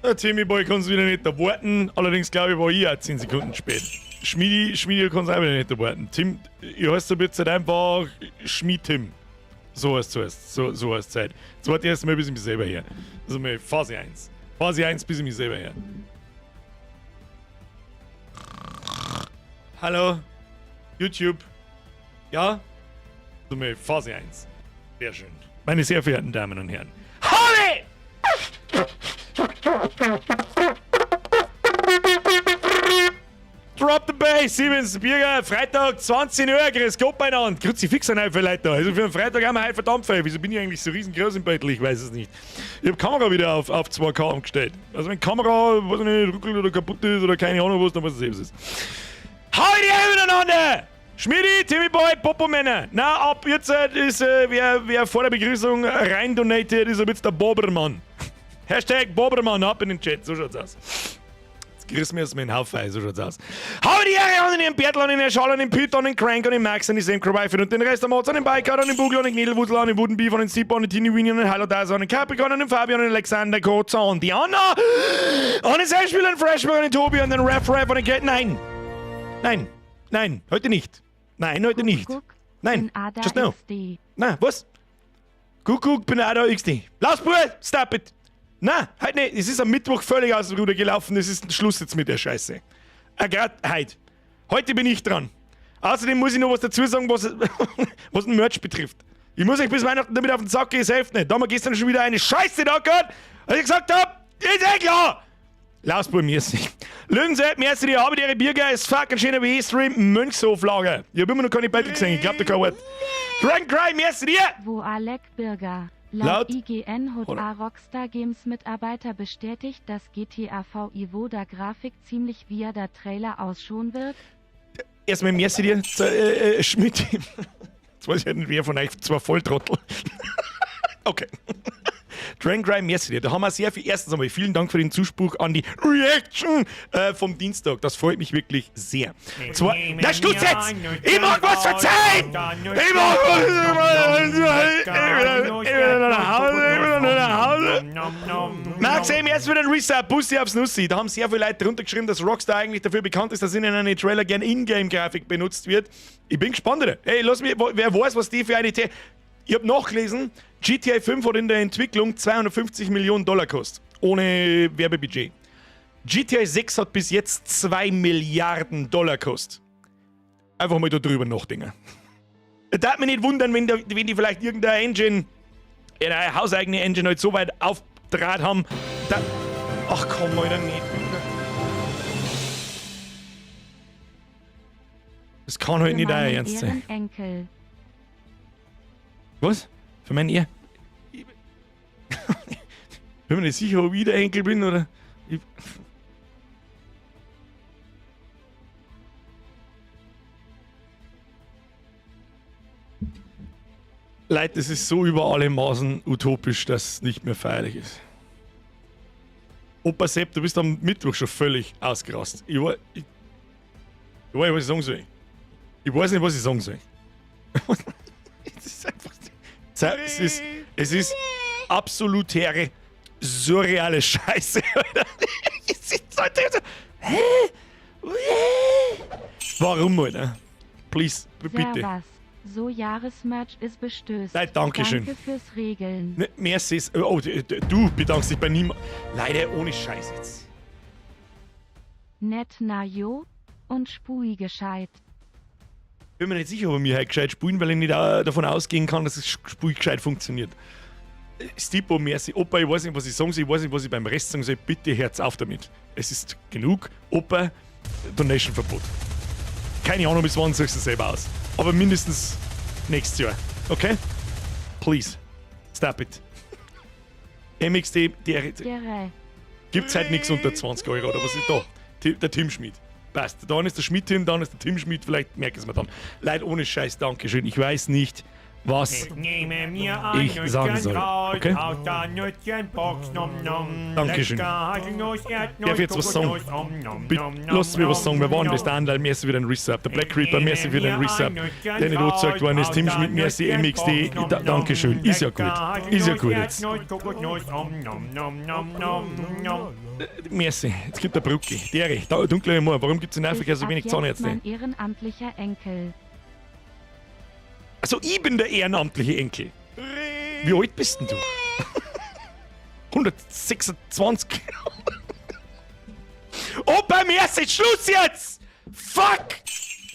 Der Timmy Boy kann's wieder nicht erwarten. Allerdings glaube ich, war ich auch 10 Sekunden spät. Schmiedi, Schmiedi kann's auch wieder nicht erwarten. Tim, ich heiße jetzt halt einfach Schmied Tim. So heißt es, so, so heißt Zeit. Jetzt warte ich erst mal, bis ich mich selber her. Also mal Phase 1. Phase 1, bis ich mich selber her. Hallo, YouTube. Ja? Also mal Phase 1. Sehr schön. Meine sehr verehrten Damen und Herren. Holy! Drop the bass, Siemens Birger, Freitag, 20 Uhr, grüß Gott beieinander. Kruzifix sind heute Leute da. Also für einen Freitag haben wir heute verdammt viel. Wieso bin ich eigentlich so riesengroß im Beutel? Ich weiß es nicht. Ich hab Kamera wieder auf 2K umgestellt. Also wenn Kamera, weiß ich nicht, ruckelt oder kaputt ist oder keine Ahnung was, dann weiß ich selbst ist. Hau die miteinander! Schmidi, Timmy Boy, Popo-Männer. Na, ab jetzt ist, wer vor der Begrüßung rein donated, ist ab jetzt der Bobermann. Hashtag Bobermann, ab in den Chat, so schaut's aus. Jetzt grüßen wir uns mit dem Haufen, so schaut's aus. Hau die Ehre an den Bertel, an den Schall, an den Püt, an den Crank, an den Max, an die Sam Wife und den Rest am Mods, an den Biker, an den Bugel, an den Knädelwusel, an den Wooden Beef, an den Zippo, an den Tini Winnie, an den Heiler an den Capricorn, an den Fabian, an den Alexander, Kurzer, an die Anna, an den Selbstspieler, an den Freshman, an den Tobi, an den Ref Ref, an den Cat. Nein! Nein! Nein, heute nicht. Nein, heute nicht. Kuckuck, Nein, bin Ada just no. XD. Na, was? Kuckuck, bin Ada XD. Lass, Bruder, stop it. Na, heute nicht. Es ist am Mittwoch völlig aus dem Ruder gelaufen. Es ist Schluss jetzt mit der Scheiße. Grad heute. Heute bin ich dran. Außerdem muss ich noch was dazu sagen, was den Merch betrifft. Ich muss euch bis Weihnachten damit auf den Sack gehen, es hilft nicht. Da haben wir gestern schon wieder eine Scheiße da gehabt, als ich gesagt hab, ist eh klar. Lass bei mir sich. Löwensepp, merci dir, habe die Bierger, ist fucking schöner wie Stream Mönchshoflager. Ich hab immer noch keine Battle gesehen, ich glaub, da kein Wort. Dragon Cry, merci dir! Wo Alec Bürger. Laut Laut IGN hat Oder? A Rockstar Games Mitarbeiter bestätigt, dass GTA V Ivo der Grafik ziemlich via der Trailer ausschauen wird. Erstmal merci dir, Schmidt. Jetzt weiß ich nicht, wer von euch zwei Volltrottel. Okay. Dragon Cry, merci dir. Da haben wir sehr viel. Erstens einmal vielen Dank für den Zuspruch an die Reaction vom Dienstag. Das freut mich wirklich sehr. Zwei, na, Schluss jetzt! Ich mag was verzeihen! Ich mag was! Ich will nach Hause, ich will nach Hause. Max, eben jetzt wieder ein Reset, Bussi aufs Nussi. Da haben sehr viele Leute drunter geschrieben, dass Rockstar eigentlich dafür bekannt ist, dass in einem Trailer gern Ingame-Grafik benutzt wird. Ich bin gespannt, oder? Ey, lass mich, wer weiß, was die für eine Te-, Ich hab nachgelesen, GTA 5 hat in der Entwicklung 250 Millionen Dollar gekostet. Ohne Werbebudget. GTA 6 hat bis jetzt 2 Milliarden Dollar gekostet. Einfach mal da drüber nachdenken. Da darf mich nicht wundern, wenn die vielleicht irgendeine Engine, eine hauseigene Engine halt so weit aufdraht haben, da, ach komm, Alter, nicht. Das kann halt Für nicht euer meinen Ernst sein. Ehrenenkel. Was? Für meinen Ehr? Ich bin mir nicht sicher, ob ich der Enkel bin oder. Ich Leute, das ist so über alle Maßen utopisch, dass es nicht mehr feierlich ist. Opa Sepp, du bist am Mittwoch schon völlig ausgerastet. Ich weiß nicht, was ich sagen soll. Ich weiß nicht, was ich sagen soll. Es ist einfach. Es ist absolutere, surreale Scheiße, Alter. Es ist so, hä? Warum, Alter? Please, bitte. Servus. So Jahresmerch ist bestößt. Nein, danke schön. Danke fürs Regeln. Ne, merci. Oh, du bedankst dich bei niemandem. Leider ohne Scheiß jetzt. Nett na jo und spui gescheit. Bin mir nicht sicher, ob wir mir heute gescheit spulen, weil ich nicht davon ausgehen kann, dass es Spui gescheit funktioniert. Stipo, merci. Opa, ich weiß nicht, was ich sagen soll, ich weiß nicht, was ich beim Rest sagen soll. Bitte hört's auf damit. Es ist genug. Opa, Donation-Verbot. Keine Ahnung, bis wann suchst du selber aus. Aber mindestens nächstes Jahr. Okay? Please. Stop it. MXD, der, Dere. gibt's halt nix unter 20 Euro oder was ist da? Der Tim Schmidt. Passt. Da ist der Schmidt-Tim, da ist der Tim Schmidt, vielleicht merken es mir dann. Leute, ohne Scheiß, Dankeschön. Ich weiß nicht, Was Ich nehme mir ich ein sagen Nüsschen soll, raus okay? aus der Nüsschenbox, nom nom. Dankeschön. Lecker Haselnuss, Erdnuss, Darf ich jetzt was sagen? Kokosnuss, om nom Bitte, nom nom lass mir was sagen, wir nom waren das nom. der Anderl, merci für den Resub, der Black Reaper, merci für den Resub, der nicht angezeigt worden ist, Tim Schmidt, merci, MXD, da, Dankeschön, ist ja gut, ist ja gut jetzt. Merci, jetzt gibt der Brücke, Dere, da, dunkle Moor, warum gibt's in Afrika Bist so ab wenig jetzt Zahnärzte? mein ehrenamtlicher Enkel. Also ich bin der ehrenamtliche Enkel. Wie alt bist denn du? 126. Opa, merci, Schluss jetzt! Fuck!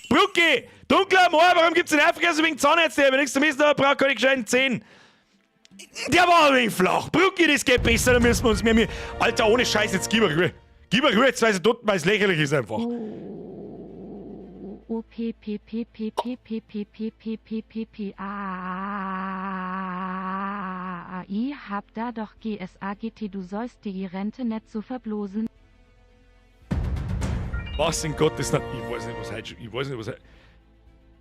Brucki! Dunkler Moor, warum gibt's in Afrika so wenig Zahnärzte? Wenn nichts zu missen habe, brauche ich gescheiten 10. Der war ein wenig flach. Brucki, das geht besser, da müssen wir uns mehr Mühe. Alter, ohne Scheiß, jetzt gib mir Ruhe. Gib mir Ruhe, jetzt weil es dort, weil es lächerlich ist einfach. O P P P P P P P P P P P P A A I hab da doch G S A G T, du sollst dir die Rente net so verblosen. Was in Gottes Namen? Ich weiß nicht, was heute. Ich weiß nicht, was heute.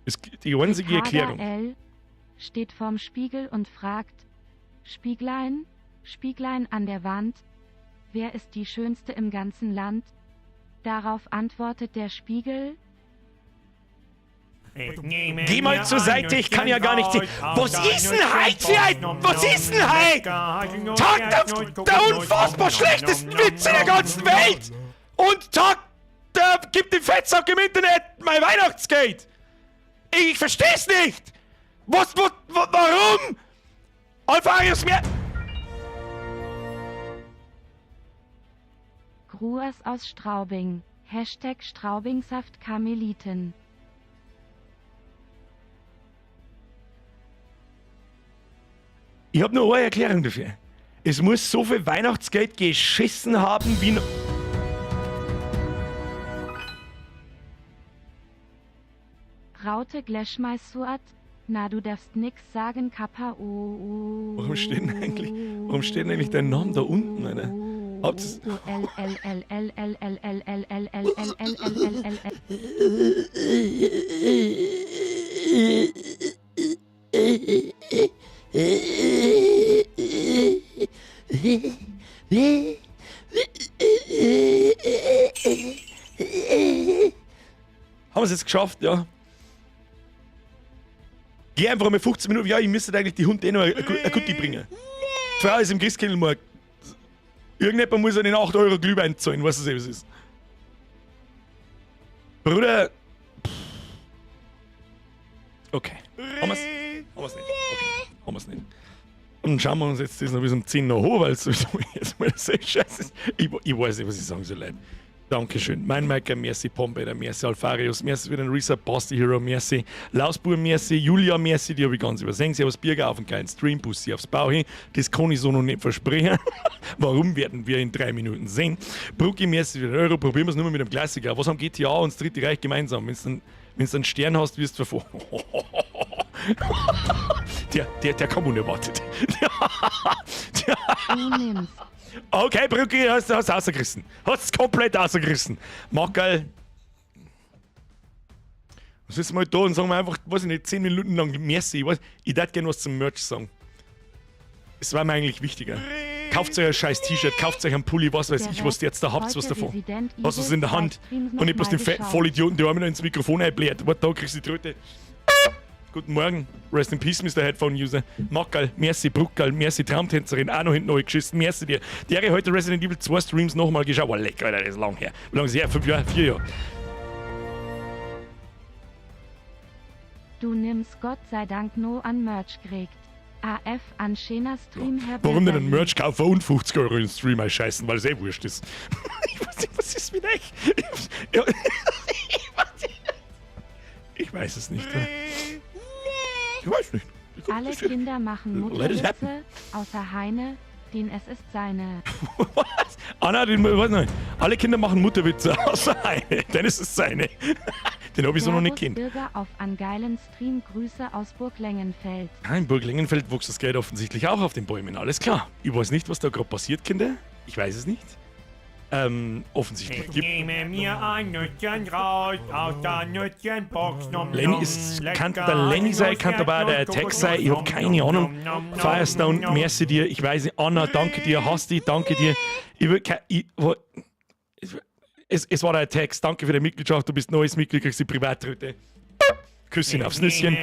Es, die einzige Erklärung. L steht vorm Spiegel und fragt: Spieglein, Spieglein an der Wand, wer ist die Schönste im ganzen Land? Darauf antwortet der Spiegel: Geh mal zur Seite, ich kann ja gar nicht sehen. Was ist denn heute für ein. Was ist denn heute? Tag der unfassbar schlechtesten Witze der ganzen Welt! Und Tag der gibt dem Fettsack im Internet mein Weihnachtsgeld! Ich versteh's nicht! Was, was, warum? Alpharius mir. Gruas aus Straubing. Hashtag Straubingsaft Karmeliten. Ich hab nur eine Erklärung dafür. Es muss so viel Weihnachtsgeld geschissen haben wie. Raute Gleschmeißsuat. Na, du darfst nix sagen, Kappa O. Warum steht denn eigentlich dein Name da unten, Alter? Habt's- O L L L L L L L L L L L L L L L L. Haben wir es jetzt geschafft, ja? Geh einfach mal 15 Minuten. Ja, ich müsste eigentlich die Hunde eh noch eine Gutti bringen. Die Frau ist im Christkindlmarkt. Irgendjemand muss ja den 8 Euro Glühwein zahlen, weißt du, was es ist. Bruder. Pff. Okay. Haben wir's? Haben wir's nicht. Okay. Haben wir's nicht. Und schauen wir uns jetzt das noch bis um 10 noch hoch, weil es sowieso jetzt mal so scheiße ist. Ich weiß nicht, was ich sagen soll, Leute. Dankeschön. Mein Maker, merci Pompeter, merci Alfarius, merci für den Resub, Basti Hero, merci Lausbur, merci Julia, merci, die habe ich ganz übersehen. Servus Birger auf einen geilen Stream, Bussi aufs Bau hin. Das kann ich so noch nicht versprechen. Warum werden wir in 3 Minuten sehen? Brucki, merci für den Euro, probieren wir es nur mal mit dem Klassiker. Was haben GTA und das Dritte Reich gemeinsam? Wenn du einen Stern hast, wirst du verfolgt. Der kam unerwartet. Du nimmst. Okay, Brücke, hast du rausgerissen. Hast komplett rausgerissen. Mackerl. Was ist mal da und sagen wir einfach, weiß ich nicht, 10 Minuten lang Merci. Ich würde gerne was zum Merch sagen. Es war mir eigentlich wichtiger. Kauft euch ein scheiß T-Shirt, kauft euch einen Pulli, was weiß Der ich, was ihr jetzt da habt, was Heute davon. Resident Hast du es in der Evil Hand 2 Streams und nicht bloß den nochmal fetten geschaut. Vollidioten, der einmal ins Mikrofon einbläht. Warte, da kriegst du die Tröte. Guten Morgen, Rest in Peace, Mr. Headphone-User. Mackerl, merci, Bruckerl, merci, Traumtänzerin, auch noch hinten geschissen, merci dir. Der heute Resident Evil 2 Streams nochmal geschaut. Oh, lecker, Alter, das ist lang her. Wie lange ist her? 5 Jahre? 4 Jahre. Du nimmst Gott sei Dank no an Merch kriegt. AF an schöner Stream, Herr Warum denn einen Bürgerli. Merch kaufen und 50 Euro in den Stream einscheißen, weil es eh wurscht ist. Ich weiß nicht, was ist mit euch? Ich weiß es nicht. Ich weiß nicht. Alle Kinder machen Let it happen. Mutterwitze, außer Heine, den es ist seine. Was? Anna, den, weiß nicht. Alle Kinder machen Mutterwitze, außer Heine. Denn es ist seine. Den hab ich so noch nicht Servus kennt. Bürger auf an geilen Stream, Grüße aus Burglengenfeld. Ja, in Burglengenfeld wuchs das Geld offensichtlich auch auf den Bäumen. Alles klar. Ich weiß nicht, was da gerade passiert, Kinder. Ich weiß es nicht. Offensichtlich Ich gibt. nehme mir ein Nüsschen raus aus der Nüsschenbox. Nom, Lenny nom, ist, lecker kann der Lenny sein, kann aber auch der Attack sein, ich hab keine Ahnung. Firestone, merci dir, ich weiß nicht, Anna, danke dir, Hasti, danke dir. Ich will ke- ich, wo, es war der Attack, danke für die Mitgliedschaft, du bist neues Mitglied, kriegst die Privatröte. Küsschen aufs Nüsschen.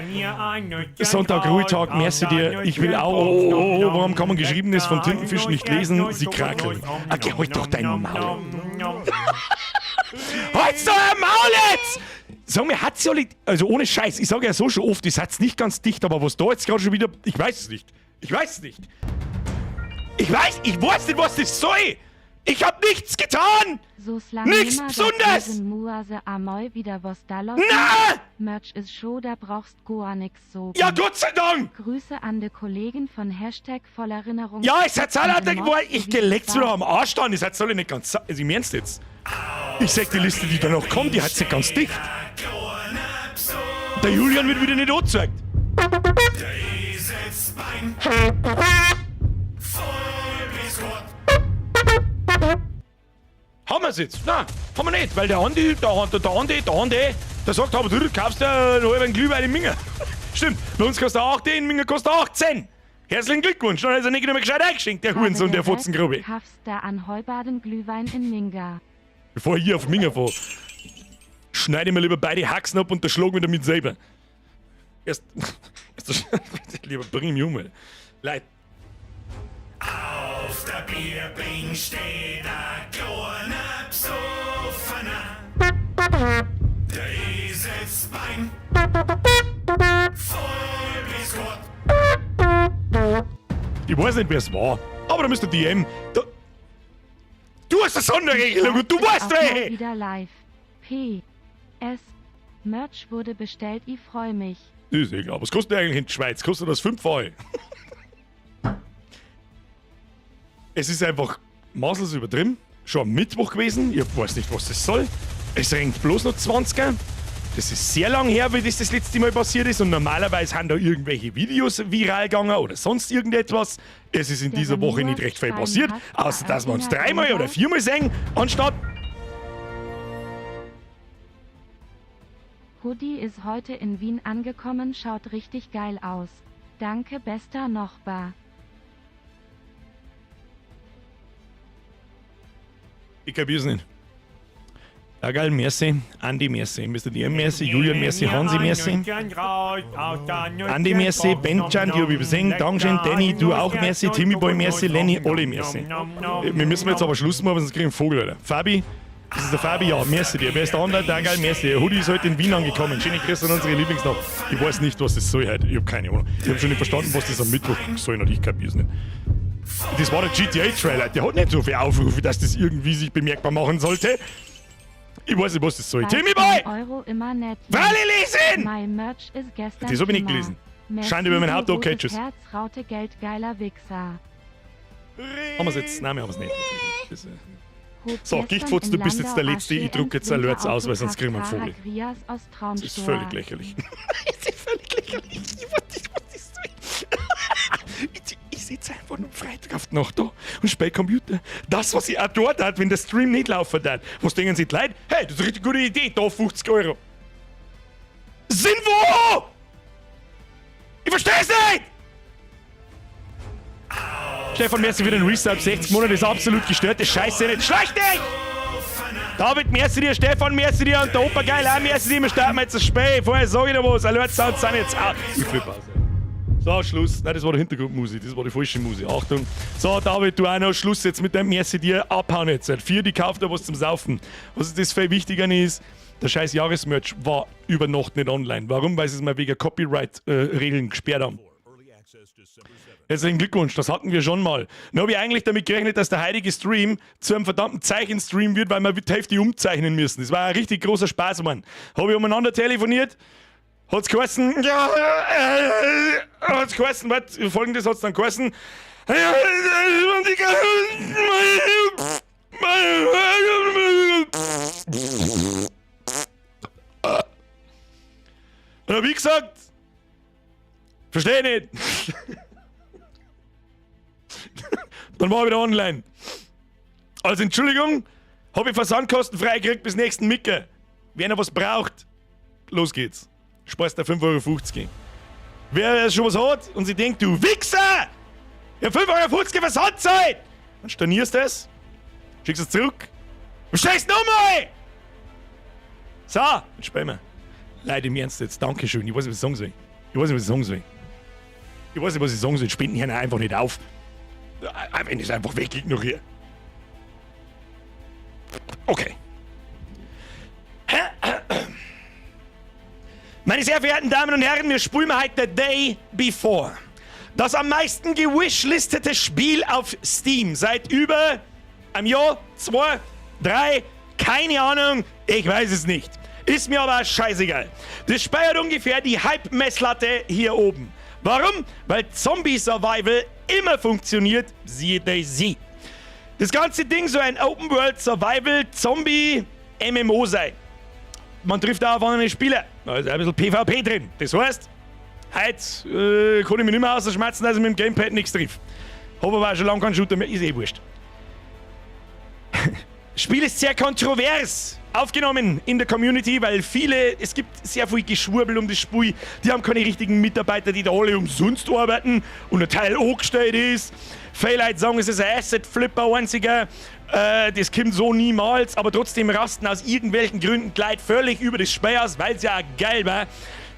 Sonntag, Ruhetag, merci dir. Ich will auch. Oh, oh, oh, warum kann man Geschriebenes von Tintenfischen nicht lesen? Sie krakeln. Ah, geh, halt doch dein Maul. Halt doch dein Maul jetzt! Sag mir, hat's ja nicht. Also ohne Scheiß, ich sage ja so schon oft, ihr seid nicht ganz dicht, aber was da jetzt gerade schon wieder. Ich weiß es nicht. Ich weiß es nicht. Ich weiß nicht, was das soll! Ich hab nichts getan! So slang Nichts nimmer Besonderes! dat Muase Amoy wieder was da los. Na! Merch is scho, da brauchst goa nix so. Ja, Gott sei Dank! Grüße an de Kollegen von Hashtag Vollerinnerung. Ja, es hat alle Und den geworden. Mods Ich sowie geleckt's Spaß. wieder am Arsch dann. Das hat soll ich nicht ganz. Also, ich mein's jetzt. Ich sag die Liste, die da noch kommt, die hat's nicht ganz dicht. Der Julian wird wieder nicht angezeigt. Haben wir's jetzt? Nein, haben wir nicht, weil der Andi, der sagt, aber du kaufst ja einen halben Glühwein in Minger. Stimmt, bei uns kostet er 8, in Minger kostet er 18. Herzlichen Glückwunsch, dann ist er nicht mehr gescheit eingeschenkt, der Hurensohn, der Fotzengrube. Kaufst da an Heubaden Glühwein in Minga. Bevor ich hier auf Minger fahre, schneide ich mir lieber beide Haxen ab und der mich damit selber. Erst, erst lieber bring mich um. Ey. Leid. Auf der Bierbing steht ein kleiner Psoffener. Der Eselsbein voll bis Gott. Ich weiß nicht, wer es war, aber da müsst ihr DM. Da, du hast eine Sonderregelung und du weißt Auch mal welche! wieder live. P. S. Merch wurde bestellt, ich freu mich. Das ist egal. Was kostet der eigentlich in der Schweiz? Kostet das fünffache? Es ist einfach maßlos übertrieben. Schon am Mittwoch gewesen. Ich weiß nicht, was das soll. Es regnet bloß noch 20er. Das ist sehr lang her, wie das das letzte Mal passiert ist. Und normalerweise haben da irgendwelche Videos viral gegangen oder sonst irgendetwas. Es ist in Der dieser Woche Remua nicht recht viel Schwein passiert, hat außer dass wir uns Arena dreimal oder oder? viermal sehen, anstatt Hoodie ist heute in Wien angekommen, schaut richtig geil aus. Danke, bester Nachbar. Ich kapier's nicht. Ja, geil, merci. Andi, merci. Mr. DM, merci. Julian, merci. Hansi, merci. Andi, merci. Benjan, die hab ich übersehen. Dankeschön. Danny, du auch, merci. Timmy Boy, merci. Lenny, Olli, merci. Wir müssen jetzt aber Schluss machen, sonst kriegen wir einen Vogel, Alter. Fabi, das ist der Fabi, ja, merci dir. Wer ist der andere? Danke, merci. Der Hoodie ist heute in Wien angekommen. Schöne Grüße an unsere Lieblingsnach. Ich weiß nicht, was das soll heute. Ich hab keine Ahnung. Ich hab schon nicht verstanden, was das am Mittwoch soll und ich kapier's nicht. Das war der GTA-Trailer. Der hat nicht so viel Aufrufe, dass das irgendwie sich bemerkbar machen sollte. Ich weiß nicht, was das soll. Timmy Boy! Euro immer nett. Wale lesen! My Merch ist gestern. Das hab ich nicht gelesen. Scheint über mein Haupt, okay, tschüss. Herz, Raute, Geld, geiler Wichser. Haben wir's jetzt? Nein, wir haben es nicht. Das, Hob So, gestern Gichtfutz, in du bist jetzt der Landau Letzte. Ich druck jetzt ACM Alerts aus, weil sonst kriegen wir einen Vogel. Grias aus Das ist völlig lächerlich. Es ist völlig lächerlich. Ich weiß nicht, was das soll. Ich sitze einfach nur am Freitag auf die Nacht da und spiele Computer. Das, was ich auch dort hat, wenn der Stream nicht laufen hat. Was denken sich die Leute? Hey, das ist eine richtig gute Idee, da 50 Euro. Sind wo? Ich versteh's nicht! Stefan, merci für den Resub. 60 Monate ist absolut gestört. Das Scheiße nicht. Schlecht dich! David, merci dir, Stefan, merci dir und der Opa geil auch merci dir. Wir starten jetzt das Spiel. Vorher sag ich dir was. Alert Sounds sind jetzt out. Ich flippe aus. Ey. So, Schluss. Nein, das war die Hintergrundmusik. Das war die falsche Musik. Achtung. So, David, du auch noch. Schluss jetzt mit dem Merci dir. Abhauen jetzt. Vier, die kauft dir was zum Saufen. Was das viel wichtiger ist, der scheiß Jahresmerch war über Nacht nicht online. Warum? Weil sie es mal wegen Copyright-Regeln gesperrt haben. Herzlichen Glückwunsch, das hatten wir schon mal. Dann habe ich eigentlich damit gerechnet, dass der heutige Stream zu einem verdammten Zeichenstream wird, weil wir die Hälfte umzeichnen müssen. Das war ein richtig großer Spaß, Mann. Habe ich umeinander telefoniert, hat's geheißen, ja, hat's geheißen, warte, folgendes hat's dann geheißen. Und hab ich gesagt, verstehe nicht. Dann war er wieder online. Also Entschuldigung, Hab ich versandkostenfrei gekriegt bis nächsten Micker. Wer noch was braucht, los geht's. Sparst da 5,50 Euro. Wer schon was hat und sich denkt, du Wichser! Ja, 5,50 Euro Versandzeit! Dann stornierst du es, schickst es zurück und stellst nochmal! So, dann spielen wir. Leute, im Ernst jetzt, Dankeschön. Ich weiß nicht, was ich sagen soll. Ich weiß nicht, was ich sagen soll. Ich weiß nicht, was ich sagen soll. Spenden hören einfach nicht auf. Wenn ich es einfach weg ignoriere. Okay. Meine sehr verehrten Damen und Herren, wir spielen heute The Day Before. Das am meisten gewishlistete Spiel auf Steam seit über einem Jahr, zwei, drei, keine Ahnung, ich weiß es nicht. Ist mir aber scheißegal. Das Spiel hat ungefähr die Hype-Messlatte hier oben. Warum? Weil Zombie Survival immer funktioniert, siehe DayZ. Das ganze Ding soll ein Open World Survival Zombie MMO sein. Man trifft auch auf andere Spieler. Da ist ein bisschen PvP drin. Das heißt, heute kann ich mich nicht mehr ausschmerzen, dass ich mit dem Gamepad nichts triff. Hab aber auch schon lange keinen Shooter mehr, ist eh wurscht. Spiel ist sehr kontrovers aufgenommen in der Community, weil viele, es gibt sehr viel Geschwurbel um das Spiel. Die haben keine richtigen Mitarbeiter, die da alle umsonst arbeiten und ein Teil angestellt ist. Viele Leute sagen, es ist ein Asset Flipper einziger. Das kommt so niemals, aber trotzdem rasten aus irgendwelchen Gründen gleich völlig über das Spiel aus, weil es ja auch geil war.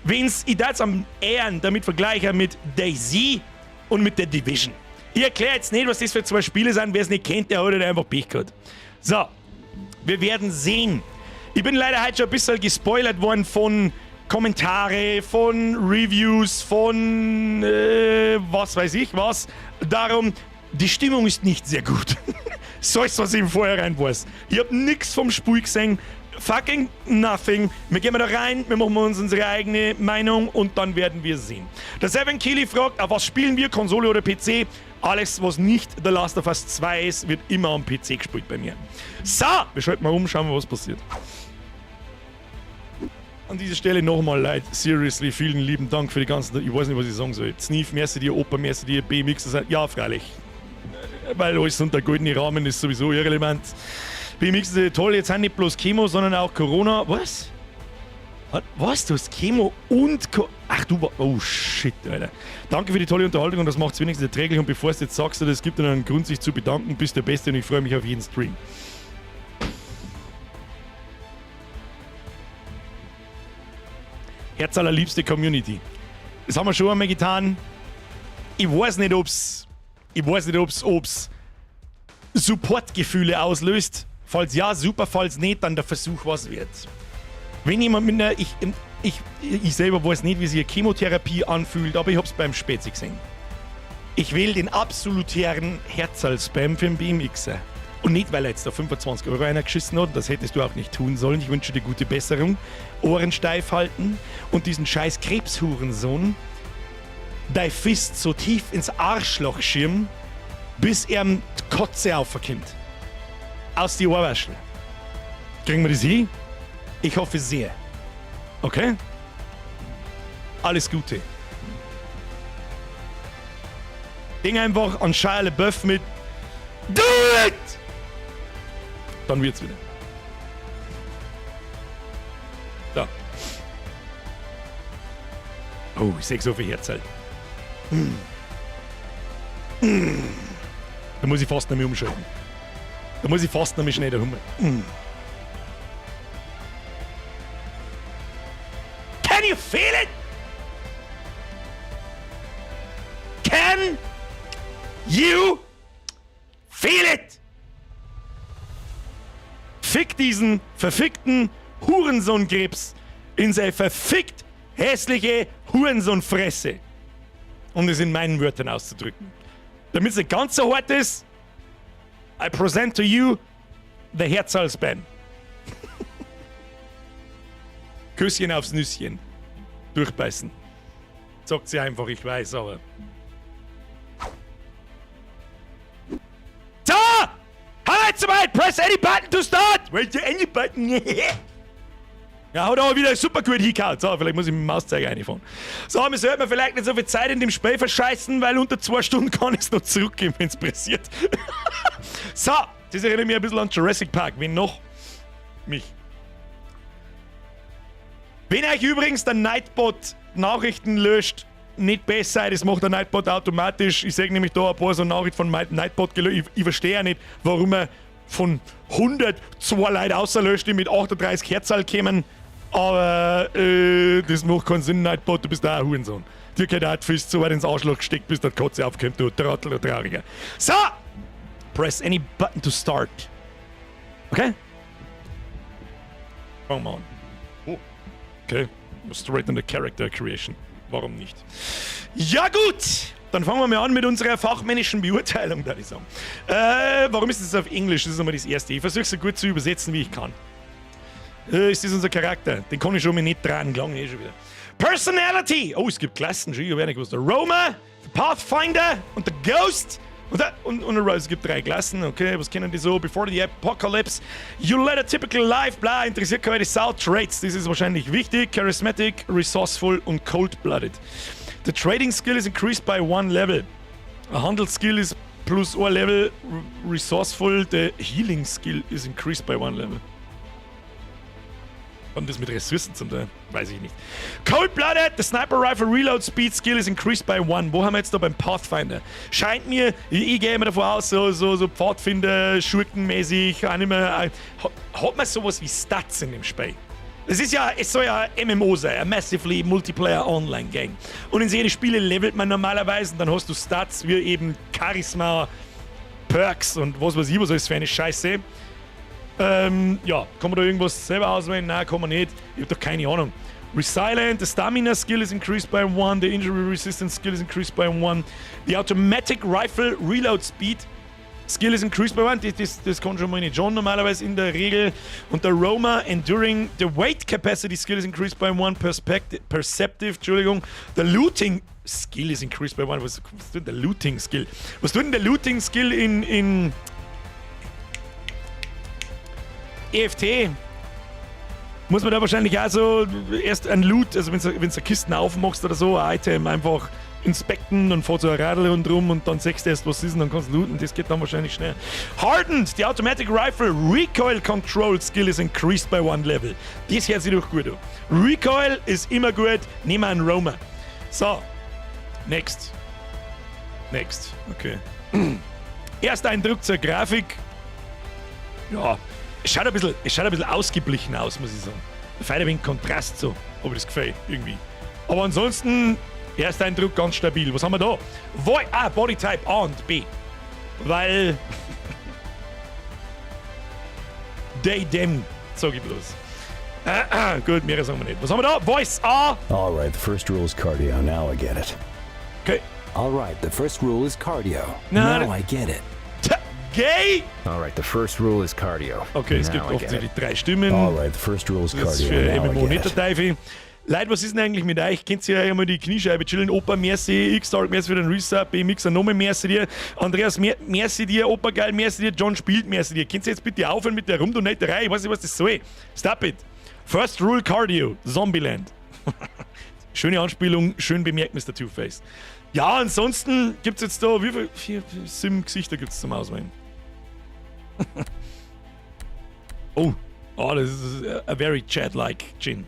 Wenn's, ich darf's am eher damit vergleichen mit DayZ und mit The Division. Ich erkläre jetzt nicht, was das für zwei Spiele sind. Wer es nicht kennt, der hat halt einfach Pech gehabt. So, wir werden sehen. Ich bin leider heute schon ein bisschen gespoilert worden von Kommentare, von Reviews, von was weiß ich was. Darum, die Stimmung ist nicht sehr gut. So ist, was ich im Vorhinein weiß. Ich hab nix vom Spiel gesehen. Fucking nothing. Wir gehen da rein, wir machen uns unsere eigene Meinung und dann werden wir sehen. Der Seven Keely fragt, auf was spielen wir, Konsole oder PC? Alles, was nicht The Last of Us 2 ist, wird immer am PC gespielt bei mir. So, wir schalten mal um, schauen wir, was passiert. An dieser Stelle nochmal, Leute, seriously, vielen lieben Dank für die ganzen, ich weiß nicht, was ich sagen soll. Sneef, merci dir, Opa, merci dir, BMX, ja, freilich. Weil alles unter goldenen Rahmen ist sowieso irrelevant. BMX ist toll, jetzt sind nicht bloß Chemo, sondern auch Corona. Was? Was? Du hast Chemo und Ach du, oh shit, Alter. Danke für die tolle Unterhaltung und das macht es wenigstens erträglich. Und bevor du jetzt sagst, es gibt einen Grund, sich zu bedanken, bist der Beste und ich freue mich auf jeden Stream. Herz allerliebste Community. Das haben wir schon einmal getan. Ich weiß nicht, ob's, ich weiß nicht, ob's Supportgefühle auslöst. Falls ja, super, falls nicht, dann der Versuch was wert. Wenn jemand mit einer, ich selber weiß nicht, wie sich eine Chemotherapie anfühlt, aber ich hab's beim Spezi gesehen. Ich wähle den absolutären Herzal-Spam für den BMXer. Und nicht, weil er jetzt da 25 Euro einer geschissen hat, das hättest du auch nicht tun sollen. Ich wünsche dir gute Besserung. Ohren steif halten und diesen scheiß Krebshurensohn dein Fist so tief ins Arschloch schirmen, bis er die Kotze auferkommt. Aus die Ohrwaschel. Kriegen wir das hin? Ich hoffe sehr. Okay? Alles Gute. Ding einfach an Shia LaBeouf mit Do it! Dann wird's wieder. Da. Oh, ich seh so viel Herzl. Da muss ich fast noch mehr umschalten. Da muss ich fast noch mehr schnell darum. Can you feel it? Can you feel it? Fick diesen verfickten Hurensohn-Krebs in seine verfickt hässliche Hurensohn-Fresse. Um es in meinen Wörtern auszudrücken. Damit es nicht ganz so hart ist, I present to you the Herzal-Spam. Küsschen aufs Nüsschen. Durchbeißen. Sagt sie einfach, ich weiß, aber. So! Halt soweit! Press any button to start! Wait, any button? Ja, hat aber wieder super gut hingehauen. So, vielleicht muss ich mit dem Mauszeiger reinfahren. So, wir sollten vielleicht nicht so viel Zeit in dem Spiel verscheißen, weil unter 2 Stunden kann ich es noch zurückgeben, wenn's pressiert. So, Das erinnert mich ein bisschen an Jurassic Park. Wen noch? Mich. Wenn euch übrigens der Nightbot Nachrichten löscht, nicht besser, das macht der Nightbot automatisch. Ich sehe nämlich da ein paar so Nachrichten von Nightbot gelöscht. Ich verstehe ja nicht, warum er von 102 Leuten außerlöscht, die mit 38 Herzal kämen. Aber das macht keinen Sinn, Nightbot, du bist auch ein Hurensohn. Dir geht auch die Fist so weit ins Arschloch gesteckt, bis der Kotze aufkommt, du Trottel, du Trauriger. So! Press any button to start. Okay? Fangen wir an. Oh. Okay. Straight in the character creation. Warum nicht? Ja gut! Dann fangen wir mal an mit unserer fachmännischen Beurteilung, würde ich sagen. Warum ist das auf Englisch? Das ist einmal das Erste. Ich versuche so gut zu übersetzen, wie ich kann. Ist das unser Charakter? Den kann ich schon mal nicht dran, klang eh schon wieder. Personality! Oh, es gibt Klassen, schon, ich habe nicht gewusst. Der Roamer, der Pathfinder und der Ghost. Und es gibt drei Klassen, okay, was kennen die so? Before the Apocalypse, you led a typical life, bla, interessiert keine Sau. Traits, das ist wahrscheinlich wichtig. Charismatic, resourceful und cold-blooded. The trading skill is increased by one level. A Handel skill is plus one level. Resourceful, the healing skill is increased by one level. Und das mit Ressourcen zum Teil? Weiß ich nicht. Cold-Blooded, the Sniper Rifle Reload Speed Skill is increased by one. Wo haben wir jetzt da beim Pathfinder? Scheint mir, ich gehe immer davon aus, so Pfadfinder, Schurkenmäßig, auch nicht mehr. Hat man sowas wie Stats in dem Spiel? Es soll ja ein MMO sein, ein Massively Multiplayer Online Game. Und in solchen Spiele levelt man normalerweise und dann hast du Stats wie eben Charisma, Perks und was weiß ich, was alles für eine Scheiße. Ja, kann man da irgendwas selber auswählen? Nein, kann man nicht. Ich hab doch keine Ahnung. Resilient, the Stamina skill is increased by one, the Injury Resistance skill is increased by one, the Automatic Rifle Reload Speed Skill is increased by one. Das kann schon mal nicht John normalerweise in der Regel. Und der Roamer Enduring, the Weight Capacity Skill is increased by one, Perceptive, Entschuldigung, the Looting Skill is increased by one. Was tut denn der Looting Skill? Was tut denn der Looting Skill in EFT? Muss man da wahrscheinlich auch so erst ein Loot, also wenn du eine Kisten aufmachst oder so, ein Item einfach inspecten und fährt so ein Radl rundrum und dann siehst du erst, was ist, und dann kannst du looten. Das geht dann wahrscheinlich schnell. Hardened, the Automatic Rifle Recoil Control Skill is increased by one level. Das hört sich doch gut an. Recoil ist immer gut, nehmen wir einen Roamer. So, next. Next, okay. Erster Eindruck zur Grafik. Ja, es schaut ein bisschen ausgeblichen aus, muss ich sagen. Fehlt ein wenig Kontrast so, aber das gefällt irgendwie. Aber ansonsten, erster Eindruck ganz stabil. Was haben wir da? Body Type A und B. Weil they, them, sag ich bloß. Gut, mehr sagen wir nicht. Was haben wir da? Voice A. All right, the first rule is cardio. Now I get it. Okay. All right, the first rule is cardio. Na, Now I get it. Gay? All right, the first rule is cardio. Okay, es Now gibt I get offensichtlich it. drei Stimmen. All right, the first rule is Das ist cardio. für Now I MMO get nicht der it. Teufel. Leute, was ist denn eigentlich mit euch? Könnt ihr euch einmal die Kniescheibe chillen? Opa, merci, X-Dark, merci für den Resub, BMX, nochmal merci dir. Andreas, merci dir, Opa geil, merci dir, John spielt, merci dir. Könnt ihr jetzt bitte aufhören mit der Rumdonaterei? Ich weiß nicht, was das soll. Stop it. First Rule Cardio, Zombieland. Schöne Anspielung, schön bemerkt, Mr. Two-Face. Ja, ansonsten gibt's jetzt da, wie viel? 4, 7 Gesichter gibt's zum Auswählen. Oh, das ist a very Chad-like Chin.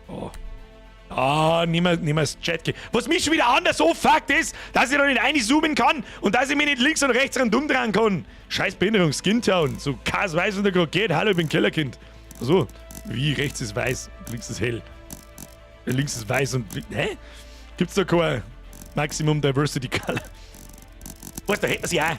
Oh. Ah, nehmen wir das Chat. Was mich schon wieder anders so fuckt ist, dass ich da nicht reinzoomen kann und dass ich mich nicht links und rechts rundum drehen kann. Scheiß Behinderung, Skin Tone. So krass weiß, was da gerade geht. Hallo, ich bin Kellerkind. Achso, wie rechts ist weiß, links ist hell. Links ist weiß und. Hä? Gibt's da kein Maximum Diversity Color? Was, da hätte man sich auch.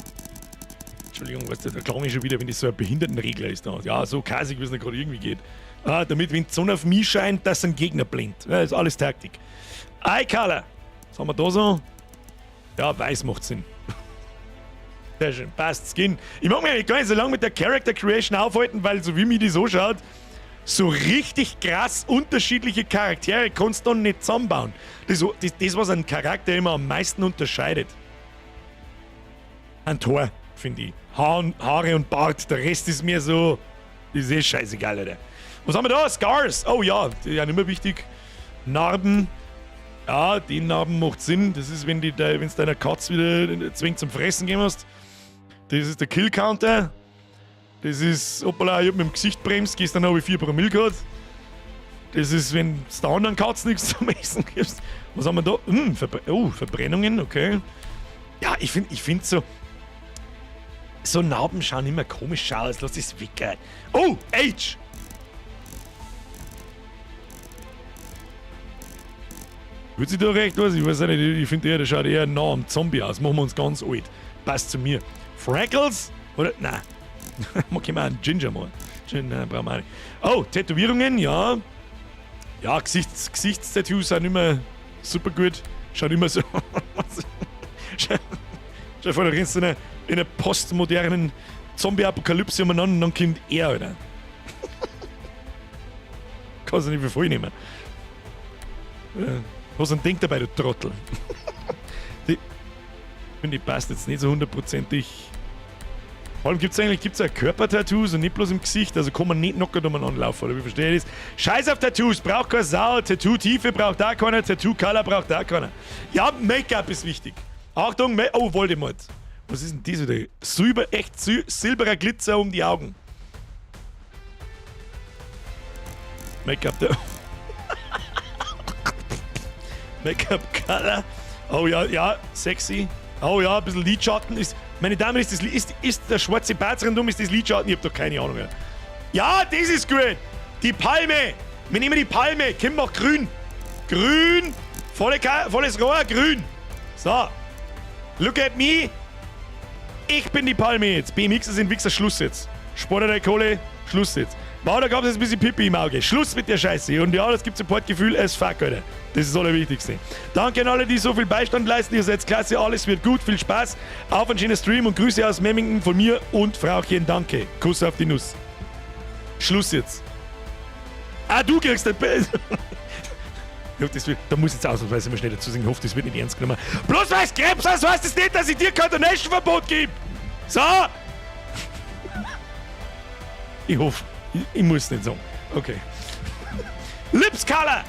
Entschuldigung, weißt du, da klang ich schon wieder, wenn das so ein Behindertenregler ist da. Ja, so kasig, wie es nicht gerade irgendwie geht. Ah, damit, wenn die Sonne auf mich scheint, dass ein Gegner blinkt. Ja, ist alles Taktik. Eye Color. Was haben wir da so? Ja, weiß macht Sinn. Sehr schön, passt. Skin. Ich mag mich eigentlich gar nicht so lange mit der Character Creation aufhalten, weil so wie mir die so schaut, so richtig krass unterschiedliche Charaktere kannst du dann nicht zusammenbauen. Das, was einen Charakter immer am meisten unterscheidet. Ein Tor, finde ich. Haare und Bart, der Rest ist mir so. Das ist eh scheißegal, Alter. Was haben wir da? Scars. Oh ja, die sind immer wichtig. Narben. Ja, die Narben macht Sinn. Das ist, wenn du deiner Katze wieder zwingend zum Fressen gehen musst. Das ist der Kill Counter. Das ist, hoppala, ich hab mit dem Gesicht bremst, gestern habe ich 4 Promille gehabt. Das ist, wenn es der anderen Katze nichts zum Essen gibst. Was haben wir da? Oh, Verbrennungen, okay. Ja, ich find so. So Narben schauen immer komisch aus. Lass das weg. Oh, Age! Wird sich da recht was? Ich weiß auch nicht, ich finde eher, der schaut eher nah am Zombie aus. Machen wir uns ganz alt. Passt zu mir. Freckles? Oder? Nein. Können wir einen Ginger machen. Nein, brauchen wir auch nicht. Oh, Tätowierungen, ja. Ja, Gesichtstattoos sind immer super gut. Schaut immer so. Schau dir vor, du rennst in einer postmodernen Zombie-Apokalypse umeinander und dann kommt er, Alter. Kannst du nicht für voll nehmen. Hast einen Ding dabei, du Trottel. Die, finde ich, passt jetzt nicht so hundertprozentig. Vor allem gibt's eigentlich auch Körpertattoos und nicht bloß im Gesicht, also kann man nicht knockert umeinander laufen, oder wie verstehe ich das? Scheiß auf Tattoos, braucht keine Sau, Tattoo-Tiefe braucht auch keiner, Tattoo-Color braucht auch keiner. Ja, Make-up ist wichtig. Achtung, oh, Voldemort. Was ist denn das wieder? Silber, echt silberer Glitzer um die Augen. Make-up, der Make-up Color. Oh ja, ja, sexy. Oh ja, ein bisschen Lidschatten ist. Meine Damen, ist der schwarze Bart rundum, ist das Lidschatten? Ich hab doch keine Ahnung mehr. Ja, das ist gut. Die Palme. Wir nehmen die Palme. Kim macht grün. Grün. Volles Rohr, grün. So. Look at me. Ich bin die Palme jetzt. BMXer sind Wichser, Schluss jetzt. Sport der Kohle, Schluss jetzt. Wow, da gab's jetzt ein bisschen Pipi im Auge. Schluss mit der Scheiße. Und ja, das gibt Supportgefühl as fuck, Alter. Das ist das Allerwichtigste. Danke an alle, die so viel Beistand leisten. Ihr seid klasse, alles wird gut. Viel Spaß. Auf einen schönen Stream und Grüße aus Memmingen von mir und Frauchen. Danke. Kuss auf die Nuss. Schluss jetzt. Ah, du kriegst den Bild. Ich hoffe, das wird, da muss ich jetzt ausnahmsweise mal schnell dazu sagen, ich hoffe, das wird nicht ernst genommen. Bloß weil es Krebs hast, heißt das nicht, dass ich dir kein Donation-Verbot gebe. So! Ich hoffe, ich muss nicht sagen. Okay. Lips Color!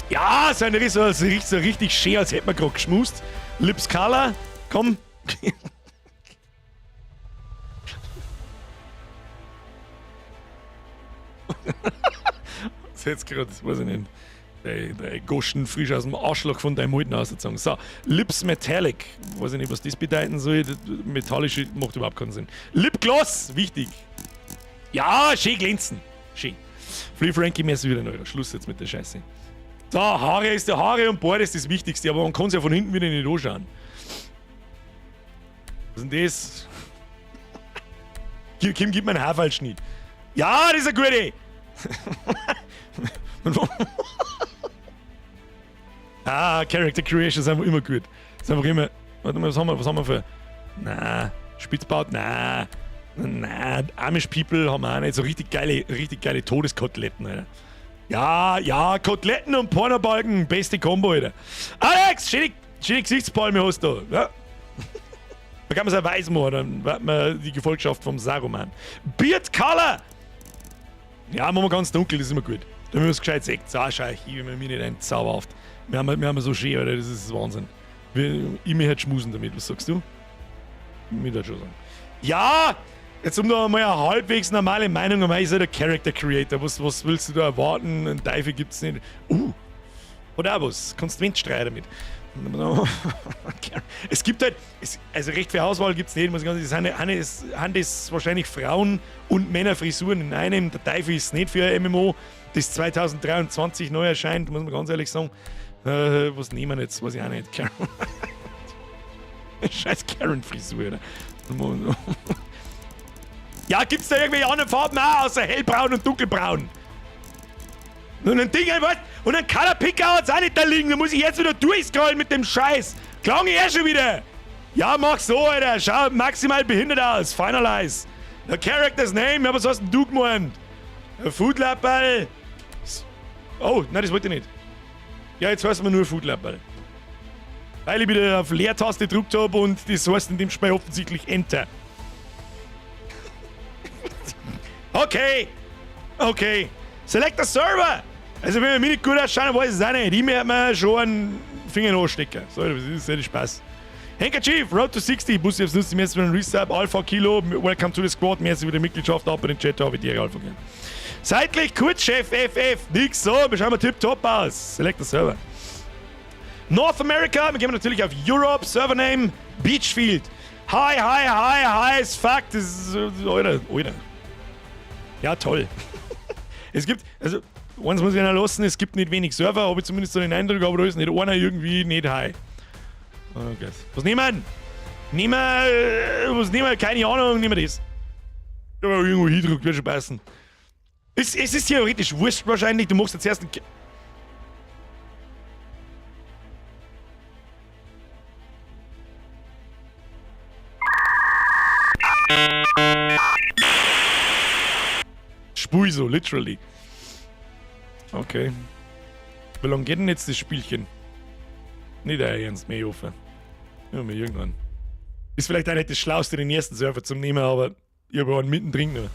Ja, so, eine, so, so, so richtig schön, als hätte man gerade geschmust. Lips Color, komm. Das jetzt gerade, weiß ich nicht. Der Goschen frisch aus dem Arschloch von deinem Alten ausgezogen. So, Lips Metallic. Weiß ich nicht, was das bedeuten soll. Metallisch macht überhaupt keinen Sinn. Lipgloss, wichtig. Ja, schön glänzen. Schön. Free Frankie, mir ist wieder ein Euro. Schluss jetzt mit der Scheiße. So, Haare ist der Haare und Bart ist das Wichtigste, aber man kann es ja von hinten wieder nicht anschauen. Was ist denn das? Kim, gib mir einen Haarfallschnitt. Ja, das ist eine gute. Ah, Character Creation ist einfach immer gut. Das ist einfach immer. Warte mal, was haben wir für. Na, Spitzbart, na. Na, Amish People haben wir auch nicht. So richtig geile Todeskoteletten, Alter. Ja, ja, Koteletten und Pornobalken, beste Kombo, Alter. Alex, schöne, schöne Gesichtspalme hast du. Ja. Da kann man es auch weiß machen, dann wird man die Gefolgschaft vom Saruman. Beard Color! Ja, machen wir ganz dunkel, das ist immer gut. Da müssen wir es gescheit sehen. So, schau ich, ich mir nicht ein zauberhaft. Wir haben so schön, Alter, das ist Wahnsinn. Ich möchte halt schmusen damit, was sagst du? Ich möchte halt schon sagen. Ja! Jetzt um da mal eine halbwegs normale Meinung, aber ich ist ja der Character Creator. Was willst du da erwarten? Einen Teufel gibt's nicht. Oder auch was. Kannst du Wind damit. Es gibt halt, also recht viel Auswahl gibt's nicht, muss ich ganz ehrlich sagen. Sind das wahrscheinlich Frauen- und Männerfrisuren in einem. Der Teufel ist nicht für ein MMO, das 2023 neu erscheint, muss man ganz ehrlich sagen. Was nehmen wir jetzt? Weiß ich auch nicht. Scheiß Karen-Frisur, oder? Ja, gibt's da irgendwelche anderen Farben auch, außer hellbraun und dunkelbraun? Und ein Ding, was? Und ein Color Picker hat's auch nicht da liegen. Da muss ich jetzt wieder durchscrollen mit dem Scheiß. Klang ich eh schon wieder. Ja, mach so, Alter. Schau maximal behindert aus. Finalize. The character's name. Ja, was hast denn du gemeint? Foodlapperl. Oh, nein, das wollte ich nicht. Ja, jetzt heißt man nur Foodlapperl. Weil ich wieder auf Leertaste gedrückt hab und das heißt in dem Spiel offensichtlich Enter. Okay. Okay. Select the Server! Also wenn wir mir nicht gut ausschauen, weiß ich es auch nicht. Ich möchte mir schon einen Finger anstecken. So, das ist ja Spaß. Handkerchief, Road to 60, Bussi aufs Nussi, merci für den Resub, Alpha Kilo, welcome to the squad, merci für die Mitgliedschaft, ab in den Chat, habe ich dir Alpha gegeben. Seitlich kurz, Chef FF, nix so, wir schauen mal tipptopp aus. Select the Server. North America, wir gehen natürlich auf Europe, Server Name, Beachfield. Hi, hi, hi, hi, as fuck, das ist, Alter, Alter. Ja, toll. Es gibt, also, eins muss ich noch lassen, es gibt nicht wenig Server, habe ich zumindest so den Eindruck, aber da ist nicht einer irgendwie nicht high. Okay. Was nehmen wir? Nehmen wir, was nehmen wir? Keine Ahnung, nehmen wir das. Ja, irgendwo hindrückt, wird schon passen. Es ist theoretisch wurscht wahrscheinlich, du machst jetzt erst einen. Spui so, literally. Okay. Wie lange geht denn jetzt das Spielchen? Nicht ernst, mehr offen. Ja, mir irgendwann. Ist vielleicht auch nicht das Schlauste, den ersten Server zum Nehmen, aber ich habe einen mittendrin nur.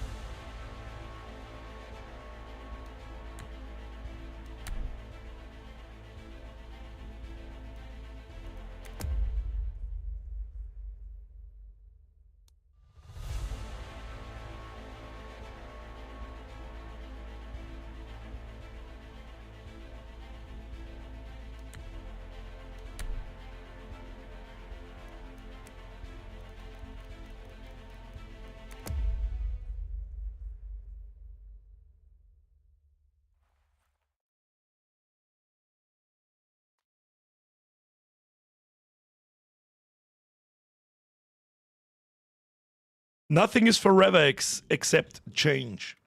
Nothing is forever except change.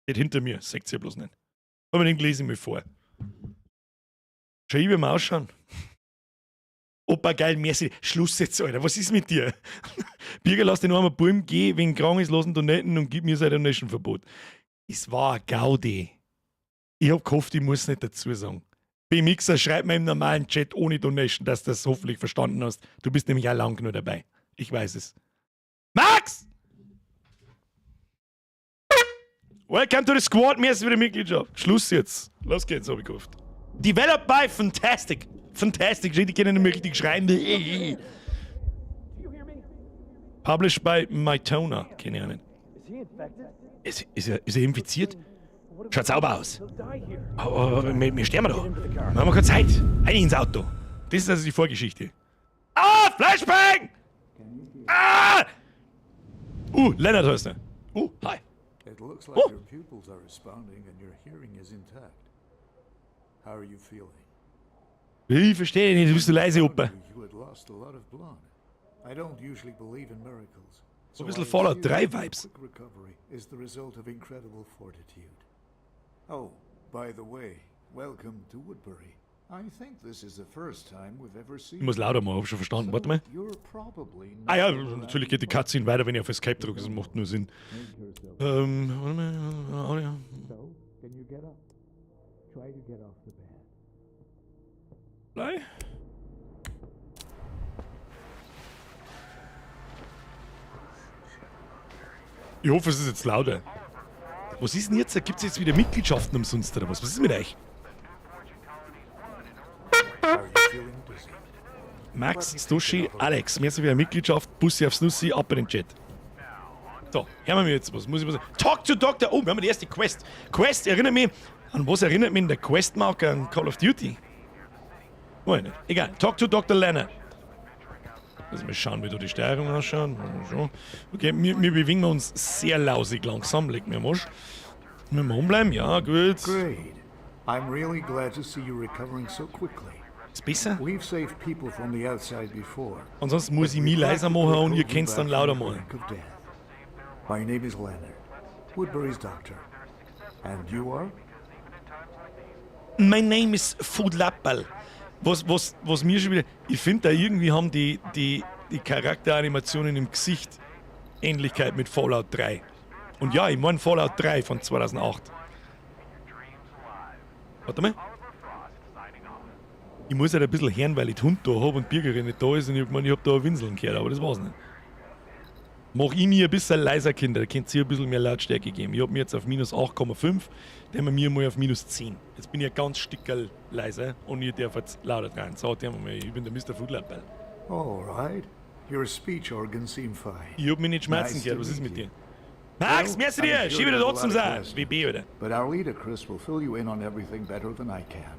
Steht hinter mir, seht ihr bloß nicht. Aber den lese ich mir vor. Schau ich, wie wir ausschauen. Opa, geil, merci. Schluss jetzt, Alter. Was ist mit dir? Birger, lass den armen Buben gehen, wenn krank ist, lass ihn donaten und gib mir sein Donation-Verbot. Es war eine Gaudi. Ich hab gehofft, ich muss nicht dazu sagen. BMXer, schreib mir im normalen Chat ohne Donation, dass du das hoffentlich verstanden hast. Du bist nämlich auch lang genug dabei. Ich weiß es. Max! Welcome to the squad, mir ist wieder Mitgliedschaft. Schluss jetzt. Los geht's, hab ich gehofft. Developed by Fantastic. Fantastic, die können nicht mehr richtig schreiben. Published by Mytona. Kenn ich auch nicht. Ist er infiziert? Schaut sauber aus. Aber wir sterben da. Wir haben keine Zeit. Rein ins Auto. Das ist also die Vorgeschichte. Ah, Flashbang! Ah! Leonard heißt er. Hi. It looks like Oh. your pupils are responding and your hearing is intact. How are you feeling? Ich verstehe nicht, du bist so leise, Opa. You had lost a lot of blood. I don't usually believe in miracles. So ein bisschen I Fallout assume 3 your Vibes. Quick recovery is the result of incredible fortitude. Oh, by the way, welcome to Woodbury. I think this is the first time we've ever seen. Ich muss lauter machen, hab schon verstanden. Warte mal. You're probably Ah ja, natürlich geht die Cutscene weiter, wenn ich auf Escape drücke, das macht nur Sinn. Warte mal, Audio. So, can you get up? Try to get off the bed. Blei. Ich hoffe, es ist jetzt lauter. Was ist denn jetzt? Gibt es jetzt wieder Mitgliedschaften umsonst oder was? Was ist mit euch? Max, Stoshi, Alex, mir ist wieder Mitgliedschaft, Bussi aufs Nussi, ab in den Chat. So, hören wir jetzt was. Muss ich was sagen? Talk to Doctor. Oh, wir haben die erste Quest. Quest, erinnert mich. An was erinnert mich denn der Questmarker an Call of Duty? Weiß ich nicht. Egal. Talk to Dr. Leonard. Also wir schauen, wie da die Steuerung ausschaut. Okay, wir bewegen uns sehr lausig langsam. Leg mir am Arsch. Müssen wir umbleiben? Ja, gut. Great. I'm really glad to see you recovering so quickly. Ist besser? We've saved people from the outside before. Ansonsten muss ich mich leiser machen und ihr könnt's dann lauter machen. Brink of death. My name is Leonard, Woodbury's doctor. And you are? My name is Foodlappal. Was mir schon wieder. Ich finde da irgendwie haben die Charakteranimationen im Gesicht Ähnlichkeit mit Fallout 3. Und ja, ich meine Fallout 3 von 2008. Warte mal. Ich muss halt ein bisschen hören, weil ich den Hund da hab und Birgerin nicht da ist und ich meine, ich hab da Winseln gehört, aber das war's nicht. Mach ich mir ein bisschen leiser, Kinder, da könnt ihr ein bisschen mehr Lautstärke geben. Ich hab mir jetzt auf minus 8,5, dann haben wir mal auf minus 10. Jetzt bin ich ein ganz Stickerl leiser und ihr dürft jetzt lauter dran. So, der mal, ich bin der Mr. Foodlappal. All right. Your speech organs seem fine. Ich hab mich nicht schmerzen Nice gehört. to Was ist meet mit you. dir? Max, Well, merci I'm dir. sure Schieb you wieder have a trotzdem lot of sein. questions, WB, oder? but our leader, Chris, will fill you in on everything better than I can.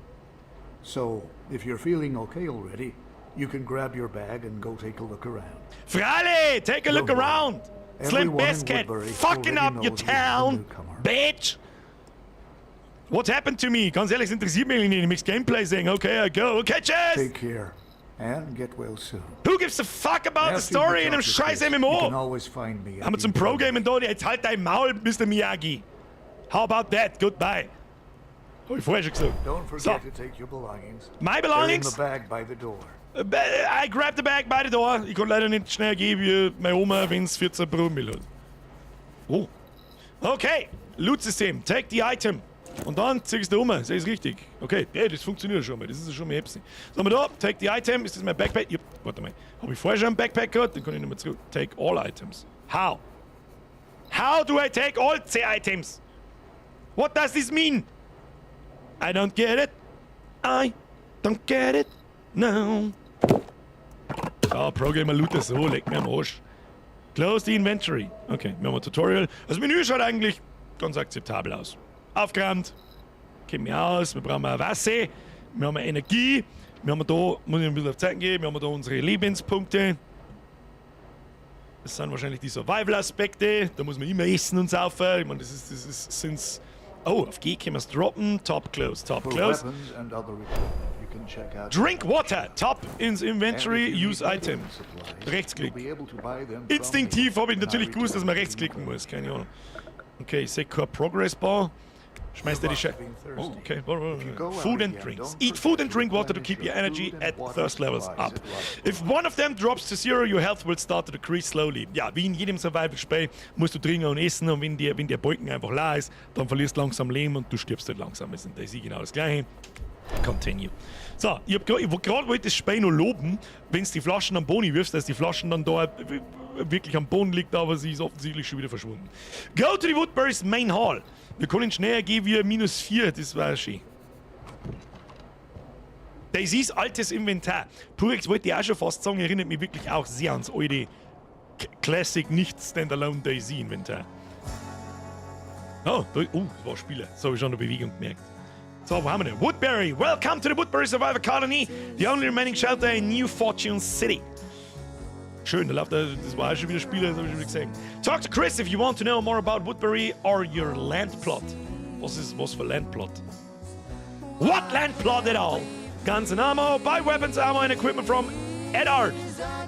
So, if you're feeling okay already, you can grab your bag and go take a look around. Freilich, take a look Don't worry. around. Slim Everyone in Biscuit, Woodbury fucking already up your knows we have a town, newcomer. Bitch. What happened to me? Ganz ehrlich, es interessiert mich nicht. Ich möchte Gameplay sehen. Okay, I go. Okay, tschüss. Take care and get well soon. Who gives a fuck about the After you story in talk einem to scheiß Chris, you can MMO? always find me at Haben wir the zum Pro-Gamen da? Jetzt halt dein Maul, Mr. Miyagi. How about that? Goodbye. Hab ich vorher schon gesagt. Don't forget So, to take your belongings. My They're in belongings? the bag by the door. I grab the bag by the door. Ich kann leider nicht schnell gehen wie meine Oma, wenn es 14 Promille hat. Oh. Okay. Loot-System. Take the item. Und dann ziehst du um. Sehe ich richtig? Okay, ja, das funktioniert schon mal. Das ist ja schon mal happy. So, haben wir da. Take the item. Ist das mein Backpack? Ja, warte mal. Habe ich vorher schon ein Backpack gehabt? Dann kann ich nicht mehr zurück. Take all items. How? How do I take all the items? What does this mean? I don't get it. I don't get it. No. Ja, Pro-Gamer Looter so, leck mir am Arsch. Close the inventory. Okay, wir haben ein Tutorial. Das Menü schaut eigentlich ganz akzeptabel aus. Aufgeräumt. Kennt mich aus. Wir brauchen ein Wasser. Wir haben Energie. Wir haben da, muss ich ein bisschen auf Zeiten gehen, wir haben da unsere Lebenspunkte. Das sind wahrscheinlich die Survival-Aspekte. Da muss man immer essen und saufen. Ich meine, das ist since. Oh, auf G können wir es droppen. Tab close, Tab For close. weapons and other equipment, you can check out Drink water. Tab ins Inventory, And if you use need item. medical supplies, Rechtsklick. you'll be able to buy them from Instinktiv me habe ich when I natürlich gewusst, dass man return. rechtsklicken muss. Keine Ahnung. Okay, ich sehe kein Progress Bar. Schmeißt dir die Scheiße. Oh, okay. Food and drinks. Eat food and drink water to keep your energy and thirst levels up. If one of them drops to zero, your health will start to decrease slowly. Ja, wie in jedem Survival-Spiel musst du trinken und essen und wenn der Balken einfach leer ist, dann verlierst du langsam Leben und du stirbst halt langsam. Das ist genau das Gleiche. Continue. So, ich gerade wollte das Spiel noch loben, wenn du die Flaschen am Boden wirfst, dass die Flaschen dann da wirklich am Boden liegt, aber sie ist offensichtlich schon wieder verschwunden. Go to the Woodbury's Main Hall. Wir können schneller gehen wie minus 4, das war schön. Das ist altes Inventar. Purex wollte ich auch schon fast sagen, erinnert mich wirklich auch sehr ans alte Classic nicht Standalone DayZ Inventar. Oh, da, oh, das war Spieler. Das habe ich schon eine Bewegung gemerkt. So, wo haben wir denn? Woodbury. Welcome to the Woodbury Survivor Colony, the only remaining shelter in New Fortune City. Schön, da läuft der, das war auch schon wieder Spieler, das habe ich schon wieder gesehen. Talk to Chris if you want to know more about Woodbury or your land plot. Was ist was für Land Plot? What land plot at all? Guns and ammo, buy weapons, ammo and equipment from Eddard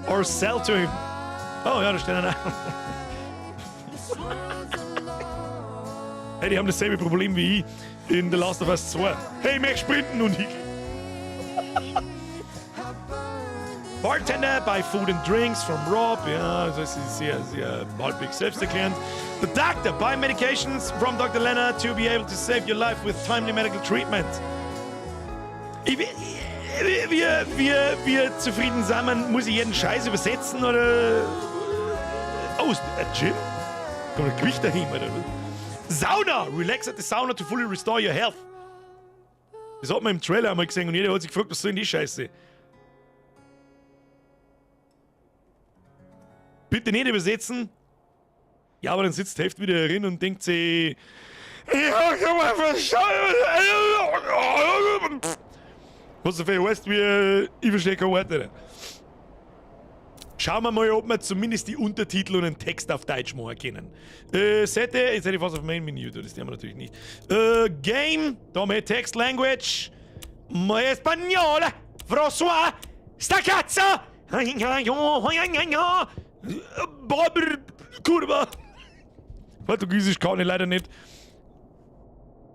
or sell to him. Oh ja, da steht einer. Hey, die haben dasselbe Problem wie ich in The Last of Us 2. Hey, ich möchte sprinten und ich. Bartender, buy food and drinks from Rob. Ja, das ist sehr, sehr halbwegs selbsterklärend. The doctor, buy medications from Dr. Leonard to be able to save your life with timely medical treatment. Ich, wir zufrieden sind, muss ich jeden Scheiß übersetzen oder? Oh, ist ein Gym? Kommt ein Gewicht dahin, oder? Sauna! Relax at the sauna to fully restore your health. Das hat man im Trailer einmal gesehen und jeder hat sich gefragt, was soll denn die Scheiße? Bitte nicht übersetzen. Ja, aber dann sitzt die Hälfte wieder drin und denkt sich, ich hab schon mal verstanden. Was so viel heißt wie, ich verstehe kein Wort. Alter. Schauen wir mal, ob wir zumindest die Untertitel und den Text auf Deutsch machen können. Sette, jetzt hätte ich fast auf Main Menu, das haben wir natürlich nicht. Game, da haben wir Text Language. Español, François, sta cazzo! Kurva! Portugiesisch kann ich leider nicht.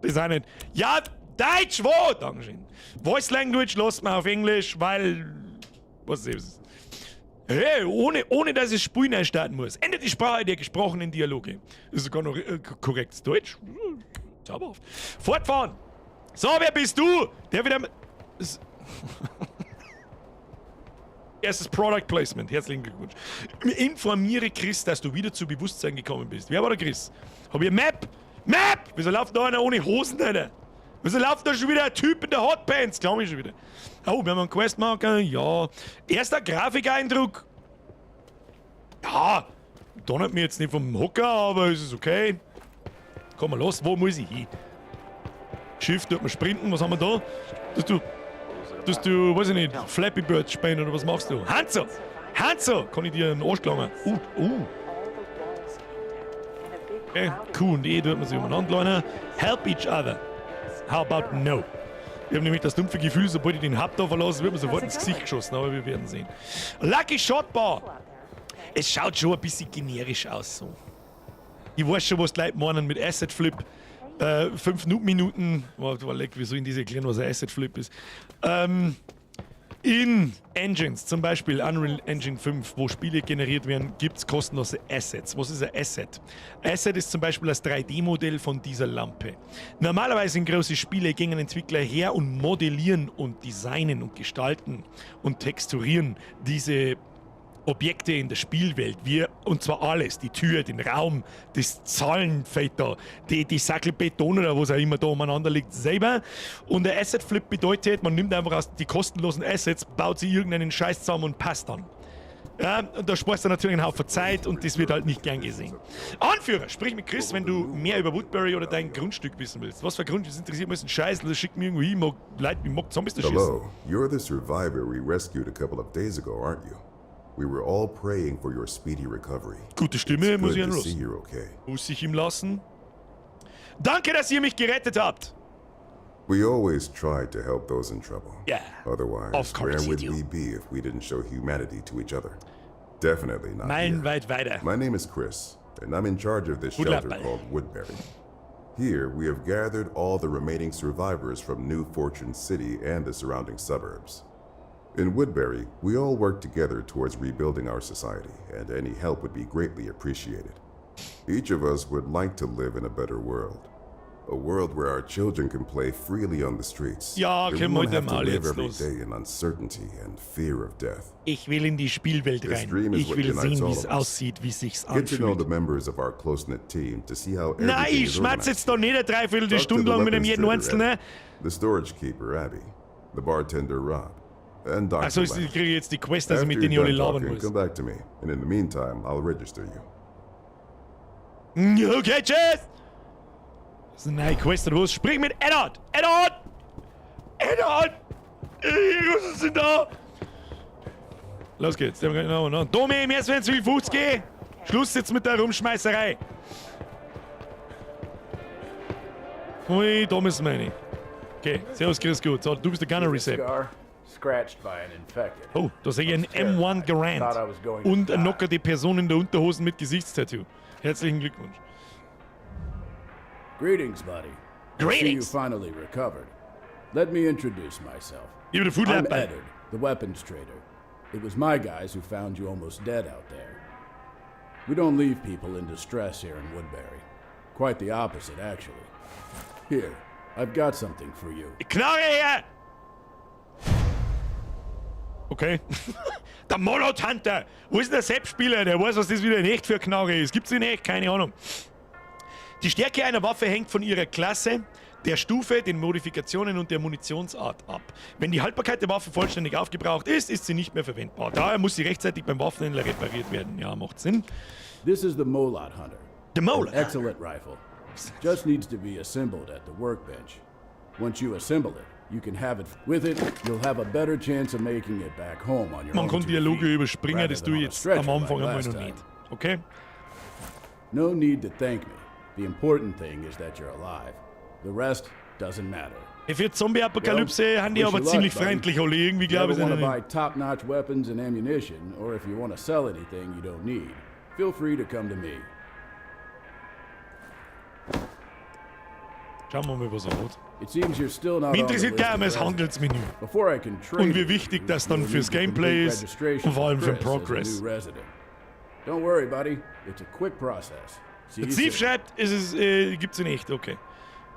Das auch nicht. Ja, Deutsch, wo? Dankeschön. Voice Language lässt man auf Englisch, weil. Was ist das? Hey, ohne dass ich Spiel neu starten muss. Ändert die Sprache der gesprochenen Dialoge. Das ist sogar noch korrektes Deutsch. Zauberhaft. Fortfahren! So, wer bist du? Der wieder. Erstes Product Placement. Herzlichen Glückwunsch. Informiere Chris, dass du wieder zu Bewusstsein gekommen bist. Wer war der Chris? Hab ich eine Map? Map! Wieso läuft da einer ohne Hosen, Alter? Wieso läuft da schon wieder ein Typ in der Hotpants? Glaube ich schon wieder. Oh, wir haben einen Questmarker. Ja. Erster Grafikeindruck. Ja. Donnert mir jetzt nicht vom Hocker, aber es ist okay. Komm mal los, wo muss ich hin? Shift tut man sprinten, was haben wir da? Dass du, weiß ich nicht, Flappy Bird spielen oder was machst du? Hanzo! Hanzo! Kann ich dir einen Arsch langen? Okay, Q und E tut man sich umeinander lernen. Help each other. How about no? Ich habe nämlich das dumpfe Gefühl, sobald ich den Hub da verlasse, wird mir sofort ins Gesicht geschossen, aber wir werden sehen. Lucky Shot Bar! Es schaut schon ein bisschen generisch aus so. Ich weiß schon, was die Leute meinen mit Asset Flip. 5 Minuten, warte, leck, wie soll ich das erklären, was ein Asset Flip ist? In Engines, zum Beispiel Unreal Engine 5, wo Spiele generiert werden, gibt es kostenlose Assets. Was ist ein Asset? Asset ist zum Beispiel das 3D-Modell von dieser Lampe. Normalerweise in große Spiele gehen Entwickler her und modellieren und designen und gestalten und texturieren diese Objekte in der Spielwelt. Wir, und zwar alles, die Tür, den Raum, das Zahlenfeld da, die Sackel Beton oder was auch immer da umeinander liegt, selber. Und der Asset Flip bedeutet, man nimmt einfach aus die kostenlosen Assets, baut sie irgendeinen Scheiß zusammen und passt dann. Ja, und da sparst du natürlich einen Haufen Zeit und das wird halt nicht gern gesehen. Anführer, sprich mit Chris, wenn du mehr über Woodbury oder dein Grundstück wissen willst. Was für Grundstück? Das interessiert mich ein Scheiß, das schickt mir irgendwo hin, mag Leute, ich mag Zombies da schießen. Hello, you're the survivor we rescued a couple of days ago, aren't you? We were all praying for your speedy recovery. Gute Stimme, It's muss ich good ihm to lassen. see you're okay. Muss ich ihm lassen. Danke, dass ihr mich gerettet habt. We always try to help those in trouble. Yeah. Otherwise, Of course where you would do. we be if we didn't show humanity to each other? Definitely not here. Meilenweit weiter. My name is Chris, and I'm in charge of this Good shelter luck, buddy. called Woodbury. Here, we have gathered all the remaining survivors from New Fortune City and the surrounding suburbs. In Woodbury, we all work together towards rebuilding our society, and any help would be greatly appreciated. Each of us would like to live in a better world. A world where our children can play freely on the streets. Ja, where we können wir won't heute have to mal live jetzt every los. day in uncertainty and fear of death. Ich will in die Spielwelt This rein. dream is Ich what will unites sehen, all wie es of us. aussieht, wie sich's Get to know anfühlt. the members of our close-knit team to see how Nein, everything ich is schmatz organized. jetzt da nicht eine Dreiviertel Talk to Stunde the lang mit einem weapons jeden trader, Einzelnen. Eddie, the storage keeper, Abby, the bartender, Rob, and Dr. Achso, ich Lamb. kriege jetzt die Quest, dass ich After mit you're denen alle done labern talking, muss. come back to me, and in the meantime, I'll register you. Okay, tschüss! Das ist eine neue Quest oder was? Sprich mit Eddard! Eddard! Eddard! Die Russen sind da! Los geht's. Domi, mir ist 50. Schluss jetzt mit der Rumschmeißerei. Ui, da müssen wir rein. Okay, servus, grüß Gott. So, du bist der Gunnery Sepp. Scar scratched by an infected. Oh, da sehe ich einen M1 Garand. Thought I was going to Und eine die. knockerte Person in der Unterhosen mit Gesichtstattoo. Herzlichen Glückwunsch. Greetings, buddy. I see you Greetings. finally recovered. Let me introduce myself. You're the food I'm lab, buddy. Eddard, the weapons trader. It was my guys who found you almost dead out there. We don't leave people in distress here in Woodbury. Quite the opposite, actually. Here, I've got something for you. Knarre her! Okay. Der Molot Hunter! Wo ist denn der Sepp-Spieler? Der weiß, was das wieder in echt für Knarre ist. Gibt's in echt? Keine Ahnung. Die Stärke einer Waffe hängt von ihrer Klasse, der Stufe, den Modifikationen und der Munitionsart ab. Wenn die Haltbarkeit der Waffe vollständig aufgebraucht ist, ist sie nicht mehr verwendbar. Daher muss sie rechtzeitig beim Waffenhändler repariert werden. Ja, macht Sinn. This is the Molot Hunter. The Molot An excellent rifle. Just needs to be assembled at the workbench. Once you assemble it, you can have it. With it, you'll have a better chance of making it back home on your Man own kann two Dialoge feet, überspringen, rather das than tue ich on a jetzt stretcher am Anfang like einmal last noch time. nicht. Okay? No need to thank me. The important thing is that you're alive. The rest doesn't matter. Für Zombie-Apokalypse haben die aber ziemlich freundlich alle. Irgendwie glaube ich If you es ever want to nicht. buy top-notch weapons and ammunition, or if you want to sell anything you don't need, feel free to come to me. Schauen wir mal, was er hat. It seems you're still not Mich on the interessiert list gleich of einmal das residents. Handelsmenü. Before I can trade Und wie with wichtig you, das dann you'll fürs need to Gameplay complete ist registration und vor allem with für den Chris as a Progress. new resident. Don't worry, buddy. It's a quick process. See Der you Steve soon. schreibt, es ist, gibt's in echt, okay.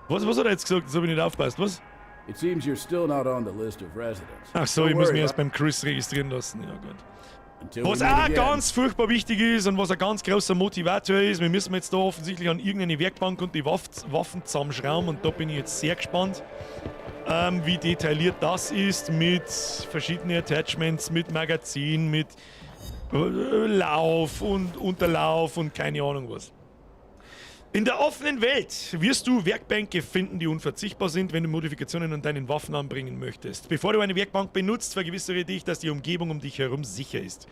Was hat er jetzt gesagt? Das habe ich nicht aufgepasst. Was? It seems you're still not on the list of residents. Ach so, Don't ich muss worry, mich erst bud- beim Chris registrieren lassen. Ja, gut. Until we Was meet auch again. ganz furchtbar wichtig ist und was ein ganz großer Motivator ist, wir müssen jetzt da offensichtlich an irgendeine Werkbank und die Waffen zusammenschrauben und da bin ich jetzt sehr gespannt, wie detailliert das ist mit verschiedenen Attachments, mit Magazin, mit Lauf und Unterlauf und keine Ahnung was. In der offenen Welt wirst du Werkbänke finden, die unverzichtbar sind, wenn du Modifikationen an deinen Waffen anbringen möchtest. Bevor du eine Werkbank benutzt, vergewissere dich, dass die Umgebung um dich herum sicher ist.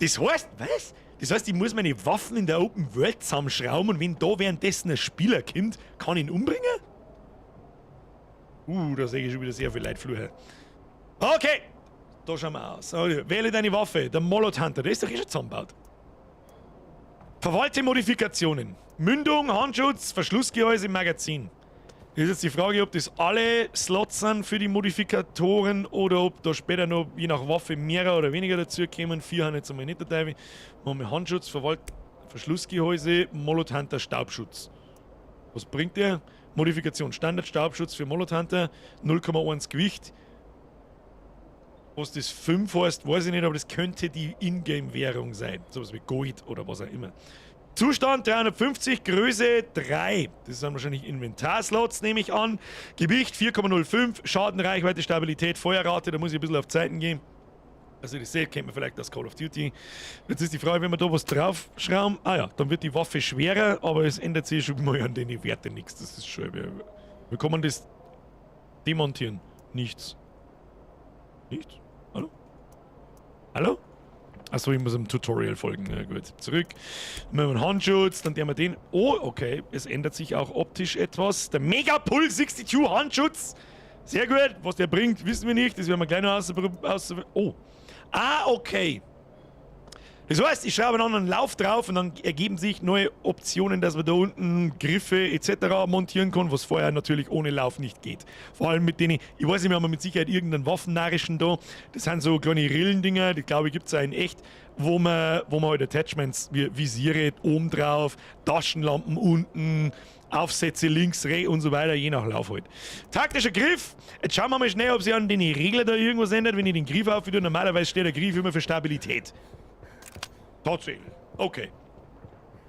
Das heißt, was? Das heißt, ich muss meine Waffen in der Open World zusammenschrauben und wenn da währenddessen ein Spieler kommt, kann ich ihn umbringen? Da sehe ich schon wieder sehr viel Leute fluchen. Okay, da schauen wir aus. Also, wähle deine Waffe, der Molot Hunter, der ist doch eh schon zusammengebaut. Verwalte Modifikationen. Mündung, Handschutz, Verschlussgehäuse, Magazin. Das ist jetzt die Frage, ob das alle Slots sind für die Modifikatoren oder ob da später noch je nach Waffe mehr oder weniger dazu kommen. 4 haben jetzt einmal nicht dabei. Machen wir Handschutz, Verschlussgehäuse, Molot Hunter, Staubschutz. Was bringt der? Modifikation Standard Staubschutz für Molot Hunter, 0,1 Gewicht. Was das 5 heißt, weiß ich nicht, aber das könnte die Ingame-Währung sein. Sowas wie Gold oder was auch immer. Zustand 350, Größe 3. Das sind wahrscheinlich Inventarslots, nehme ich an. Gewicht 4,05, Schaden, Reichweite, Stabilität, Feuerrate, da muss ich ein bisschen auf Zeiten gehen. Also das seht, kennt man vielleicht aus Call of Duty. Jetzt ist die Frage, wenn wir da was draufschrauben, ah ja, dann wird die Waffe schwerer, aber es ändert sich schon mal an den Werten nichts. Das ist schon, wir kann man das demontieren? Nichts. Nichts? Hallo? Hallo? Achso, ich muss einem Tutorial folgen. Na gut, zurück. Dann machen wir einen Handschutz, dann nehmen wir den. Oh, okay, es ändert sich auch optisch etwas. Der Megapull 62 Handschutz. Sehr gut. Was der bringt, wissen wir nicht. Das werden wir gleich noch aus. Oh. Ah, okay. Das heißt, ich schraube einen anderen Lauf drauf und dann ergeben sich neue Optionen, dass man da unten Griffe et cetera montieren kann, was vorher natürlich ohne Lauf nicht geht. Vor allem mit denen, ich weiß nicht, wir haben mit Sicherheit irgendeinen Waffennarischen da. Das sind so kleine Rillendinger, die glaube ich gibt's auch in echt, wo man halt Attachments wie Visiere oben drauf, Taschenlampen unten, Aufsätze links, rechts und so weiter, je nach Lauf halt. Taktischer Griff. Jetzt schauen wir mal schnell, ob sich an den Regler da irgendwas ändert, wenn ich den Griff aufhöre. Normalerweise steht der Griff immer für Stabilität. Tatsächlich. Okay.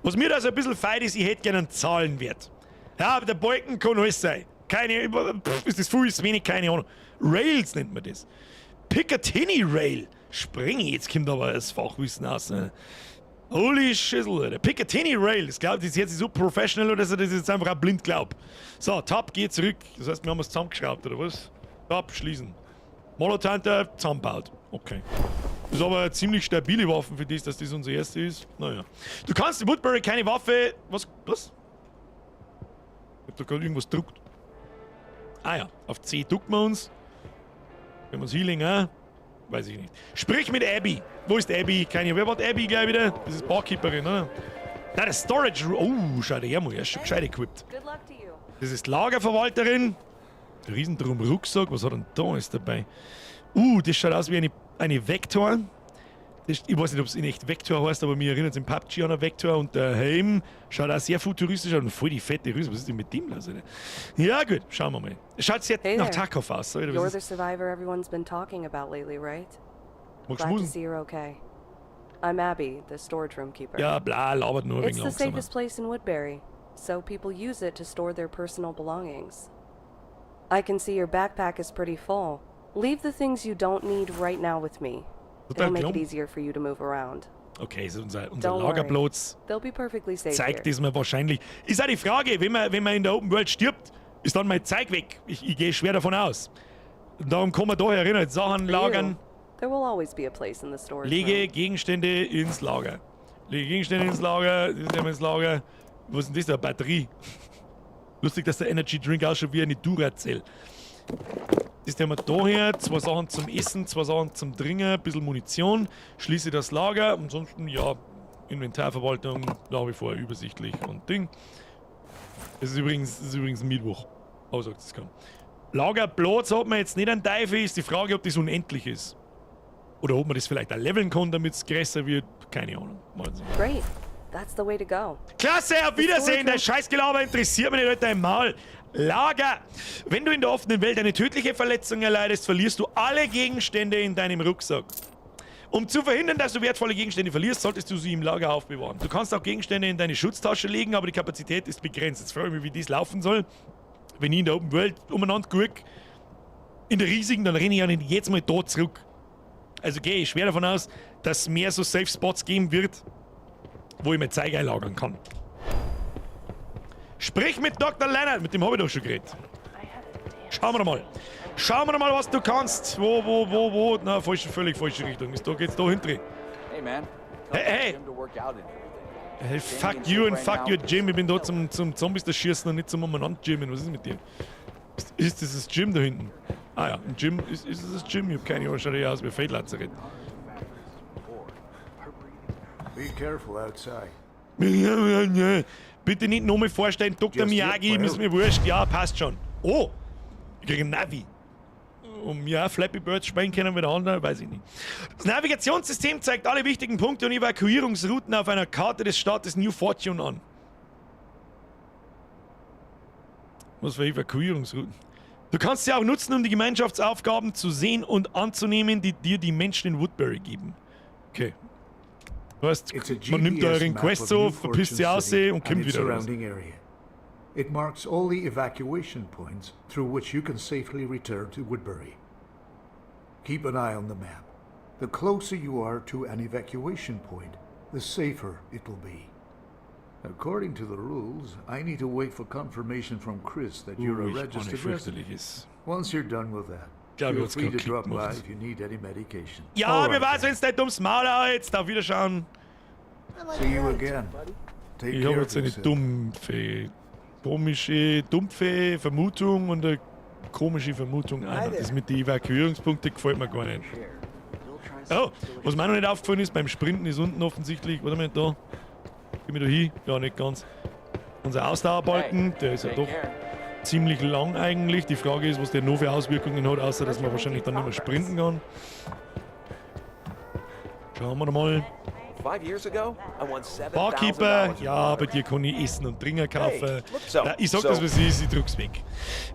Was mir da so ein bisschen feit ist, ich hätte gerne einen Zahlenwert. Ja, aber der Balken kann alles sein. Keine, pff, ist das viel, ist wenig, keine Ahnung. Rails nennt man das. Picatinny Rail. Springe, jetzt kommt aber das Fachwissen raus. Ne? Holy Schissel, Alter. Picatinny Rail. Das glaubt, das ist jetzt so professional, dass ich das jetzt einfach auch blind glaub. So, Tab geht zurück. Das heißt, wir haben es zusammengeschraubt, oder was? Tab schließen. Molot Hunter zusammenbaut. Okay. Das ist aber eine ziemlich stabile Waffe für das, dass das unsere erste ist. Naja. Du kannst in Woodbury keine Waffe. Was? Was? Ich hab da gerade irgendwas gedruckt. Ah ja, auf C ducken wir uns. Wenn wir uns Healing, äh? Weiß ich nicht. Sprich mit Abby. Wo ist Abby? Keine Ahnung. Wer war Abby gleich wieder? Das ist Barkeeperin, oder? Nein, das Storage Room. Oh, schau dir her, er ist schon gescheit equipped. Good luck to you. Das ist Lagerverwalterin. Riesendrum Rucksack. Was hat denn da alles dabei? Das schaut aus wie eine Vector. Das, ich weiß nicht, ob's in echt Vector heißt, aber mir erinnert es im PUBG an eine Vector. Und der Helm schaut auch sehr futuristisch aus und voll die fette Rüstung. Was ist denn mit dem los, Alter? Ja, gut, schauen wir mal. Es schaut sehr Hey nach there. Tarkov aus. Oder? You're Was the ist? survivor everyone's been talking about lately, right? Magst Glad to schmusen? see you're okay. I'm Abby, the storage room keeper. Ja, bla, labert nur It's wegen the langsamer. safest place in Woodbury, so people use it to store their personal belongings. I can see your backpack is pretty full. Leave the things you don't need right now with me. Total It'll make it klar. easier for you to move around. Okay, ist unser Don't worry. Lagerplatz. They'll be perfectly safe Zeigt here. es mir wahrscheinlich. Ist auch die Frage, wenn man in der Open World stirbt, ist dann mein Zeug weg. Ich gehe schwer davon aus. Und darum kann man da erinnern, Sachen For lagern. you, there will always be a place in the storage Lege room. Gegenstände ins Lager. Lege Gegenstände ins Lager, das nehmen wir ins Lager. Was ist denn das da? Batterie. Lustig, dass der Energy Drink ausschaut wie eine Duracell. Das nehmen wir da her. 2 Sachen zum Essen, 2 Sachen zum Trinken, ein bisschen Munition. Schließe das Lager. Ansonsten, ja, Inventarverwaltung nach wie vor übersichtlich und Ding. Es ist übrigens Mittwoch. Oh, sagt es kaum. Lagerplatz hat man jetzt nicht an Teufel. Ist die Frage, ob das unendlich ist. Oder ob man das vielleicht auch leveln kann, damit es größer wird. Keine Ahnung. Mal sehen. Great. That's the way to go. Klasse, auf Wiedersehen. Dein Scheißgelaber interessiert mich nicht, Alter, im Maul. Lager. Wenn du in der offenen Welt eine tödliche Verletzung erleidest, verlierst du alle Gegenstände in deinem Rucksack. Um zu verhindern, dass du wertvolle Gegenstände verlierst, solltest du sie im Lager aufbewahren. Du kannst auch Gegenstände in deine Schutztasche legen, aber die Kapazität ist begrenzt. Jetzt frage ich mich, wie das laufen soll. Wenn ich in der Open World umeinander gucke, in der riesigen, dann renne ich ja nicht jetzt mal da zurück. Also gehe ich schwer davon aus, dass es mehr so Safe Spots geben wird, wo ich mein Zeug einlagern kann. Sprich mit Dr. Leonard, mit dem habe ich doch schon geredet. Schauen wir mal. Schauen wir mal, was du kannst. Wo, wo, wo, wo? Na, falsche, völlig falsche Richtung. Ist da, geht's da hinten. Hey, man. Hey, hey. Hey, fuck you and fuck your gym. Ich bin da zum Zombies da schießen und nicht zum umeinander gymmen. Was ist mit dir? Ist das das Gym da hinten? Ah ja, ein Gym. Ist das das Gym? Ich hab keine Ahnung, schaut ja aus wie Feldlazarett. Be careful outside. Bitte nicht nochmal vorstellen, Dr. Miyagi, ist mir wurscht. Ja, passt schon. Oh, ich kriege ein Navi. Um ja, Flappy Birds spielen können wie der andere, weiß ich nicht. Das Navigationssystem zeigt alle wichtigen Punkte und Evakuierungsrouten auf einer Karte des Staates New Fortune an. Was für Evakuierungsrouten? Du kannst sie auch nutzen, um die Gemeinschaftsaufgaben zu sehen und anzunehmen, die dir die Menschen in Woodbury geben. Okay. Weißt, man nimmt da euren Quest so, verpisst sie aus und kommt wieder raus. It marks all the evacuation points through which you can safely return to Woodbury. Keep an eye on the map. The closer you are to an evacuation point, the safer it will be. According to the rules, I need to wait for confirmation from Chris that you're a registered resident. Once you're done with that, feel free to drop by if you need any medication. Ja, mir weiß, wenn's dein dummes Maul jetzt. Auf Wiederschauen. See you again. Take Ich habe jetzt eine dumpfe, komische, dumpfe Vermutung und eine komische Vermutung auch. Das mit den Evakuierungspunkten gefällt mir gar nicht. Oh, was mir auch noch nicht aufgefallen ist, beim Sprinten ist unten offensichtlich, warte mal, da, geh mir da hin, ja, nicht ganz. Unser Ausdauerbalken, der ist ja doch ziemlich lang eigentlich. Die Frage ist, was der noch für Auswirkungen hat, außer dass man wahrscheinlich dann nicht mehr sprinten kann. Schauen wir mal. Barkeeper, ja, bei dir kann ich Essen und Trinken kaufen. Ja, ich sag das, was ist, ich druck's weg.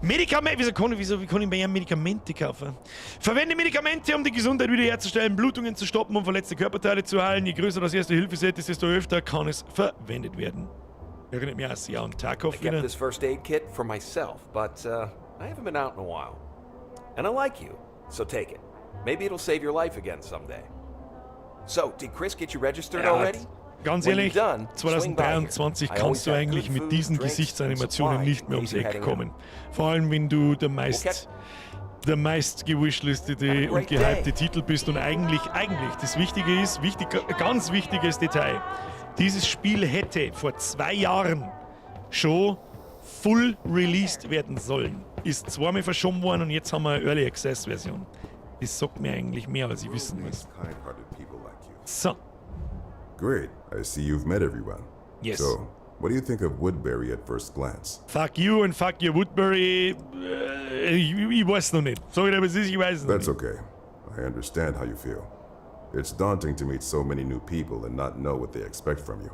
Medikamente, wieso kann ich bei ihm Medikamente kaufen? Verwende Medikamente, um die Gesundheit wiederherzustellen, Blutungen zu stoppen und verletzte Körperteile zu heilen. Je größer das erste Hilfeset ist, desto öfter kann es verwendet werden. Erinnert mich auch sehr an Tarkov I kept this first aid kit for myself, but I haven't been out in a while. And I like you, so take it. Maybe it'll save your life again someday. So, did Chris get you registered Ja, already? ganz ehrlich, 2023 kannst du eigentlich mit diesen Gesichtsanimationen nicht mehr ums Eck kommen. Vor allem, wenn du der meist gewishlistete und gehypte Titel bist und eigentlich, das Wichtige ist, ganz wichtiges Detail, dieses Spiel hätte vor 2 Jahren schon full released werden sollen. Ist zweimal verschoben worden und jetzt haben wir eine Early Access Version. Das sagt mir eigentlich mehr, als ich wissen muss. So. Great, I see you've met everyone. Yes. So, what do you think of Woodbury at first glance? Fuck you and fuck your Woodbury. Ich weiß noch nicht. Sag ich dir, was ist, ich weiß noch That's nicht. okay. I understand how you feel. It's daunting to meet so many new people and not know what they expect from you.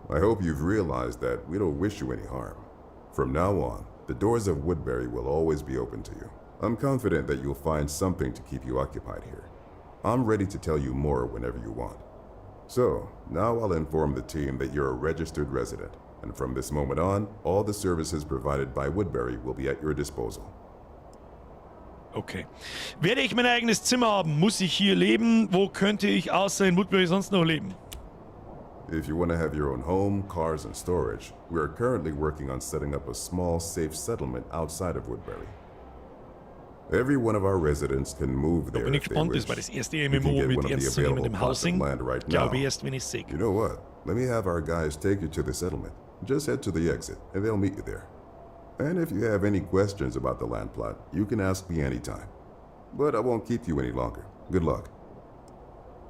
I hope you've realized that we don't wish you any harm. From now on, the doors of Woodbury will always be open to you. I'm confident that you'll find something to keep you occupied here. I'm ready to tell you more whenever you want. So, now I'll inform the team that you're a registered resident, and from this moment on, all the services provided by Woodbury will be at your disposal. Okay. Werde ich mein eigenes Zimmer haben? Muss ich hier leben? Wo könnte ich außer in Woodbury sonst noch leben? If you want to have your own home, cars, and storage, we are currently working on setting up a small, safe settlement outside of Woodbury. Every one of our residents can move Da there bin ich if they gespannt, das wish. war das erste We can MMO get mit one of the ernstzunehmendem available plots of Housing. land right now. Glaube ich erst, wenn ich sehe. You know what? Let me have our guys take you to the settlement. Just head to the exit, and they'll meet you there. And if you have any questions about the land plot, you can ask me anytime. But I won't keep you any longer. Good luck.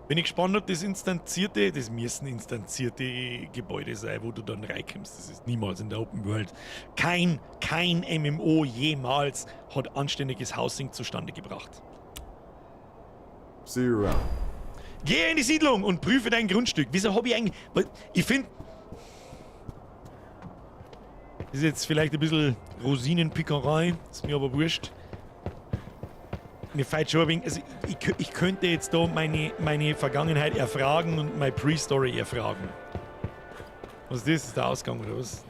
Bin ich gespannt, ob das das müssen instanzierte Gebäude sein, wo du dann reinkommst. Das ist niemals in der Open World. Kein MMO jemals hat anständiges Housing zustande gebracht. See you around. Geh in die Siedlung und prüfe dein Grundstück. Wieso hab ich eigentlich... Weil ich find... Das ist jetzt vielleicht ein bisschen Rosinenpickerei, ist mir aber wurscht. Mir fällt schon ein wenig, also ich könnte jetzt da meine Vergangenheit erfragen und meine Pre-Story erfragen. Was ist das? Ist der Ausgang oder was?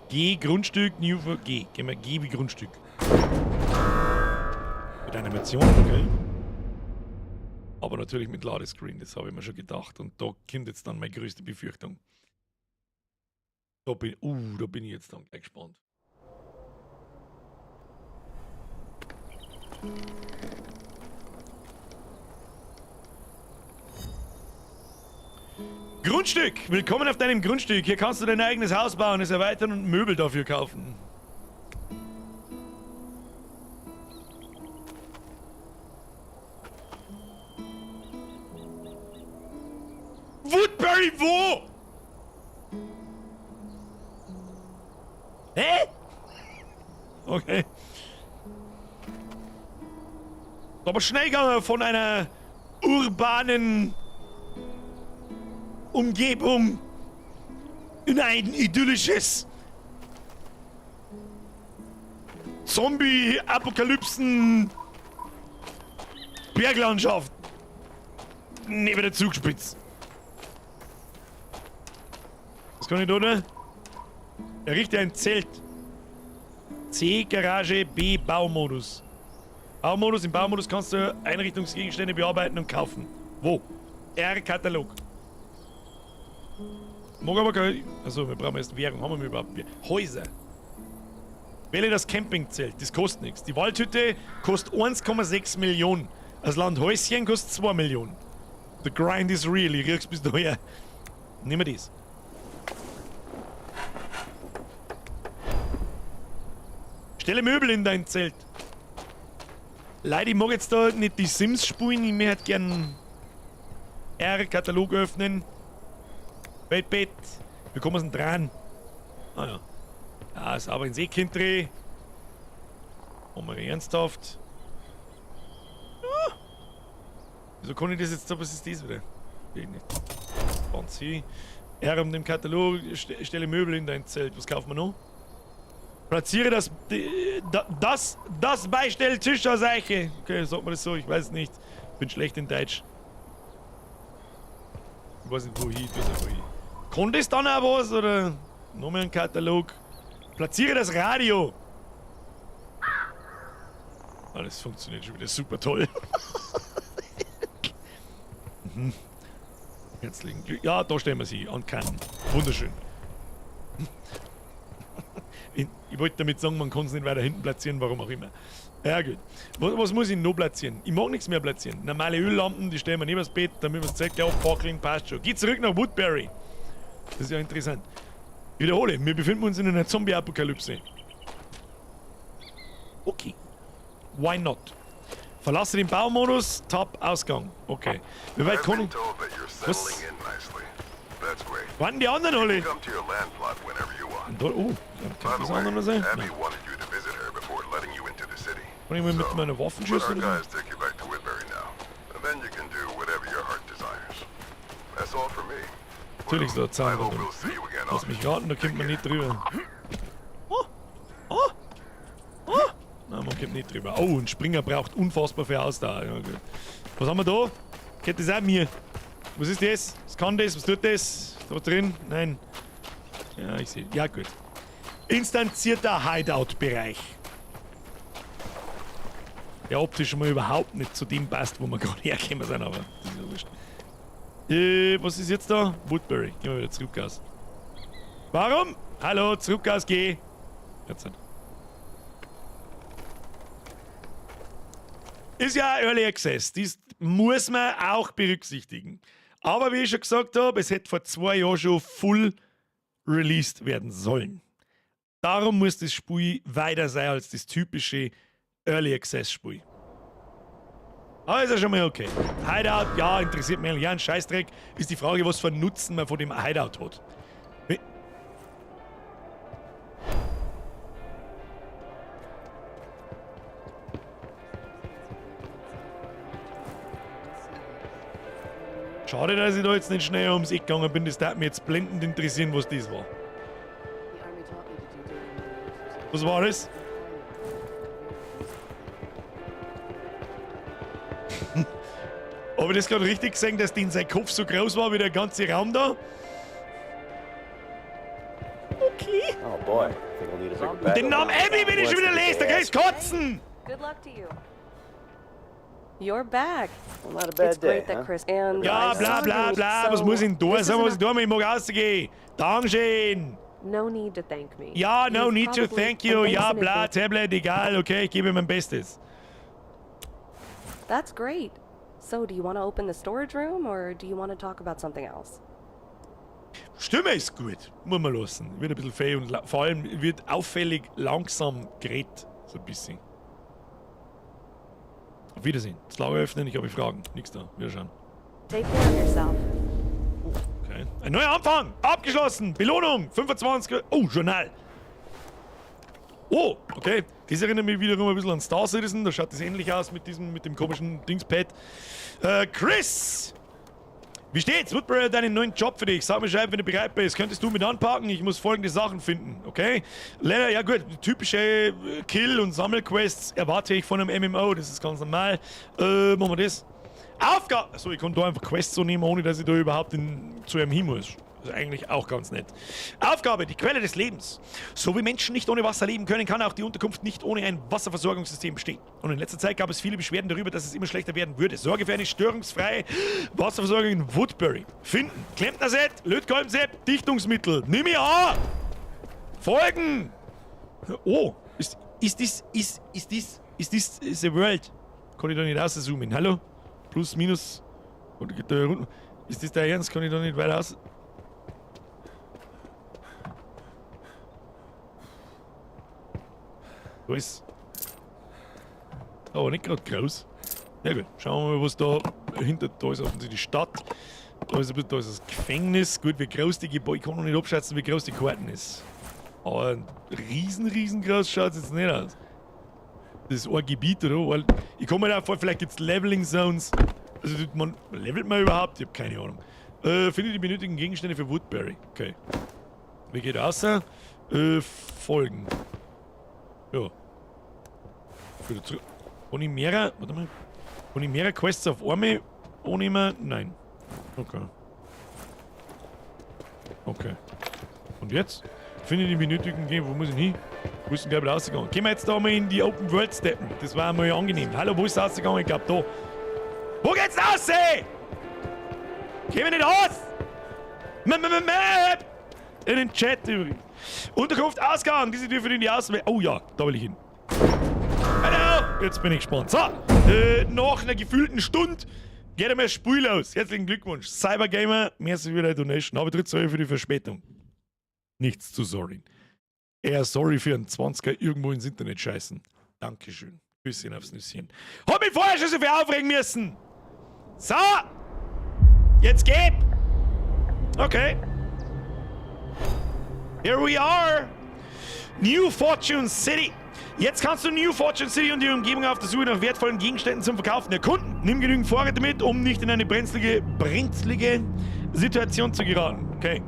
G, Grundstück, New for G. Gehen wir G wie Grundstück. Mit Animation, okay. Aber natürlich mit Ladescreen, das habe ich mir schon gedacht. Und da kommt jetzt dann meine größte Befürchtung. Da bin ich jetzt dann gleich gespannt. Grundstück! Willkommen auf deinem Grundstück. Hier kannst du dein eigenes Haus bauen, es erweitern und Möbel dafür kaufen. Woodbury wo? Hä? Okay. Aber schnell gegangen von einer urbanen Umgebung in ein idyllisches Zombie-Apokalypsen Berglandschaft neben der Zugspitze. Was kann ich da noch? Errichte ein Zelt. C Garage, B Baumodus. Baumodus, im Baumodus kannst du Einrichtungsgegenstände bearbeiten und kaufen. Wo? R Katalog. Mag aber keine. Also, wir brauchen erst Währung. Haben wir überhaupt Häuser. Wähle das Campingzelt, das kostet nichts. Die Waldhütte kostet 1,6 Millionen. Das Landhäuschen kostet 2 Millionen. The grind is real, ich krieg's bis daher. Nehmen wir das. Stelle Möbel in dein Zelt. Leute, ich mag jetzt da nicht die Sims spielen, ich möchte gern R-Katalog öffnen. Feldbett. Wie kommen wir denn dran? Ah ja. Ja, ist aber ein Seekind drin. Machen wir ernsthaft. Ah. Wieso kann ich das jetzt da? Was ist das wieder? Ich nicht. Banzi. R um den Katalog, stelle Möbel in dein Zelt. Was kaufen wir noch? Platziere das Beistelltisch aus Eiche. Okay, sagt man das so? Ich weiß nicht. Bin schlecht in Deutsch. Ich weiß nicht, wohin. Ich weiß nicht, wohin. Kann das dann auch was? Oder nochmal ein Katalog? Platziere das Radio. Alles funktioniert schon wieder super toll. Mhm. Herzlichen Glück. Ja, da stellen wir sie an keinen. Wunderschön. Ich wollte damit sagen, man kann es nicht weiter hinten platzieren, warum auch immer. Ja gut. Was muss ich noch platzieren? Ich mag nichts mehr platzieren. Normale Öllampen, die stellen wir neben das Bett, damit wir das Zeug gleich abfackeln, passt schon. Geh zurück nach Woodbury. Das ist ja interessant. Ich wiederhole, wir befinden uns in einer Zombie-Apokalypse. Okay. Why not? Verlasse den Baumodus, Tab, Ausgang. Okay. Wie weit kann ich... Was? Wann die anderen alle? Da, oh, kann das andere sein? Nein. Kann ich mal mit meiner Waffen schießen? Oder so? Natürlich ist da ein Zaun drin. Lass mich raten, da kommt man nicht drüber. Oh! Oh! Oh! Nein, man kommt nicht drüber. Oh, ein Springer braucht unfassbar viel Ausdauer. Ja, gut. Was haben wir da? Geht das auch mir? Was ist das? Was kann das? Was tut das? Da drin? Nein. Ja, ich sehe. Ja, gut. Instanzierter Hideout-Bereich. Der optisch schon mal überhaupt nicht zu dem passt, wo wir gerade hergekommen sind, aber das ist ja wurscht. Was ist jetzt da? Woodbury. Gehen wir wieder zurück aus. Warum? Hallo, zurück aus, geh. Jetzt. Ist ja Early Access. Das muss man auch berücksichtigen. Aber wie ich schon gesagt habe, es hätte vor 2 Jahren schon full released werden sollen. Darum muss das Spiel weiter sein als das typische Early Access Spiel. Aber ist ja schon mal okay. Hideout, ja, interessiert mich eigentlich ja, ein Scheißdreck. Ist die Frage, was für einen Nutzen man von dem Hideout hat. Schade, dass ich da jetzt nicht schnell ums Eck gegangen bin. Das würde mich jetzt blendend interessieren, was das war. Was war das? Habe ich das gerade richtig gesehen, dass den sein Kopf so groß war wie der ganze Raum da? Okay. Oh boy, I think we'll need a bigger Und den Namen Abby, wenn ich schon wieder lese, da krieg ich Kotzen! Good luck to you. You're back. Well, not a bad It's great day, that huh? Chris and Ja, I bla saw bla you, bla, so was muss ich denn da? this Sag is mal, an was ich da mache, ich mag rausgehen. Dankeschön. No need to thank me. Ja, no You've need to probably- thank you. and Ja, thanks in bla, advance. Tablet, egal, okay, ich gebe mein Bestes. That's great. So, do you want to open the storage room or do you want to talk about something else? Stimme ist gut, muss man lassen. Wird ein bisschen fähig und vor allem wird auffällig langsam geredet. So ein bisschen. Auf Wiedersehen. Das Lager öffnen, ich habe Fragen. Nix da. Wiederschauen. Take care of yourself. Okay. Ein neuer Anfang! Abgeschlossen! Belohnung! 25. Oh, Journal! Oh, okay. Das erinnert mich wiederum ein bisschen an Star Citizen. Da schaut das ähnlich aus mit diesem, mit dem komischen Dingspad. Chris! Wie steht's? Woodbury hat einen neuen Job für dich. Sag mir Bescheid, wenn du bereit bist. Könntest du mit anpacken? Ich muss folgende Sachen finden, okay? Leider, ja gut, typische Kill- und Sammelquests erwarte ich von einem MMO. Das ist ganz normal. Machen wir das. Aufgabe! Achso, ich kann da einfach Quests so nehmen, ohne dass ich da überhaupt zu einem hin muss. Das ist eigentlich auch ganz nett. Aufgabe, die Quelle des Lebens. So wie Menschen nicht ohne Wasser leben können, kann auch die Unterkunft nicht ohne ein Wasserversorgungssystem bestehen. Und in letzter Zeit gab es viele Beschwerden darüber, dass es immer schlechter werden würde. Sorge für eine störungsfreie Wasserversorgung in Woodbury. Finden. Klempnerset, Lötkolbenset, Dichtungsmittel. Nimm ich an! Folgen! Oh, ist this the world? Kann ich da nicht rauszoomen? Hallo? Plus, minus. Oder geht da runter? Ist das der Ernst? Kann ich da nicht weiter raus? Da ist. Aber nicht gerade groß. Ja gut, schauen wir mal, was da hinter. Da ist offensichtlich die Stadt. Da ist, ein bisschen, da ist das Gefängnis. Gut, wie groß die Gebäude. Ich kann noch nicht abschätzen, wie groß die Karten ist. Aber riesen, riesengroß schaut es jetzt nicht aus. Das ist ein Gebiet, oder? Weil ich komme mir da vor, vielleicht gibt es Leveling Zones. Also, man, levelt man überhaupt? Ich habe keine Ahnung. Finde die benötigten Gegenstände für Woodbury. Okay. Wie geht raus? Folgen. Ja. Wieder zurück. Kann ich mehrere. Warte mal. Kann ich mehrere Quests auf einmal annehmen? Nein. Okay. Okay. Und jetzt? Finde die benötigten Gegenstände. Wo muss ich hin? Wo ist denn gleich wieder rausgegangen? Gehen wir jetzt da mal in die Open World steppen. Das war mal angenehm. Hallo, wo ist es rausgegangen? Ich glaub da. Wo geht's raus, ey? Gehen wir nicht raus! Map! In den Chat übrigens. Unterkunft Ausgang. Diese Tür führt in die Außenwelt. Oh ja, da will ich hin. Hallo! Jetzt bin ich gespannt. So, nach einer gefühlten Stunde geht einmal das Spiel los. Herzlichen Glückwunsch. Cybergamer, merci für deine Donation. Aber tritt sorry für die Verspätung. Nichts zu sorry. Eher sorry für einen 20er irgendwo ins Internet scheißen. Dankeschön. Küsschen aufs Nüsschen. Hab mich vorher schon so viel aufregen müssen. So! Jetzt gib! Okay. Here we are! New Fortune City. Jetzt kannst du New Fortune City und die Umgebung auf der Suche nach wertvollen Gegenständen zum Verkaufen erkunden. Nimm genügend Vorräte mit, um nicht in eine brenzlige, brenzlige Situation zu geraten. Okay.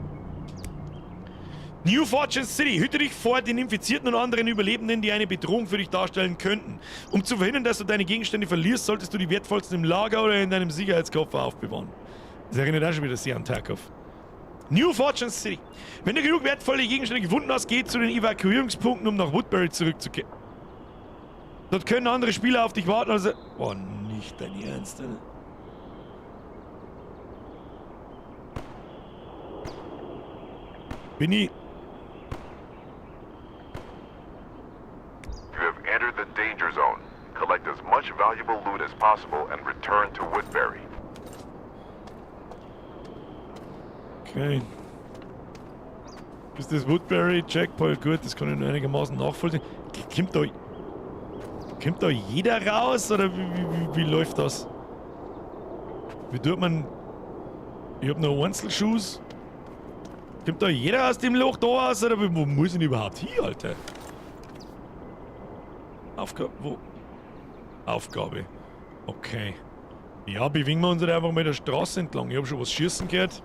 New Fortune City. Hüte dich vor den Infizierten und anderen Überlebenden, die eine Bedrohung für dich darstellen könnten. Um zu verhindern, dass du deine Gegenstände verlierst, solltest du die wertvollsten im Lager oder in deinem Sicherheitskoffer aufbewahren. Das erinnert auch schon wieder sehr an Tarkov. New Fortune City. Wenn du genug wertvolle Gegenstände gefunden hast, geh zu den Evakuierungspunkten, um nach Woodbury zurückzukehren. Dort können andere Spieler auf dich warten, also. Oh, nicht dein Ernst, Alter. Bin ich. You have entered the danger zone. Collect as much valuable loot as possible and return to Woodbury. Okay. Ist das Woodbury Checkpoint? Gut, das kann ich nur einigermaßen nachvollziehen. Kommt da jeder raus oder wie läuft das? Wie tut man. Ich hab noch Einzelschuss. Kommt da jeder aus dem Loch da raus oder wo muss ich denn überhaupt hin, Alter? Aufgabe. Wo? Aufgabe. Okay. Ja, bewegen wir uns halt einfach mal der Straße entlang. Ich hab schon was schießen gehört.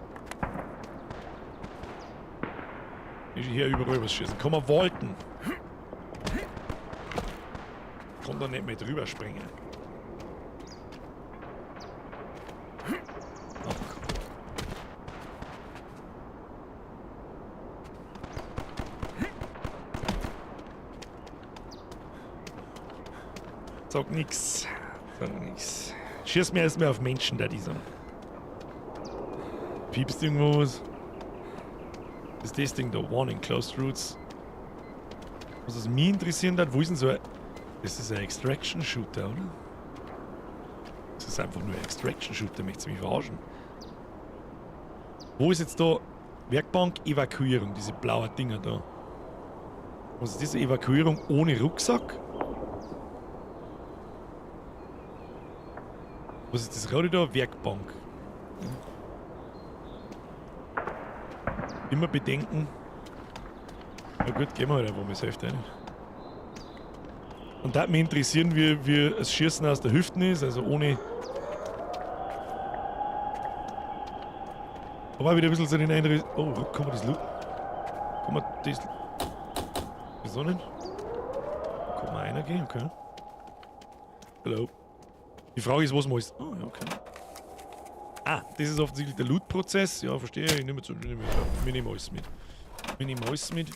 Ist hier überall was schießen. Kann man vaulten. Kann da nicht mehr drüber springen. Sag nix. Sag nix. Schieß mir erstmal auf Menschen, da die sagen. Piepst irgendwo was? Was ist das Ding da? Warning, Closed Routes. Was es mich interessieren hat, wo ist denn so ein. Das ist ein Extraction Shooter, oder? Das ist einfach nur ein Extraction Shooter, möchtest du mich verarschen? Wo ist jetzt da Werkbank Evakuierung, diese blauen Dinger da? Was ist das? Evakuierung ohne Rucksack? Was ist das rote da? Werkbank. Immer bedenken. Na gut, gehen wir halt einfach mal das Hälfte rein. Und da hat mich interessieren, wie das Schießen aus der Hüften ist, also ohne. Aber wieder ein bisschen so den Eindruck. Oh, kann man das looten? Kann man das. Wieso nicht? Kann man einer gehen? Okay. Hallo. Die Frage ist, was man alles. Oh, ja, okay. Ah, das ist offensichtlich der Loot-Prozess. Ja, verstehe. Ich nehme zu, nehme, wir nehmen alles mit. Wir nehmen alles mit.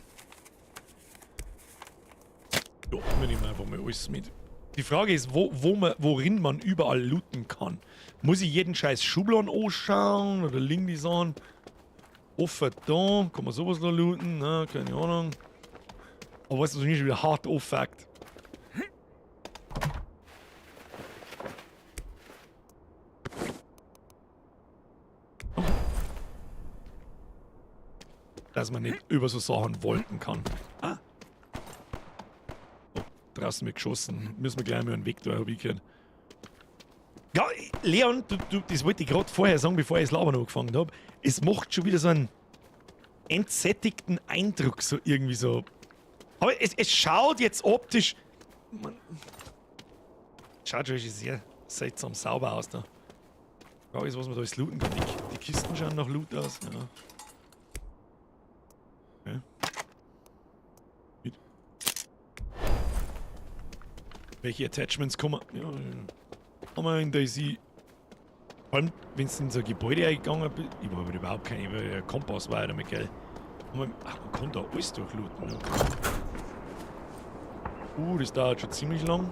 Ja, wir nehmen einfach mal alles mit. Die Frage ist, worin man überall looten kann. Muss ich jeden scheiß Schubladen anschauen oder liegen die Sachen offen da? Kann man sowas noch looten? Na, keine Ahnung. Aber weißt du, was mich schon wieder hart auffuckt? Dass man nicht über so Sachen wolken kann. Ah. Oh, draußen wird geschossen. Müssen wir gleich mal einen Weg da, hab ich gehört. Ja, Leon, du, das wollte ich gerade vorher sagen, bevor ich das Labern angefangen habe. Es macht schon wieder so einen entsättigten Eindruck, so irgendwie so. Aber es schaut jetzt optisch. Man, schaut schon sehr seltsam sauber aus da. Frage ist, was man da alles looten kann. Die Kisten schauen nach Loot aus. Ja. Okay. Mit. Welche Attachments kommen? Ja, ja. Haben wir in DayZ. Vor allem, wenn du in so ein Gebäude eingegangen bist. Ich war überhaupt kein Kompass war ja damit, gell? Ach, man kann da alles durchlooten. Ja. Das dauert schon ziemlich lang.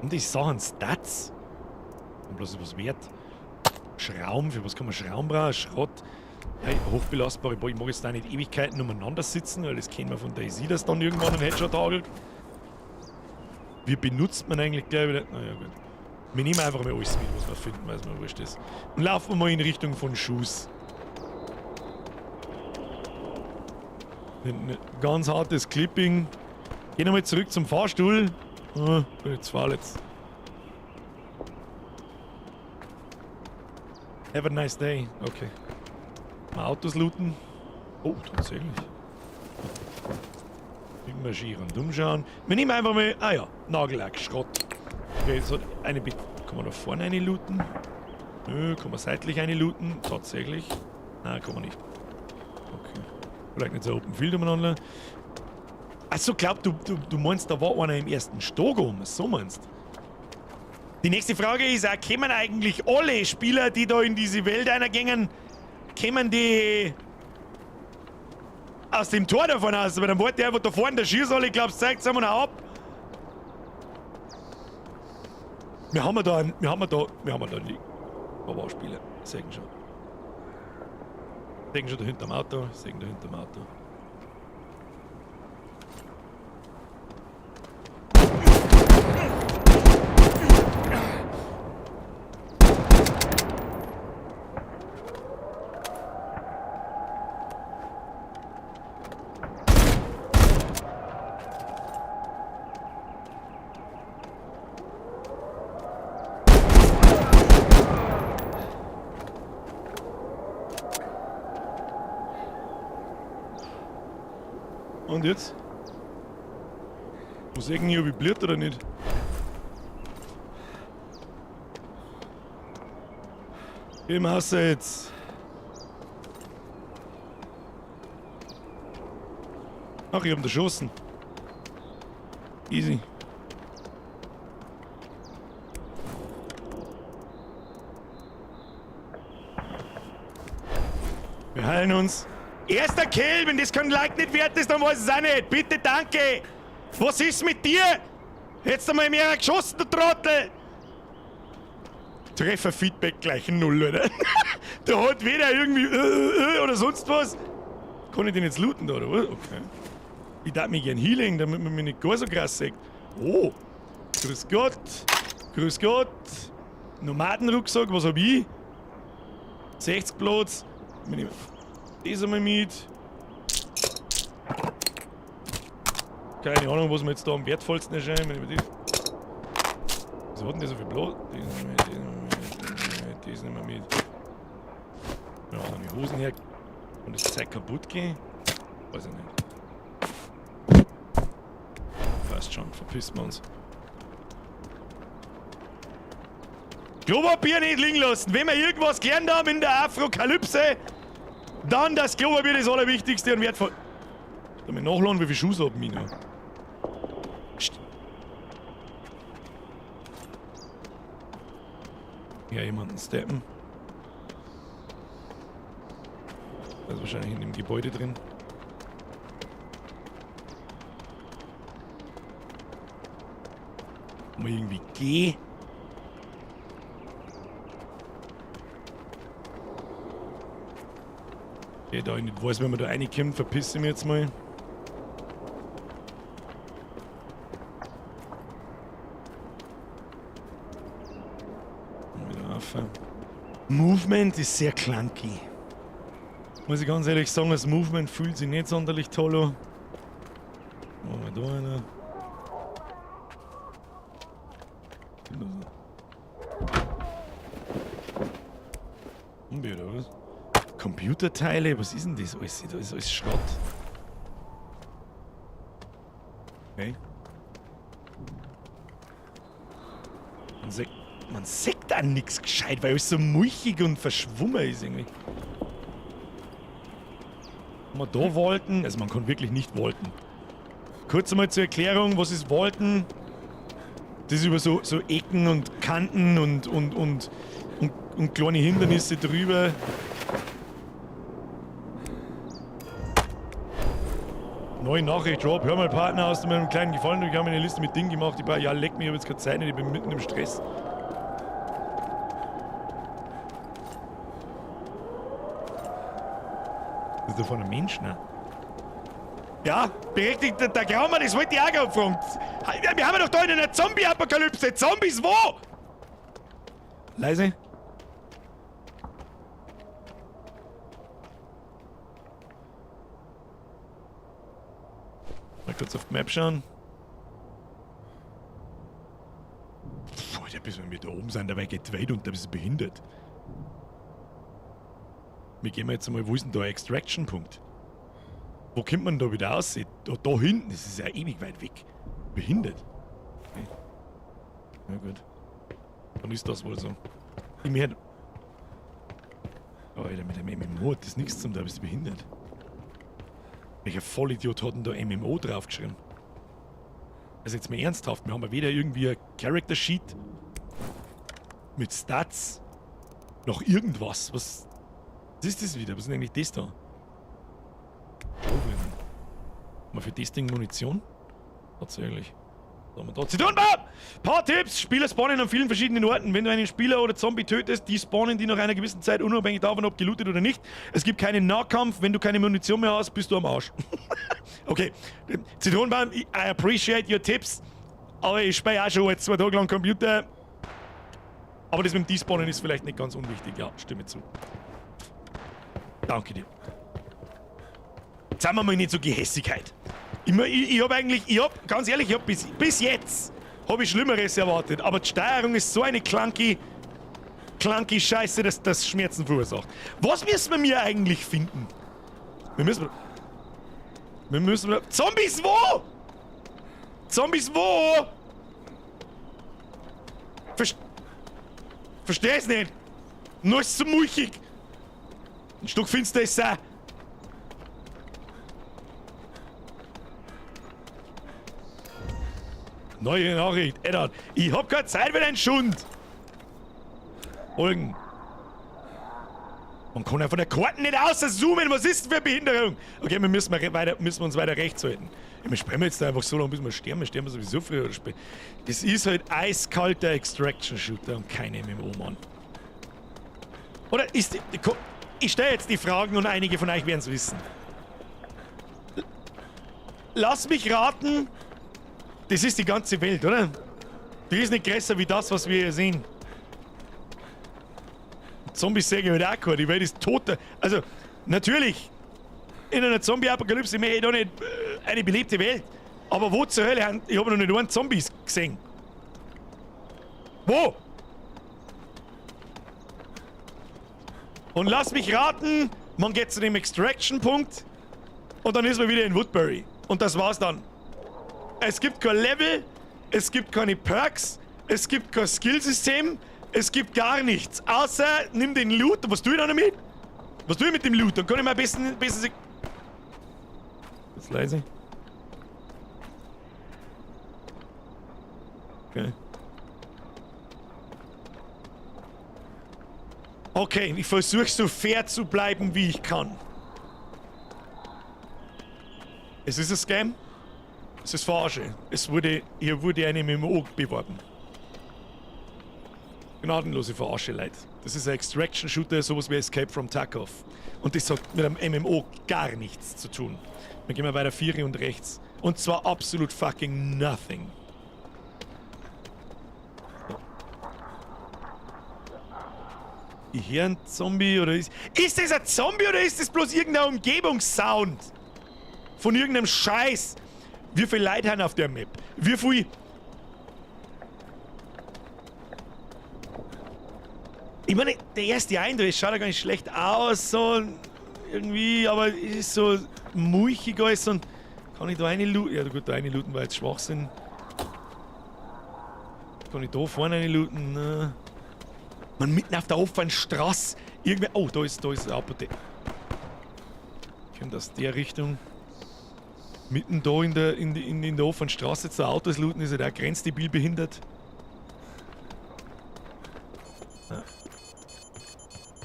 Und die Sachen Stats. Und bloß was wert. Schraum, für was kann man Schraum brauchen? Schrott. Hey, hochbelastbare Boah, ich mag jetzt da nicht Ewigkeiten umeinander sitzen, weil das kennen wir von DayZ, dass dann irgendwann ein Headshot hagelt. Wie benutzt man eigentlich gleich wieder? Naja, gut. Wir nehmen einfach mal alles mit, was wir finden, weil es mir wurscht ist. Und laufen wir mal in Richtung von Schuss. Ein ganz hartes Clipping. Gehen wir mal zurück zum Fahrstuhl. Oh, bin jetzt faul jetzt. Have a nice day. Okay. Mal Autos looten. Oh, tatsächlich. Immer schier und umschauen. Wir nehmen einfach mal. Ah ja, Nagellack, Schrott. Okay, so eine Bit. Kann man da vorne eine looten? Nö, kann man seitlich eine looten? Tatsächlich. Nein, kann man nicht. Okay. Vielleicht nicht so Open Field umeinander. Achso, glaub, du meinst, da war einer im ersten Stock um. So meinst. Die nächste Frage ist auch, kämen eigentlich alle Spieler, die da in diese Welt eingängen, kämen die aus dem Tor davon aus? Aber dann wollte der einfach da vorne, der Schießhalle, ich glaub, zeigt es einmal noch ab. Wir haben da einen, wir haben da, wir haben da die Spieler, sehen schon. Sehen schon da hinterm Auto, sehen da hinterm Auto. Und jetzt? Muss irgendwie, ob ich blöd oder nicht? Im Haus jetzt. Ach, ich hab ihn erschossen. Easy. Wir heilen uns. Erster Kill, wenn das kein Like nicht wert ist, dann weiß ich es auch nicht. Bitte, danke. Was ist mit dir? Hättest du mal mehr geschossen, du Trottel! Trefferfeedback gleich null, oder? Der hat weder irgendwie oder sonst was. Kann ich den jetzt looten da, oder was? Okay. Ich darf mich gern healing, damit man mich nicht gar so krass sieht. Oh! Grüß Gott! Grüß Gott! Nomadenrucksack, was hab ich? 60 Platz. Wir nehmen das einmal mit. Keine Ahnung, was mir jetzt da am wertvollsten erscheint. Wir nehmen das. Was hat denn das so viel Platz? Das nehmen wir mit, das nehmen wir mit, das nehmen wir mit, das nehmen wir mit. Ja, dann die Hosen her. Und das Zeug kaputt gehen? Weiß ich nicht. Passt schon, verpissen wir uns. Klopapier nicht liegen lassen. Wenn wir irgendwas gelernt haben in der Afrokalypse, dann das Klopapier das Allerwichtigste und wertvoll. Damit nachladen, wie viel Schuss hab ich noch? Psst. Ja, jemanden steppen. Das ist wahrscheinlich in dem Gebäude drin. Mal irgendwie G. Okay, da ich nicht weiß, wenn man da reinkommt, verpisse ich mich jetzt mal. Und wieder rauf. Movement ist sehr clunky. Muss ich ganz ehrlich sagen, das Movement fühlt sich nicht sonderlich toll an. Machen wir da einer. Zombie oder was? Computerteile? Was ist denn das alles? Das ist alles Schrott. Okay. Man sieht da nix gescheit, weil alles so mulchig und verschwommen ist irgendwie. Kann man da vaulten? Also man kann wirklich nicht vaulten. Kurz einmal zur Erklärung, was ist vaulten? Das ist über so Ecken und Kanten und kleine Hindernisse drüber. Neue Nachricht, Rob. Hör mal, Partner, hast du mir einen kleinen Gefallen? Ich habe eine Liste mit Dingen gemacht. Ich war, ja, leck mich, ich hab jetzt keine Zeit nicht, ich bin mitten im Stress. Das ist doch von einem Menschen, ne? Ja, berechtigt, der Graumann, das wollte ich auch gerade fragen. Wir haben doch da in einer Zombie-Apokalypse. Zombies wo? Leise. Mal kurz auf die Map schauen. Puh, Alter, bis wir da oben sind, dabei geht weit und da bist du behindert. Wir gehen jetzt einmal, wo ist denn da Extraction-Punkt? Wo kommt man da wieder raus? Da hinten, das ist ja ewig weit weg. Behindert. Okay. Na gut. Dann ist das wohl so. Ich mir. Oh, Alter, mit dem MMO hat das nichts zum, da bist du behindert. Welcher Vollidiot hat denn da MMO draufgeschrieben? Also jetzt mal ernsthaft, wir haben ja weder irgendwie ein Character Sheet mit Stats noch irgendwas. Was ist das wieder? Was ist denn eigentlich das da? Haben wir für das Ding Munition? Tatsächlich. Da haben wir da Zitronenbaum! Paar Tipps! Spieler spawnen an vielen verschiedenen Orten. Wenn du einen Spieler oder Zombie tötest, die spawnen die nach einer gewissen Zeit unabhängig davon, ob gelootet oder nicht. Es gibt keinen Nahkampf. Wenn du keine Munition mehr hast, bist du am Arsch. Okay. Zitronenbaum, I appreciate your tips. Aber ich spiele auch schon jetzt 2 Tage lang Computer. Aber das mit dem Despawnen ist vielleicht nicht ganz unwichtig. Ja, stimme zu. Danke dir. Jetzt sind wir mal nicht so Gehässigkeit. Ich hab eigentlich, ich hab, ganz ehrlich, ich hab bis jetzt hab ich Schlimmeres erwartet. Aber die Steuerung ist so eine clunky Scheiße, dass das Schmerzen verursacht. Was müssen wir mir eigentlich finden? Wir müssen. Zombies wo? Zombies wo? Versteh's nicht. Nur ist zu mulchig. Ein Stück finster ist es. Neue Nachricht, Eddard. Ich hab keine Zeit für deinen Schund. Folgen. Man kann ja von der Karte nicht außer zoomen. Was ist denn für eine Behinderung? Okay, wir müssen, müssen uns weiter rechts halten. Ich meine, spielen wir jetzt da einfach so lange, bis wir sterben. Wir sterben sowieso früher oder später. Das ist halt eiskalter Extraction-Shooter und kein MMO, Mann. Oder ist die, ich stelle jetzt die Fragen und einige von euch werden es wissen. Lass mich raten, das ist die ganze Welt, oder? Die ist nicht größer wie das, was wir hier sehen. Zombies sehe ich halt auch keine, die Welt ist tot. Also, natürlich, in einer Zombie-Apokalypse möchte ich doch nicht eine belebte Welt. Aber wo zur Hölle? Ich habe noch nicht einen Zombies gesehen. Wo? Und lass mich raten, man geht zu dem Extraction-Punkt und dann ist man wieder in Woodbury. Und das war's dann. Es gibt kein Level, es gibt keine Perks, es gibt kein Skillsystem, es gibt gar nichts. Außer, nimm den Loot. Und was tue ich dann damit? Was tue ich mit dem Loot? Dann kann ich mal besten... Jetzt leise. Okay. Okay, ich versuche so fair zu bleiben, wie ich kann. Es ist ein Scam. Es ist Verarsche. Hier wurde ein MMO beworben. Gnadenlose Verarsche, Leute. Das ist ein Extraction-Shooter, sowas wie Escape from Tarkov. Und das hat mit einem MMO gar nichts zu tun. Dann gehen wir weiter 4 und rechts. Und zwar absolut fucking nothing. Ich höre einen Zombie oder ist... Ist das ein Zombie oder ist das bloß irgendein Umgebungssound? Von irgendeinem Scheiß? Wie viele Leute haben auf der Map? Wie viel... Ich meine, der erste Eindruck, es schaut ja gar nicht schlecht aus, so irgendwie, aber es ist so mulchig alles und kann ich da eine looten? Ja gut, da eine looten war jetzt Schwachsinn. Kann ich da vorne eine looten? Ne. Man, mitten auf der offenen Straße. Irgendwer. Oh, da ist eine Apotheke. Kommt aus der Richtung. Mitten da in der offenen Straße zu Autos looten, ist ja der grenzdebil behindert. Ja.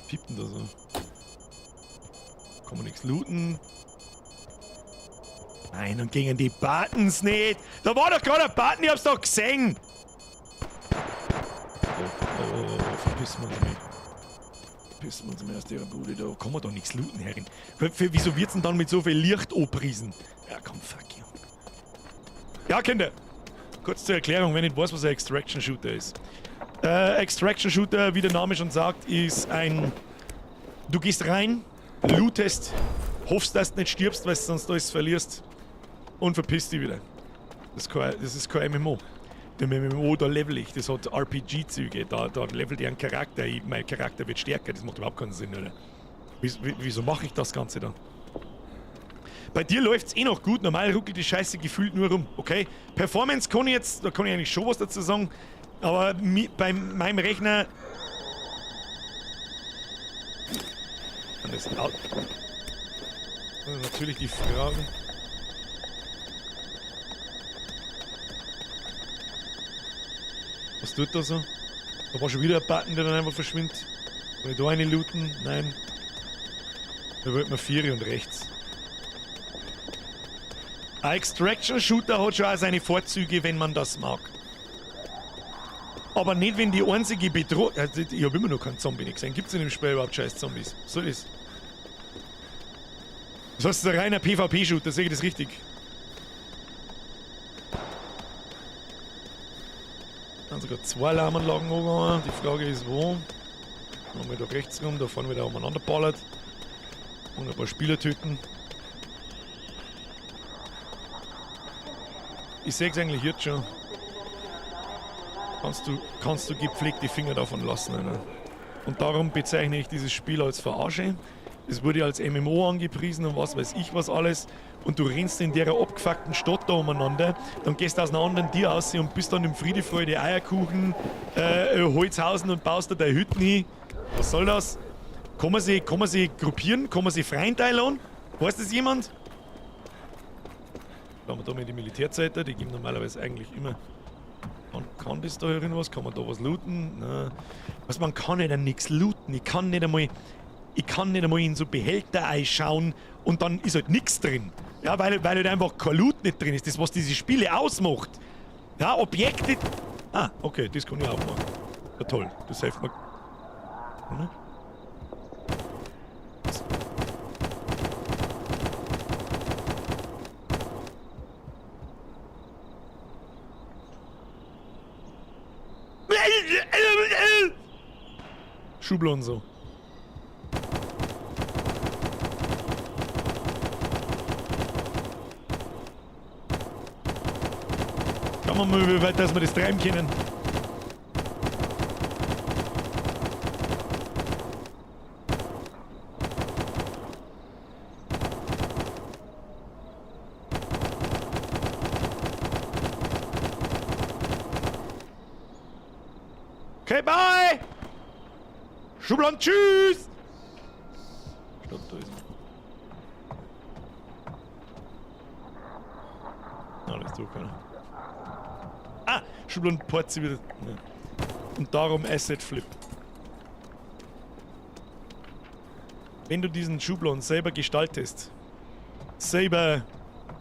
Piept denn da so? Kann man nichts looten? Nein, und gingen die Buttons nicht! Da war doch gerade ein Button, ich hab's doch gesehen! Oh, verpissen wir uns mal. Verpissen wir uns mal aus der Bude, da kann man doch nichts looten, Herrin. Wieso wird's denn dann mit so viel Licht angepriesen? Ja, komm, fuck you. Ja, Kinder! Kurz zur Erklärung, wenn ich nicht weiß, was ein Extraction Shooter ist. Extraction Shooter, wie der Name schon sagt, ist ein... Du gehst rein, lootest, hoffst, dass du nicht stirbst, weil du sonst alles verlierst und verpisst dich wieder. Das ist kein MMO. Im MMO, da level ich, das hat RPG-Züge, da levelt ich einen Charakter, mein Charakter wird stärker, das macht überhaupt keinen Sinn, oder? Wieso mache ich das Ganze dann? Bei dir läuft's eh noch gut, normal ruckelt die Scheiße gefühlt nur rum, okay? Performance kann ich jetzt, da kann ich eigentlich schon was dazu sagen, aber bei meinem Rechner... Das natürlich die Frage... Was tut da so? Da war schon wieder ein Button, der dann einfach verschwindet. Kann ich da eine looten? Nein. Da wollte man 4 und rechts. Ein Extraction Shooter hat schon auch seine Vorzüge, wenn man das mag. Aber nicht, wenn die einzige Bedrohung... Ich habe immer noch keinen Zombie nicht gesehen. Gibt's in dem Spiel überhaupt scheiß Zombies? So ist. Das heißt, das ist ein reiner PvP-Shooter, sehe ich das richtig? Dann sogar 2 Alarmanlagen angegangen. Die Frage ist, wo? Dann haben wir da rechts rum, da vorne wieder umeinander ballert. Und ein paar Spieler töten. Ich sehe es eigentlich jetzt schon. Kannst du gepflegt die Finger davon lassen, Alter. Und darum bezeichne ich dieses Spiel als Verarsche. Es wurde als MMO angepriesen und was weiß ich was alles. Und du rennst in der abgefuckten Stadt da umeinander, dann gehst du aus einer anderen Tür raus und bist dann im Friede, Freude, Eierkuchen, Holzhausen und baust da deine Hütten hin. Was soll das? Kann man sie gruppieren? Kann man sie freien teilen? Weiß das jemand? Da haben wir da mal die Militärzeiter, die geben normalerweise eigentlich immer... Kann das da irgendwas? Kann man da was looten? Nein. Was, man kann ja dann nichts looten. Ich kann nicht einmal... Ich kann nicht einmal in so Behälter einschauen und dann ist halt nichts drin. Ja, weil halt einfach kein Loot nicht drin ist. Das, was diese Spiele ausmacht. Ja, Objekte. Ah, okay, das kann ich auch machen. Ja, toll, das hilft mir. Oder? Schubladen so. Schauen wir mal, wie weit dass wir das treiben können. Okay, bye! Schubladen, tschüss! Stopp, da ist er. Ah, da ist doch keiner. Ah, Schubladenport sie wieder. Ja. Und darum Asset Flip. Wenn du diesen Schubladen selber gestaltest, selber.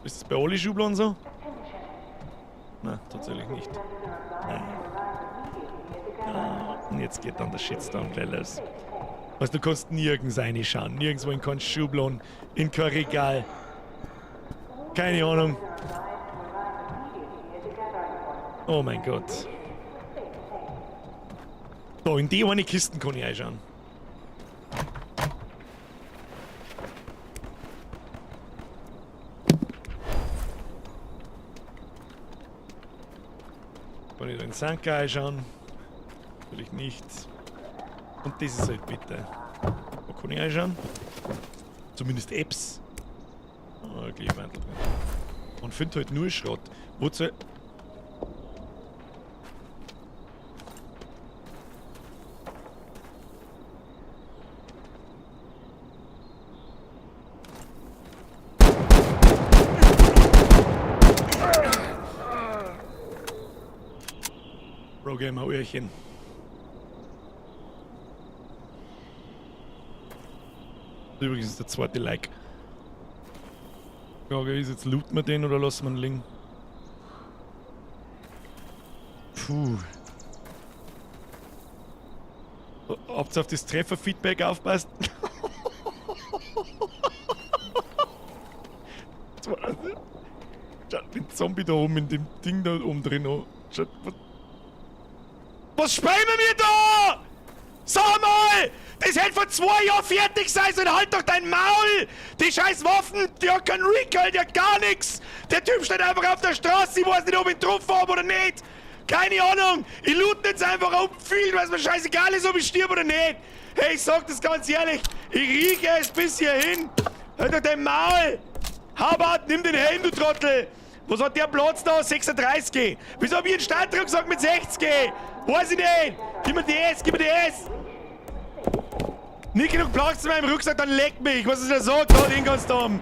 Ist das bei alle Schubladen so? Nein, tatsächlich nicht. Nein. Ah, und jetzt geht dann der Shitstorm gleich los. Weißt du, du kannst nirgends reinschauen. Nirgendwo in keinen Schubladen, in kein Regal. Keine Ahnung. Oh mein Gott. Da, in die eine Kisten kann ich einschauen. Kann ich da in den Sanka einschauen? Natürlich nicht. Und das ist halt bitte. Wo kann ich einschauen? Zumindest Apps. Oh, Klebmantel drin. Man findet halt nur Schrott. Wozu? Bro, geh mal Öhrchen. Übrigens der zweite Like. Frage ist jetzt, looten wir den oder lassen wir ihn liegen? Puh. Habt ihr auf das Trefferfeedback aufpasst? Schaut den Zombie da oben in dem Ding da oben drin an. Schaut, was spielen wir da? Sag mal! Das hätte vor 2 Jahren fertig sein sollen! Halt doch dein Maul! Die scheiß Waffen, die hat keinen Recoil, die hat gar nichts! Der Typ steht einfach auf der Straße, ich weiß nicht, ob ich ihn getroffen hab oder nicht! Keine Ahnung! Ich loot jetzt einfach auf viel, weil es mir scheißegal ist, ob ich stirb oder nicht! Hey, ich sag das ganz ehrlich, ich rieche es bis hierhin! Halt doch dein Maul! Habart, nimm den Helm, du Trottel! Was hat der Platz da? 36! Wieso hab ich einen Startrucksack mit 60? Weiß ich nicht! Gib mir das, gib mir das! Nicht genug Platz in meinem Rucksack, dann leck mich! Was ist denn so? Da, den kannst du haben!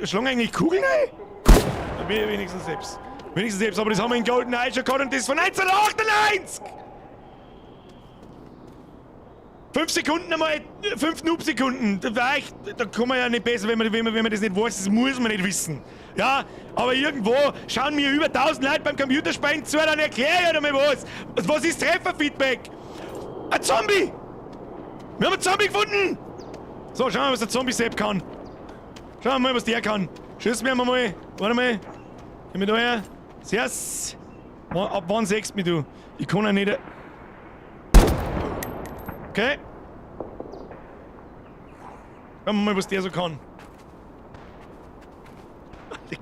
Schlagen eigentlich Kugeln rein? Da bin ich wenigstens selbst. Wenigstens selbst, aber das haben wir in GoldenEye schon gehabt und das von 1998! 5 Sekunden einmal, 5 Noob-Sekunden. Da kann man ja nicht besser, wenn man das nicht weiß, das muss man nicht wissen. Ja, aber irgendwo schauen mir über 1000 Leute beim Computerspielen zu, dann erkläre ich halt einmal was. Was ist Trefferfeedback? Ein Zombie! Wir haben einen Zombie gefunden! So, schauen wir mal, was der Zombie-Sepp kann. Schauen wir mal, was der kann. Schießen wir mal. Warte mal. Geh mir da her. Servus. Ab wann siehst du mich, du? Ich kann ja nicht. Okay. Schauen wir mal, was der so kann.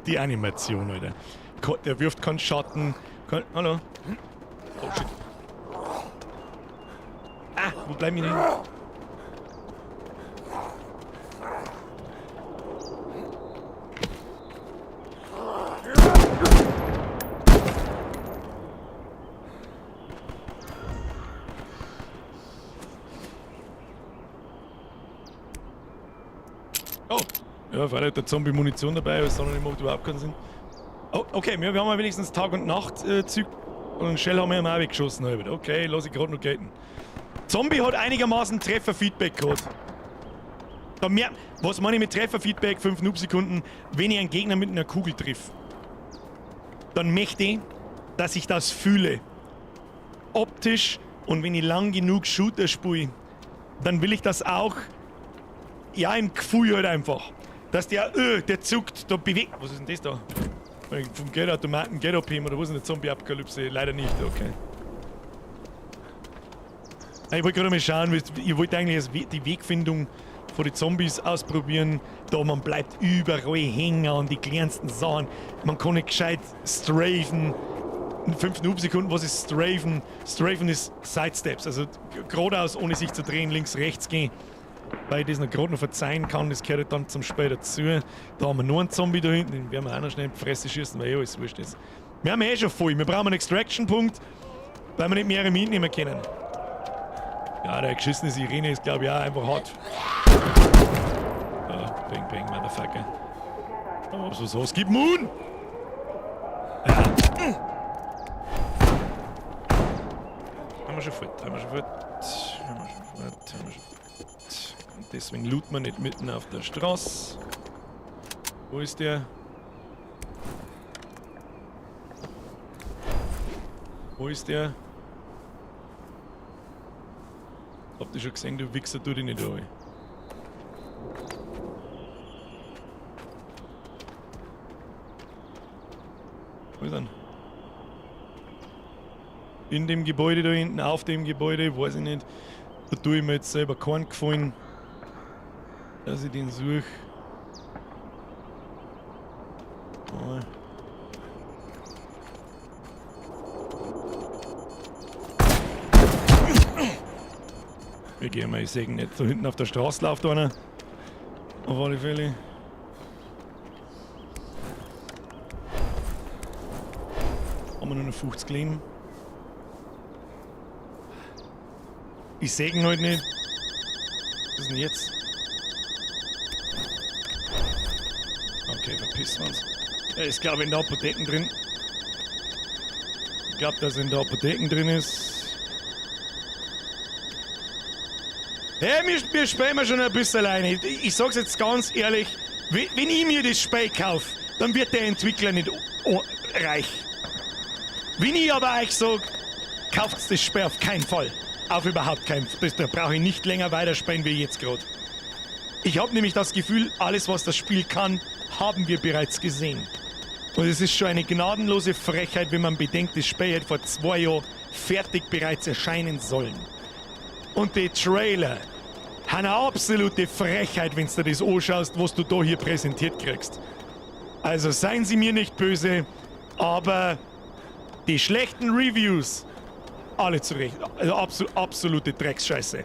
Die Animation, Alter. Der wirft keinen Schatten. Kein, hallo. Oh shit. Ah, wo bleib ich denn? Oh, ja, freilich hat der Zombie Munition dabei, aber das macht überhaupt keinen Sinn. Oh, okay, wir haben ja wenigstens Tag und Nacht Zeug und einen Shell haben wir ja auch weggeschossen. Okay, lass ich gerade noch gelten. Zombie hat einigermaßen Trefferfeedback gehabt. Da mehr, was meine ich mit Trefferfeedback? 5 Noob-Sekunden. Wenn ich einen Gegner mit einer Kugel triff, dann möchte ich, dass ich das fühle. Optisch, und wenn ich lang genug Shooter spiele, dann will ich das auch, ja, im Gefühl halt einfach. Dass der, der zuckt, da bewegt. Was ist denn das da? Vom Geldautomaten Geld abheben oder was ist denn Zombie-Apokalypse? Leider nicht, okay. Ich wollte gerade mal schauen, ich wollte eigentlich die Wegfindung vor die Zombies ausprobieren. Da, man bleibt überall hängen an die kleinsten Sachen. Man kann nicht gescheit strafen. In 5 Noob-Sekunden, was ist strafen? Strafen ist Sidesteps, also geradeaus, ohne sich zu drehen, links, rechts gehen. Weil ich das noch gerade noch verzeihen kann, das gehört dann zum Spiel dazu. Da haben wir nur einen Zombie da hinten, den werden wir auch noch schnell in die Fresse schießen, weil eh alles wurscht ist. Wir haben eh schon voll, wir brauchen einen Extraction-Punkt, weil wir nicht mehrere mitnehmen können. Ja, der geschissene Sirene ist, glaub ich, auch einfach hart. Ja, bang, bang, Motherfucker. Aber was was? Gib Moon! Ja. Haben wir schon fort, haben wir schon fort, haben wir schon fort, haben wir schon fort. Und deswegen looten wir nicht mitten auf der Straße. Wo ist der? Wo ist der? Hab dich schon gesehen, du Wichser, tu dich nicht an. Wo ist er? In dem Gebäude da hinten, auf dem Gebäude, weiß ich nicht. Da tue ich mir jetzt selber keinen Gefallen, dass ich den suche. Oh. Wir gehen mal, ich sehe nicht. Da hinten auf der Straße läuft einer. Auf alle Fälle. Haben wir nur noch 50 Leben. Ich sehe ihn halt nicht. Was ist denn jetzt? Okay, verpissen wir uns. Er ist, glaub ich, in der Apotheke drin. Ich glaub, dass er in der Apotheke drin ist. Hey, wir spielen wir schon ein bisschen alleine. Ich sag's jetzt ganz ehrlich, wenn ich mir das Spiel kauf, dann wird der Entwickler nicht reich. Wenn ich aber euch sag, kauft's das Spiel auf keinen Fall. Auf überhaupt keinen Fall. Da brauche ich nicht länger weiterspielen wie jetzt grad. Ich hab nämlich das Gefühl, alles was das Spiel kann, haben wir bereits gesehen. Und es ist schon eine gnadenlose Frechheit, wenn man bedenkt, das Spiel hätte vor 2 Jahren fertig bereits erscheinen sollen. Und die Trailer haben eine absolute Frechheit, wenn du dir das anschaust, was du da hier präsentiert kriegst. Also seien Sie mir nicht böse, aber die schlechten Reviews, alle zurecht. Also absolute Drecksscheiße.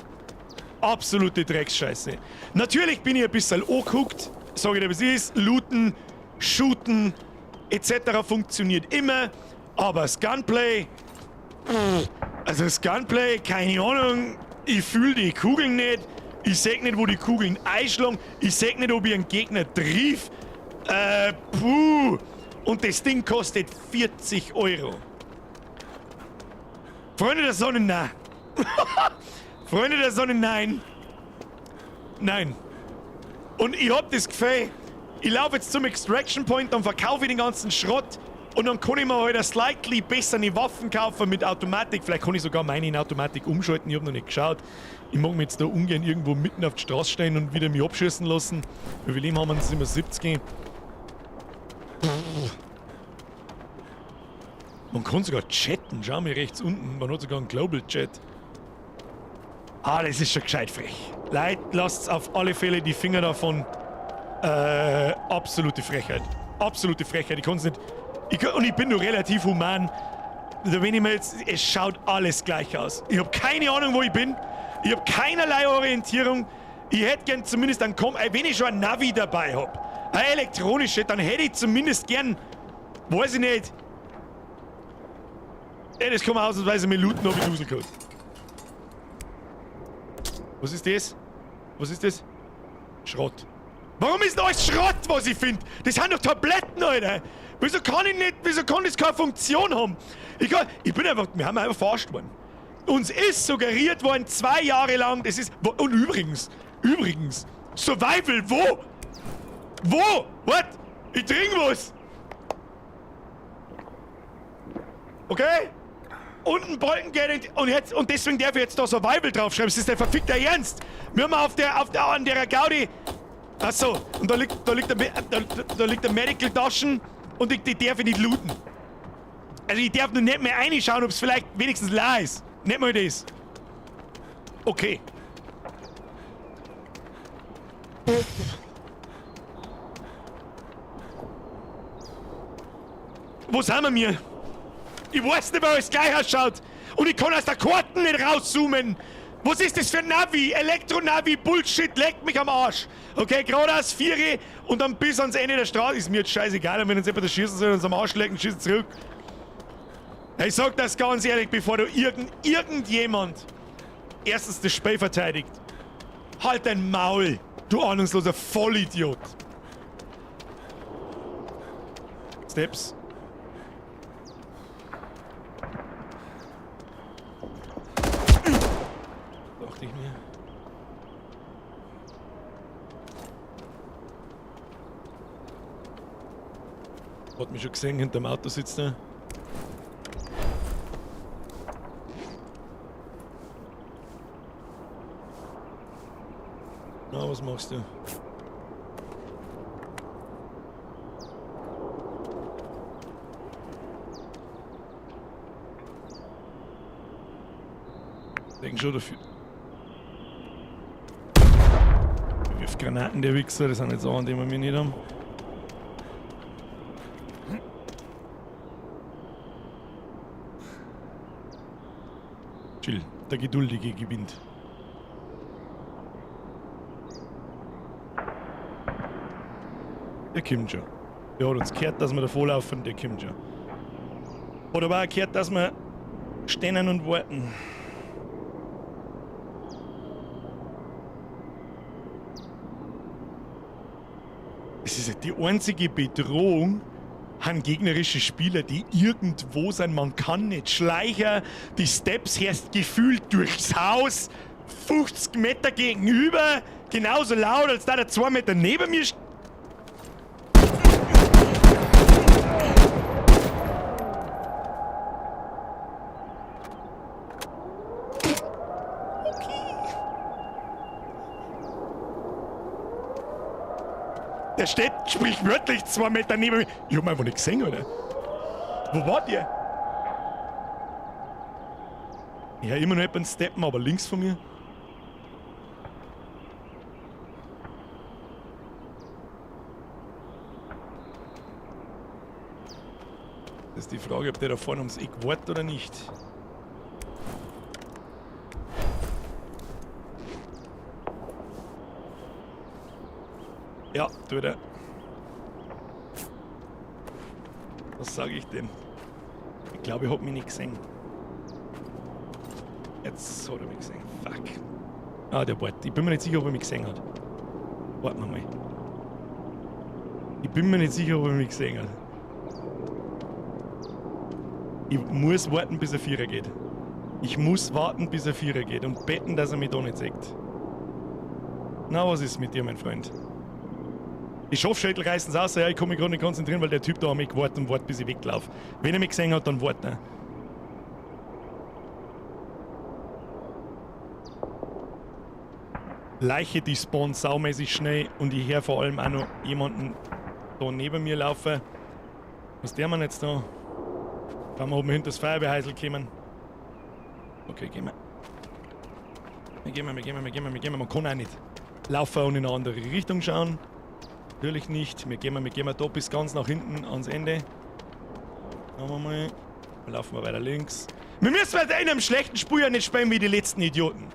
Absolute Drecksscheiße. Natürlich bin ich ein bisschen angeguckt, sag ich dir, was ist, looten, shooten, et cetera funktioniert immer, aber das Gunplay, pff, also das Gunplay, keine Ahnung, ich fühl die Kugeln nicht, ich seh nicht, wo die Kugeln einschlagen, ich seh nicht, ob ich einen Gegner triff. Puh. Und das Ding kostet 40 Euro. Freunde der Sonne, nein. Freunde der Sonne, nein. Nein. Und ich hab das Gefühl, ich laufe jetzt zum Extraction Point, dann verkaufe ich den ganzen Schrott und dann kann ich mir halt eine slightly bessere Waffen kaufen mit Automatik. Vielleicht kann ich sogar meine in Automatik umschalten, ich hab noch nicht geschaut. Ich mag mich jetzt da ungern irgendwo mitten auf die Straße stellen und wieder mich abschießen lassen. Wie viel Leben haben wir? Sind wir 70? Man kann sogar chatten, schau mal rechts unten, man hat sogar einen Global Chat. Ah, das ist schon gescheit frech. Leute, lasst auf alle Fälle die Finger davon. Absolute Frechheit. Absolute Frechheit. Ich kann's nicht. Ich kann, und ich bin nur relativ human. Also wenn ich mir jetzt, es schaut alles gleich aus. Ich hab keine Ahnung, wo ich bin. Ich hab keinerlei Orientierung. Ich hätte gern zumindest einen Com-, wenn ich schon ein Navi dabei hab, ein elektronische, dann hätte ich zumindest gern, weiß ich nicht. Ey, das kann man ausnahmsweise mit looten, ob ich rausgeholt. Was ist das? Was ist das? Schrott. Warum ist denn alles Schrott, was ich find? Das sind doch Tabletten, Alter! Wieso kann ich nicht, wieso kann das keine Funktion haben? Ich kann, ich bin einfach, wir haben einfach verarscht worden. Uns ist suggeriert worden, 2 Jahre lang, das ist, und übrigens, Survival, wo? Wo? What? Ich trink was! Okay? Unten Balkengate und jetzt und deswegen darf ich jetzt da Survival draufschreiben. Das ist der verfickter Ernst. Wir haben auf der an der Gaudi. Achso, und da liegt der Medical Taschen und die darf ich nicht looten. Also ich darf nur nicht mehr reinschauen, ob es vielleicht wenigstens leer ist. Nicht mal das. Okay. Wo sind wir mir? Ich weiß nicht, wer alles gleich ausschaut. Und ich kann aus der Karten nicht rauszoomen. Was ist das für ein Navi? Elektro-Navi, Bullshit, leckt mich am Arsch. Okay, geradeaus, Viere und dann bis ans Ende der Straße. Ist mir jetzt scheißegal, wenn uns jemand schießen soll und uns am Arsch lecken, schießen zurück. Ich sag das ganz ehrlich, bevor du irgendjemand erstens das Spiel verteidigt. Halt dein Maul, du ahnungsloser Vollidiot. Steps. Dachte ich mir. Hat mich schon gesehen, hinterm Auto sitzt er. Na, was machst du? Denken schon dafür. Wirft Granaten, der Wichser, das sind jetzt Sachen, die wir mir nicht haben. Chill, der Geduldige gewinnt. Der kommt schon. Der hat uns gehört, dass wir davor laufen, der kommt schon. Hat aber auch gehört, dass wir stehen und warten. Es ist ja die einzige Bedrohung an gegnerische Spieler, die irgendwo sind. Man kann nicht schleichen. Die Steps herrscht gefühlt durchs Haus. 50 Meter gegenüber. Genauso laut, als da der 2 Meter neben mir steht. Der steht sprichwörtlich 2 Meter neben mir. Ich hab ihn einfach nicht gesehen, oder? Wo war der? Ja, immer noch jemanden steppen, aber links von mir. Das ist die Frage, ob der da vorne ums Eck wartet oder nicht. Ja, tut er. Was sag ich denn? Ich glaube, ich hab mich nicht gesehen. Jetzt hat er mich gesehen. Fuck. Ah, der wartet. Ich bin mir nicht sicher, ob er mich gesehen hat. Warten wir mal. Ich bin mir nicht sicher, ob er mich gesehen hat. Ich muss warten, bis er Vierer geht. Ich muss warten, bis er Vierer geht und betten, dass er mich da nicht sieht. Na, was ist mit dir, mein Freund? Die Schafschädel reißen's aus, ja, ich kann mich gerade nicht konzentrieren, weil der Typ da an mich gewartet und wartet, bis ich weglaufe. Wenn er mich gesehen hat, dann wartet er. Leiche, die spawnt saumäßig schnell und ich höre vor allem auch noch jemanden da neben mir laufen. Was der Mann jetzt da? Schauen wir, ob wir hinter das Feuerwehrhäusl kommen. Okay, gehen wir. Wir gehen, wir gehen, wir gehen, wir gehen. Man kann auch nicht laufen und in eine andere Richtung schauen. Natürlich nicht. Wir gehen da bis ganz nach hinten ans Ende. Schauen wir mal. Dann laufen wir weiter links. Wir müssen weiter in einem schlechten Spiel ja nicht spielen wie die letzten Idioten.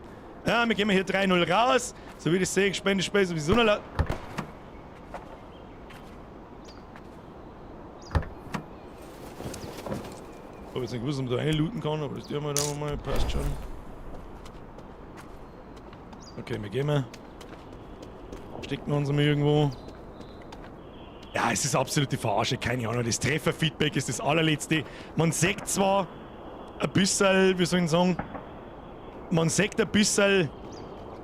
Ja, wir gehen hier 3-0 raus. So wie ich das sehe, ich spiele das Spiel sowieso noch laut. Ich hab jetzt nicht gewusst, ob man da reinlooten kann, aber das tun wir da mal. Passt schon. Okay, wir gehen mal. Stecken wir uns mal irgendwo. Ja, es ist absolute Verarsche, keine Ahnung. Das Trefferfeedback ist das allerletzte. Man sieht zwar ein bisschen, wie soll ich sagen, man sieht ein bisschen,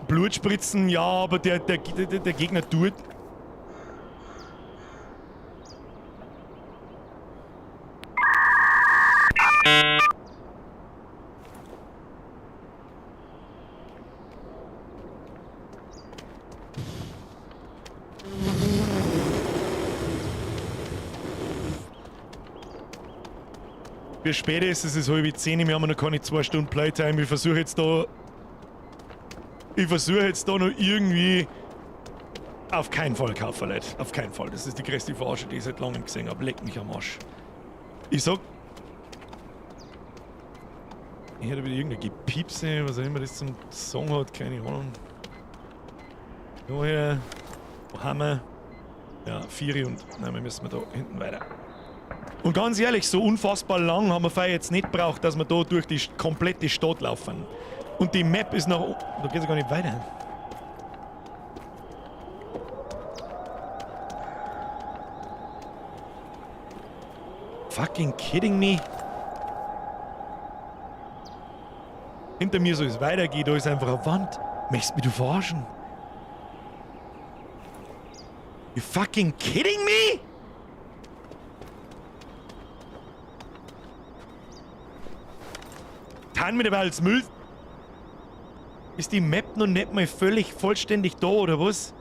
Blutspritzen, ja, aber der Gegner tut. Wie spät ist es? Es ist 9:30, wir haben noch keine 2 Stunden Playtime. Ich versuche jetzt da. Ich versuche jetzt da noch irgendwie. Auf keinen Fall kaufen, Leute. Auf keinen Fall. Das ist die größte Verarsche, die ich seit langem gesehen habe. Leck mich am Arsch. Ich sag. Ich hätte wieder irgendeine Gepiepse, was auch immer das zum Song hat, keine Ahnung. Woher? Wo haben wir? Ja, 4 und. Nein, wir müssen da hinten weiter. Und ganz ehrlich, so unfassbar lang haben wir vorher jetzt nicht gebraucht, dass wir da durch die komplette Stadt laufen. Und die Map ist noch... Da geht's ja gar nicht weiter. Fucking kidding me? Hinter mir soll es weitergehen, da ist einfach eine Wand. Möchtest du mich verarschen? You fucking kidding me? Tan mit als Müll. Ist die Map noch nicht mal völlig vollständig da, oder was?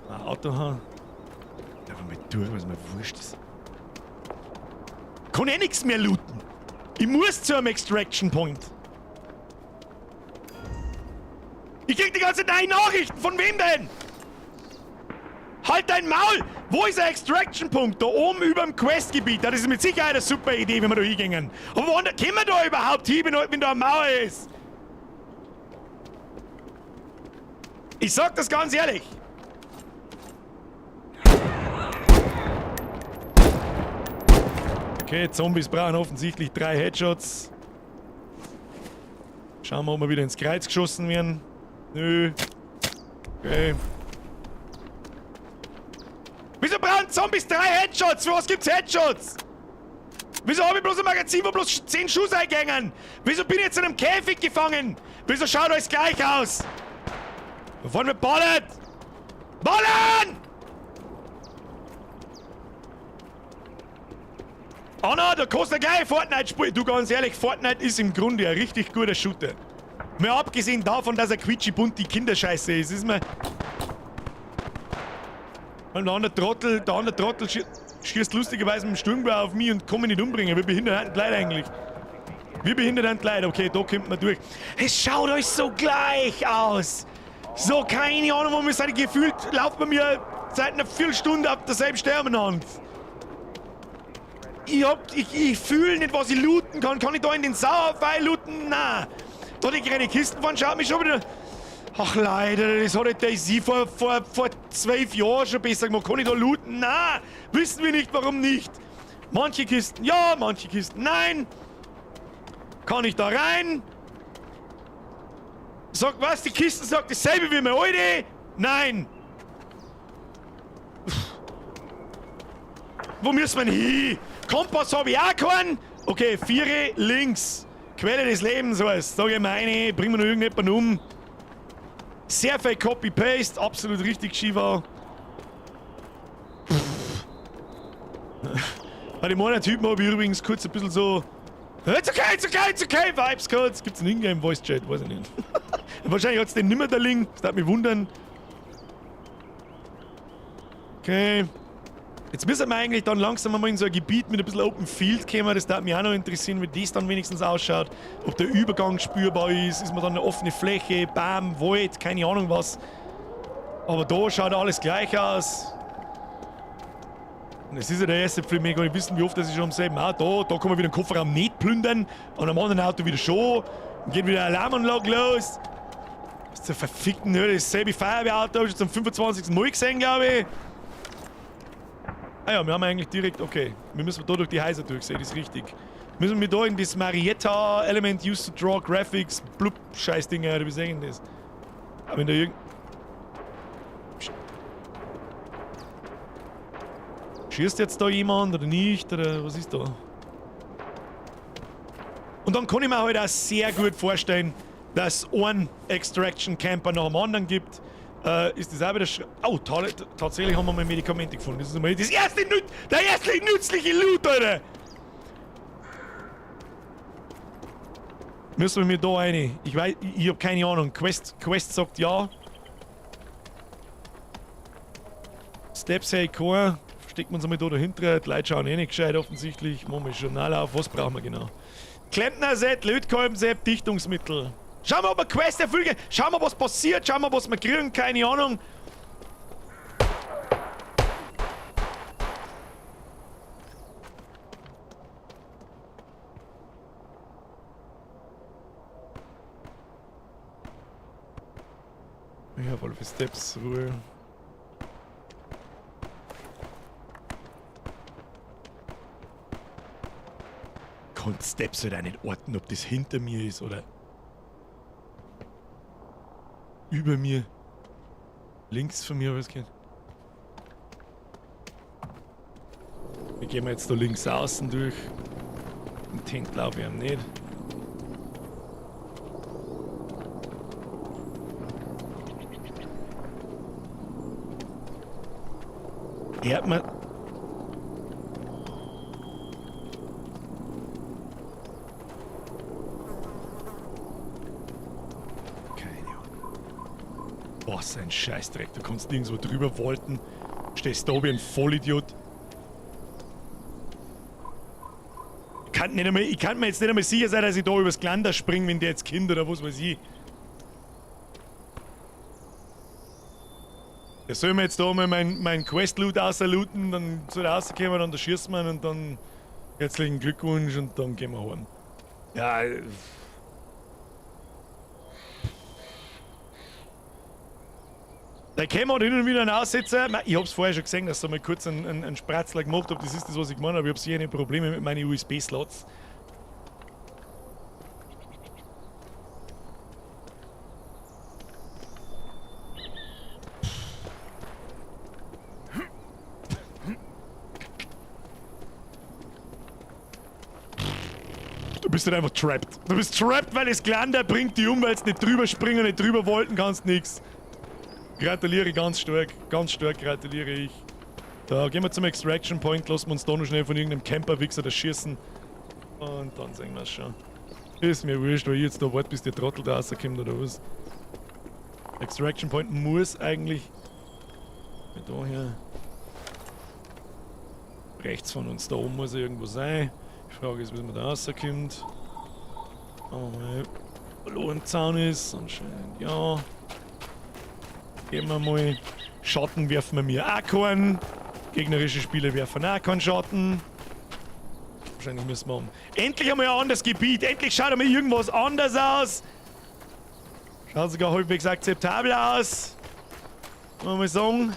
Ein Auto haben. Einfach mal durch, was mir wurscht ist. Kann eh nichts mehr looten. Ich muss zu einem Extraction Point. Ich krieg die ganze Zeit Nachrichten. Von wem denn? Halt dein Maul! Wo ist der Extraction-Punkt? Da oben über dem Questgebiet. Das ist mit Sicherheit eine super Idee, wenn wir da hingehen. Aber wo kommen wir da überhaupt hin, wenn da eine Mauer ist? Ich sag das ganz ehrlich. Okay, Zombies brauchen offensichtlich 3 Headshots. Schauen wir, ob wir wieder ins Kreuz geschossen werden. Nö. Okay. Wieso brauchen Zombies 3 Headshots? Für was gibt's Headshots? Wieso habe ich bloß ein Magazin, wo bloß 10 Schuss eingängen? Wieso bin ich jetzt in einem Käfig gefangen? Wieso schaut alles gleich aus? Wovon wir ballert? Ballern! Anna, da kostet gleich Fortnite spielen. Du, ganz ehrlich, Fortnite ist im Grunde ein richtig guter Shooter. Mal abgesehen davon, dass er quietschibunte Kinderscheiße ist, ist mir... Und der andere Trottel schießt lustigerweise mit dem Sturmgewehr auf mich und kann mich nicht umbringen. Wir behindern die Leute eigentlich. Wir behindern die Leute. Okay, da kommt man durch. Es schaut euch so gleich aus. So, keine Ahnung, wo wir sind. Gefühlt lauft man mir seit einer Viertelstunde auf derselben Sternenhand. Ich fühle nicht, was ich looten kann. Kann ich da in den Sauerpfeil looten? Nein. Da die kleine Kisten fahren, schaut mich schon wieder... Ach leider, das hat halt DayZ vor 12 Jahren schon besser gemacht. Kann ich da looten? Nein, wissen wir nicht, warum nicht. Manche Kisten ja, manche Kisten nein. Kann ich da rein? Sag was, die Kisten sagt dasselbe wie meine alte? Nein. Wo müssen wir denn hin? Kompass habe ich auch keinen. Okay, 4 links. Quelle des Lebens heißt. Sag ich mal eine, bringen wir noch irgendjemanden um. Sehr viel Copy-Paste, absolut richtig, Shiva. Bei dem einen Typen habe ich übrigens kurz ein bisschen so It's okay, it's okay, it's okay, Vibes kurz. Gibt's einen Ingame-Voice-Chat? Weiß ich nicht. Wahrscheinlich hat's den nimmer der Link. Das würde mich wundern. Okay. Jetzt müssen wir eigentlich dann langsam mal in so ein Gebiet mit ein bisschen Open Field kommen. Das würde mich auch noch interessieren, wie das dann wenigstens ausschaut. Ob der Übergang spürbar ist, ist man dann eine offene Fläche, Bam, Wald, keine Ahnung was. Aber da schaut alles gleich aus. Und es ist ja der erste Film, ich kann nicht wissen, wie oft das ist schon am selben Auto. Da kann man wieder den Kofferraum nicht plündern und am anderen Auto wieder schon. Dann geht wieder Alarmanlage los. Das ist so verfickten Hölle, dasselbe Feuerwehrauto habe ich schon zum 25. Mal gesehen, glaube ich. Ah ja, wir haben eigentlich direkt, okay, wir müssen da durch die Häuser durchsehen, das ist richtig. Müssen wir da in das Marietta Element Used to Draw Graphics, blub, Scheißdinger, oder wie sagen das? Aber wenn da irgend... Schießt jetzt da jemand oder nicht, oder was ist da? Und dann kann ich mir halt auch sehr gut vorstellen, dass es einen Extraction Camper nach dem anderen gibt. Ist das auch wieder. Sch oh, tatsächlich haben wir mal Medikamente gefunden. Das ist einmal das erste, der erste nützliche Loot, Alter! Müssen wir mir da rein? Ich weiß, ich hab keine Ahnung. Quest sagt ja. Steps hey, kein. Verstecken wir uns einmal da dahinter. Die Leute schauen eh nicht gescheit offensichtlich. Machen wir das Journal auf. Was brauchen wir genau? Klempner-Set, Lötkolben-Set, Dichtungsmittel. Schauen wir, ob wir Quest erfüllen. Schauen wir, was passiert. Schauen wir, was wir kriegen. Keine Ahnung. Ich habe alle Steps, Ruhe. Kann Steps halt auch nicht orten, ob das hinter mir ist oder über mir. Links von mir, was geht. Wir gehen jetzt da links außen durch. Im Tent laufe ich nicht. Er hat mir. Keine Ahnung. Was ein Scheißdreck. Du kannst nirgendwo drüber wolten. Stehst da wie ein Vollidiot. Ich kann mir jetzt nicht einmal sicher sein, dass ich da übers Geländer springe, wenn der jetzt Kind oder was weiß ich. Der soll mir jetzt da mal mein Quest-Loot auslooten, dann soll er rauskommen, dann schießt man und dann herzlichen Glückwunsch und dann gehen wir heim. Ja. Der käme halt hin und wieder einen Aussetzer. Ich hab's vorher schon gesehen, dass ich mal kurz einen Spratzler gemacht habe. Das ist das, was ich gemeint habe. Ich hab sicher nicht Probleme mit meinen USB-Slots. Du bist halt einfach trapped. Du bist trapped, weil das Geländer bringt die um, weil du nicht drüber springen, nicht drüber wollten kannst, nix. Gratuliere ganz stark gratuliere ich. Da gehen wir zum Extraction Point, lassen wir uns da noch schnell von irgendeinem Camper-Wichser das schießen. Und dann sehen wir es schon. Ist mir wurscht, weil ich jetzt da warte, bis der Trottel da rauskommt oder was. Extraction Point muss eigentlich da her. Rechts von uns da oben muss er irgendwo sein. Die Frage ist, wie man da rauskommt. Oh, hallo im Zaun ist, anscheinend ja. Gehen wir mal. Schatten werfen wir mir auch keinen. Gegnerische Spieler werfen auch keinen Schatten. Wahrscheinlich müssen wir um. Endlich einmal ein anderes Gebiet. Endlich schaut einmal irgendwas anders aus. Schaut sogar halbwegs akzeptabel aus. Muss man sagen.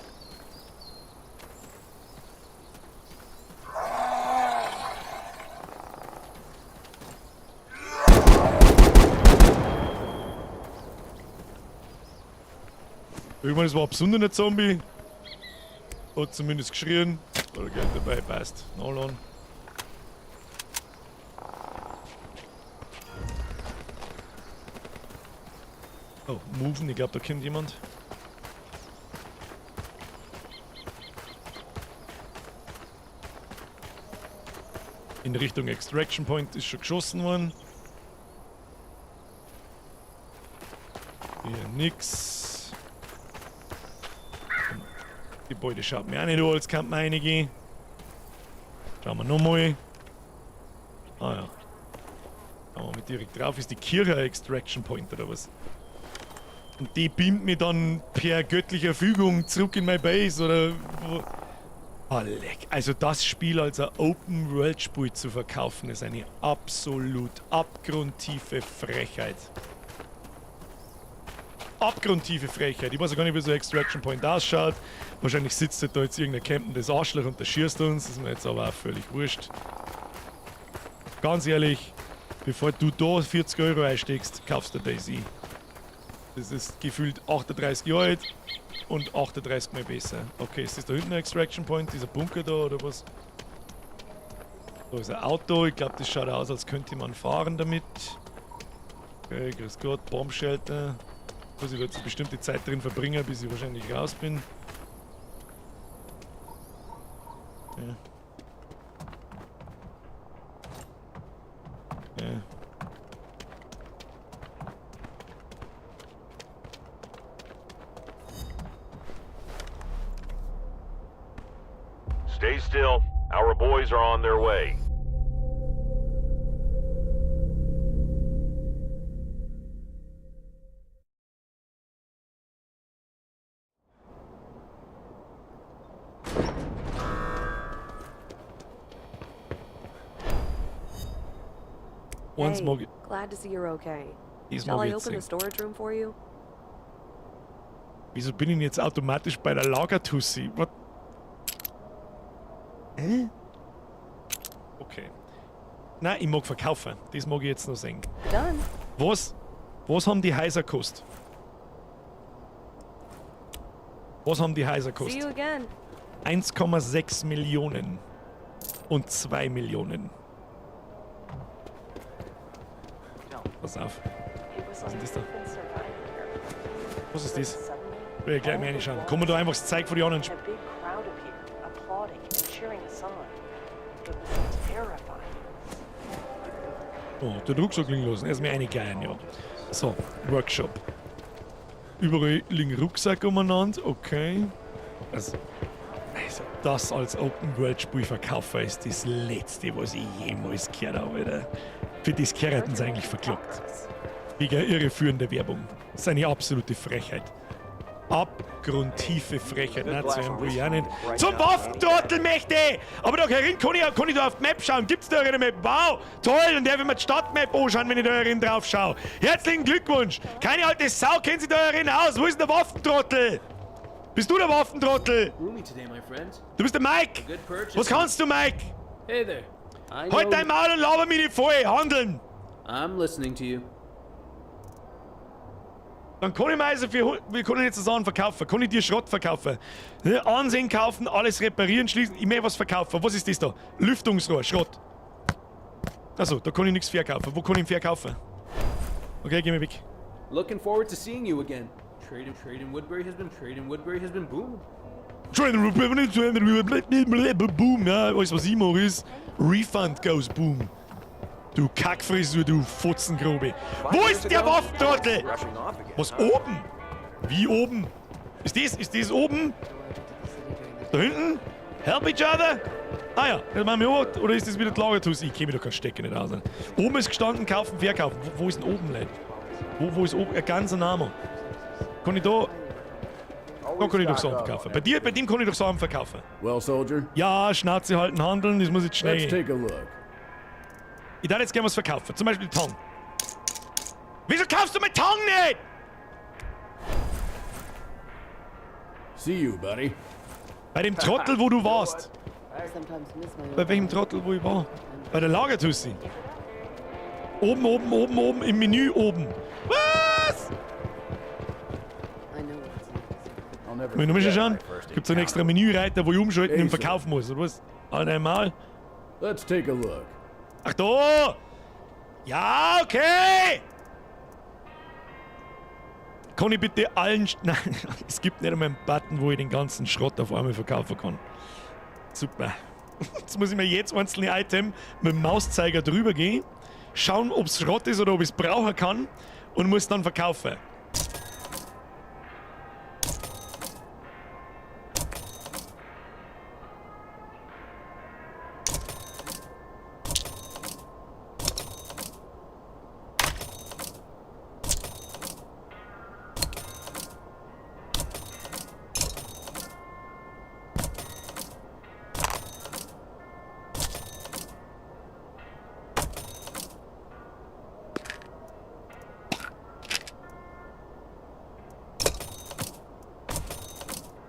Ich meine, es war ein besonderer Zombie. Hat zumindest geschrien. Oder Geld dabei, passt. Nachladen. Oh, moven, ich glaube, da kommt jemand. In Richtung Extraction Point ist schon geschossen worden. Hier nix. Gebäude schaut mir auch nicht an, als könnte man reingehen. Schauen wir nochmal. Ah ja. Schauen wir mal direkt drauf. Ist die Kirche Extraction Point oder was? Und die beamt mich dann per göttlicher Fügung zurück in meine Base oder wo? Ah, leck. Also das Spiel als ein Open-World-Spiel zu verkaufen, ist eine absolut abgrundtiefe Frechheit. Abgrundtiefe Frechheit. Ich weiß ja gar nicht, wie so ein Extraction Point ausschaut. Wahrscheinlich sitzt da jetzt irgendein campendes Arschloch und der schießt uns. Das ist mir jetzt aber auch völlig wurscht. Ganz ehrlich, bevor du da 40 Euro einsteckst, kaufst du DayZ. Das ist gefühlt 38 Jahre alt und 38 mal besser. Okay, ist das da hinten ein Extraction Point? Dieser Bunker da oder was? Da ist ein Auto. Ich glaube, das schaut aus, als könnte man fahren damit. Okay, grüß Gott, Bombshelter. Muss ich jetzt eine bestimmte Zeit drin verbringen, bis ich wahrscheinlich raus bin. Ja. Ja. Stay still. Our boys are on their way. Eins Hey, mag ich. glad to see you're okay. Das Shall mag I ich jetzt open the sehen. storage room for you? Wieso bin ich denn jetzt automatisch bei der Lagertussi? What? Hä? Okay. Nein, ich mag verkaufen. Das mag ich jetzt noch sehen. Done. Was? Was haben die Häuser gekostet? Was haben die Häuser See gekostet? you again. 1,6 Millionen. Und 2 Millionen. Pass auf. Was ist denn das da? Was ist das? Will ich gleich mal reinschauen. Kann man da einfach das Zeug von den anderen And a big crowd appeared, applauding and cheering us on. It was terrifying. Oh, den Rucksack liegen lassen. Erstmal eine geilen, ja. So, Workshop. Überall liegen Rucksack umeinander, okay. Also, das als Open-World-Spiel verkaufen ist das Letzte, was ich jemals gehört habe, Alter. Für das gehörten sie eigentlich verkloppt. Wegen irreführender Werbung. Das ist eine absolute Frechheit. Abgrundtiefe Frechheit. Nein, zu einem will ich auch nicht. Zum Waffentrottel möchte ich! Aber da herin kann ich da auf die Map schauen. Gibt's da eine Map? Wow! Toll! Dann darf ich mir die Stadtmap anschauen, wenn ich da herin drauf schaue. Herzlichen Glückwunsch! Keine alte Sau kennt sich da herin aus. Wo ist denn der Waffentrottel? Bist du der Waffentrottel? Roomy today, my friend. Du bist der Mike! A good purchase. Was kannst du, Mike? Hey there. I Halt know dein Maul und laber mich nicht voll! Handeln! I'm listening to you. Dann kann ich mir also für, wie kann ich jetzt Sachen verkaufen? Kann ich dir Schrott verkaufen? Ne, Ansehen kaufen, alles reparieren, schließen. Ich möchte was verkaufen. Was ist das da? Lüftungsrohr, Schrott. Achso, da kann ich nichts verkaufen. Wo kann ich ihn verkaufen? Okay, geh mir weg. Looking forward to seeing you again. Trade in Woodbury has been trade in Woodbury has been booming. Boom, ja, alles was ich mache ist Refund goes boom. Du Kackfrisur, du Fotzengrube. Wo ist der Waffentrottel? Was, oben? Wie oben? Ist das oben? Da hinten? Help each other? Ah ja, das machen wir auch. Oder ist das wieder die Lagertus? Ich kenne mich doch kein Stecker nicht aus. Oben ist gestanden, kaufen, verkaufen. Wo ist denn oben, Leute? Wo ist oben? Ein ganzer Name. Kann ich da... Da kann ich doch Sachen verkaufen. Bei dir, bei dem kann ich doch Sachen verkaufen. Well, soldier, Ja, Schnauze halten, handeln, das muss jetzt schnell let's gehen. take a look. Ich darf jetzt gerne was verkaufen. Zum Beispiel Tang. Wieso kaufst du mein Tang nicht? See you, buddy. Bei dem Trottel, wo du warst. Bei welchem Trottel, wo ich war? Bei der Lagertussi. Oben, oben, oben, oben, im Menü oben. Was? I'll never Kann ich nochmal forget schauen? my first Gibt's einen extra encounter. Menüreiter, wo ich umschalten und Ey, so. verkaufen muss, oder was? Halt einmal. Let's take a look. Ach da! Ja, okay! Kann ich bitte allen... Nein, es gibt nicht einmal einen Button, wo ich den ganzen Schrott auf einmal verkaufen kann. Super. Jetzt muss ich mir jedes einzelne Item mit dem Mauszeiger drüber gehen, schauen, ob's Schrott ist oder ob ich's brauchen kann und muss dann verkaufen.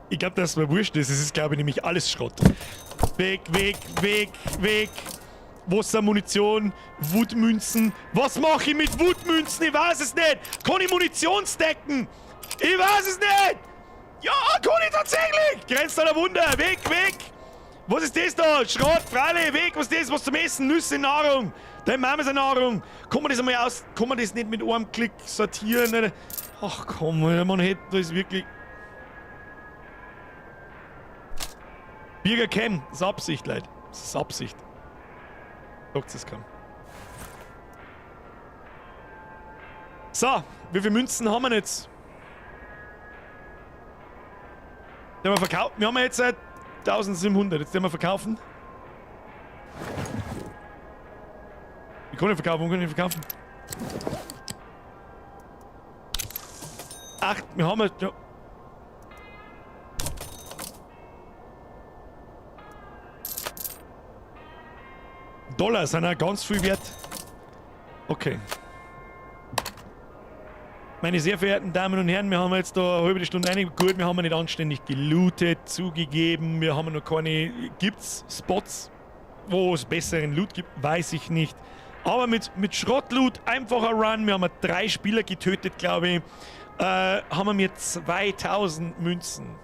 Ich glaube, dass mir wurscht ist. Es ist, glaube ich, nämlich alles Schrott. Weg, weg, weg, weg. Wasser, Munition, Wutmünzen. Was mache ich mit Wutmünzen? Ich weiß es nicht. Kann ich Munition stacken? Ich weiß es nicht. Ja, kann ich tatsächlich. Grenzt an der Wunder. Weg, weg. Was ist das da? Schrott, Fralle, weg, was ist das? Was zum Essen? Nüsse, Nahrung. Deine Mama ist eine Nahrung. Kann man das einmal aus... Kann man das nicht mit einem Klick sortieren? Ach komm, man hätte das wirklich... Birger Cam, das ist Absicht, Leute. Das ist Absicht. Sagt es kaum. So, wie viele Münzen haben wir jetzt? Den wir verkaufen. Wir haben jetzt 1700. Jetzt den wir verkaufen. Ich kann nicht verkaufen, wo kann ich verkaufen? Ach, wir haben ja. Dollar sind auch ganz viel wert. Okay. Meine sehr verehrten Damen und Herren, wir haben jetzt da eine halbe Stunde rein. Gut, wir haben nicht anständig gelootet, zugegeben. Wir haben noch keine. Gibt's Spots, wo es besseren Loot gibt? Weiß ich nicht. Aber mit Schrottloot, einfacher Run, wir haben 3 Spieler getötet, glaube ich. Haben wir 2000 Münzen.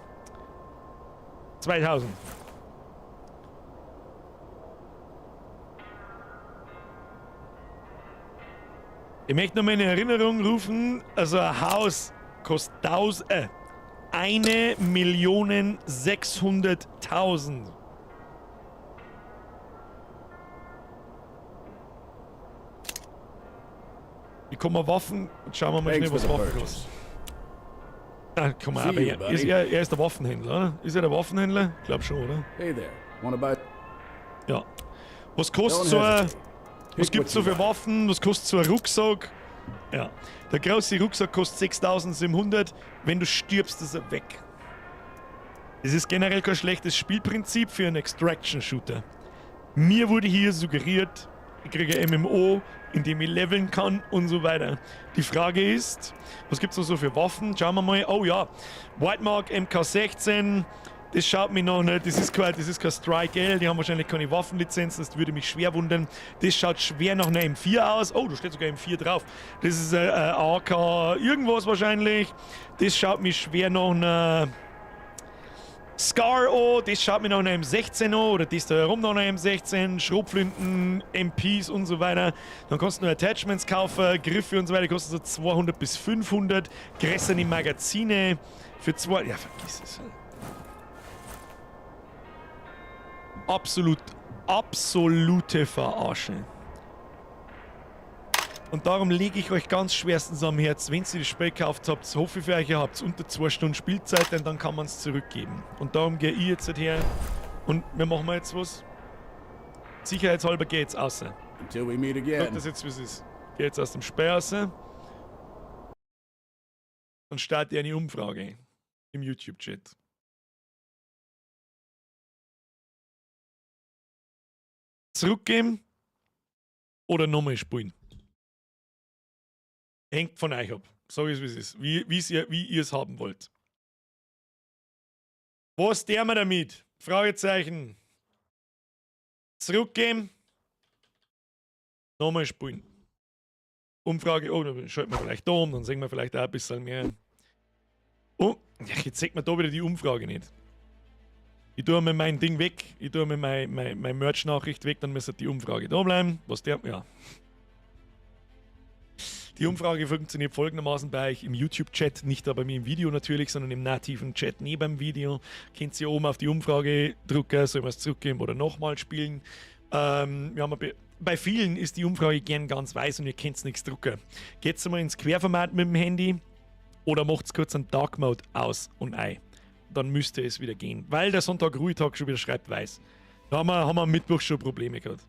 2000. Ich möchte noch mal in Erinnerung rufen, also ein Haus kostet 1.600.000. Wie kommen wir Waffen? Jetzt schauen wir mal schnell, was Waffen kosten. Ah, komm mal, aber er ist der Waffenhändler, oder? Ist er der Waffenhändler? Ich glaub schon, oder? Hey there. Wanna buy? Ja. Was kostet so ein... Was gibt's so für Waffen? Was kostet so ein Rucksack? Ja. Der große Rucksack kostet 6700. Wenn du stirbst, ist er weg. Das ist generell kein schlechtes Spielprinzip für einen Extraction-Shooter. Mir wurde hier suggeriert, ich kriege ein MMO, in dem ich leveln kann und so weiter. Die Frage ist, was gibt's noch so für Waffen? Schauen wir mal. Oh ja, White Mark MK16. Das schaut mich noch nicht, das ist kein Strike L, die haben wahrscheinlich keine Waffenlizenz, das würde mich schwer wundern. Das schaut schwer nach einer M4 aus. Oh, da steht sogar M4 drauf. Das ist ein AK irgendwas wahrscheinlich. Das schaut mich schwer nach einer Scar an, das schaut mich nach einer M16 an, oder das da herum nach einer M16, Schrotflinten, MPs und so weiter. Dann kannst du noch Attachments kaufen, Griffe und so weiter, die kosten so 200 bis 500, größere Magazine für zwei... Ja, vergiss es. Absolute Verarsche. Und darum lege ich euch ganz schwerstens am Herz, wenn ihr das Spiel gekauft habt, hoffe ich für euch, ihr habt unter 2 Stunden Spielzeit, denn dann kann man es zurückgeben. Und darum gehe ich jetzt her und wir machen jetzt was. Sicherheitshalber gehe jetzt raus. Until we meet again. Sag das jetzt, wie es ist. Gehe jetzt aus dem Spiel raus und starte eine Umfrage im YouTube-Chat. Zurückgeben oder nochmal spielen. Hängt von euch ab. Sag ich es, wie es ist. Wie ihr es haben wollt. Was der wir damit? Fragezeichen. Zurückgeben. Nochmal spielen. Umfrage. Oh, dann schalten wir vielleicht da um, dann sehen wir vielleicht auch ein bisschen mehr. Oh, ja, jetzt sieht man da wieder die Umfrage nicht. Ich tue mir mein Ding weg, ich tue mir meine Merch-Nachricht weg, dann müsste die Umfrage da bleiben. Was der, ja. Die Umfrage funktioniert folgendermaßen bei euch im YouTube-Chat, nicht da bei mir im Video natürlich, sondern im nativen Chat neben dem Video. Könnt ihr oben auf die Umfrage drücken, soll man es zurückgeben oder nochmal spielen. Wir haben bei vielen ist die Umfrage gern ganz weiß und ihr könnt nichts drucken. Geht's mal ins Querformat mit dem Handy oder macht's kurz einen Dark Mode aus und ein. Dann müsste es wieder gehen, weil der Sonntag Ruhetag schon wieder schreibt weiß. Da haben wir am Mittwoch schon Probleme gehabt.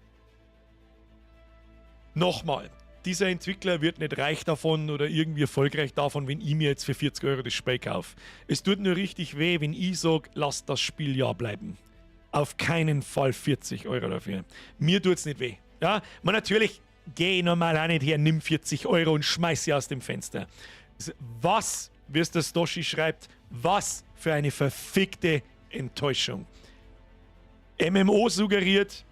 Nochmal, dieser Entwickler wird nicht reich davon oder irgendwie erfolgreich davon, wenn ich mir jetzt für 40 Euro das Spiel kaufe. Es tut nur richtig weh, wenn ich sage, lasst das Spiel ja bleiben. Auf keinen Fall 40 Euro dafür. Mir tut's nicht weh. Ja, man natürlich, geh normal auch nicht her, nimm 40 Euro und schmeiß sie aus dem Fenster. Was, wie es der Stoshi schreibt, was für eine verfickte Enttäuschung. MMO suggeriert,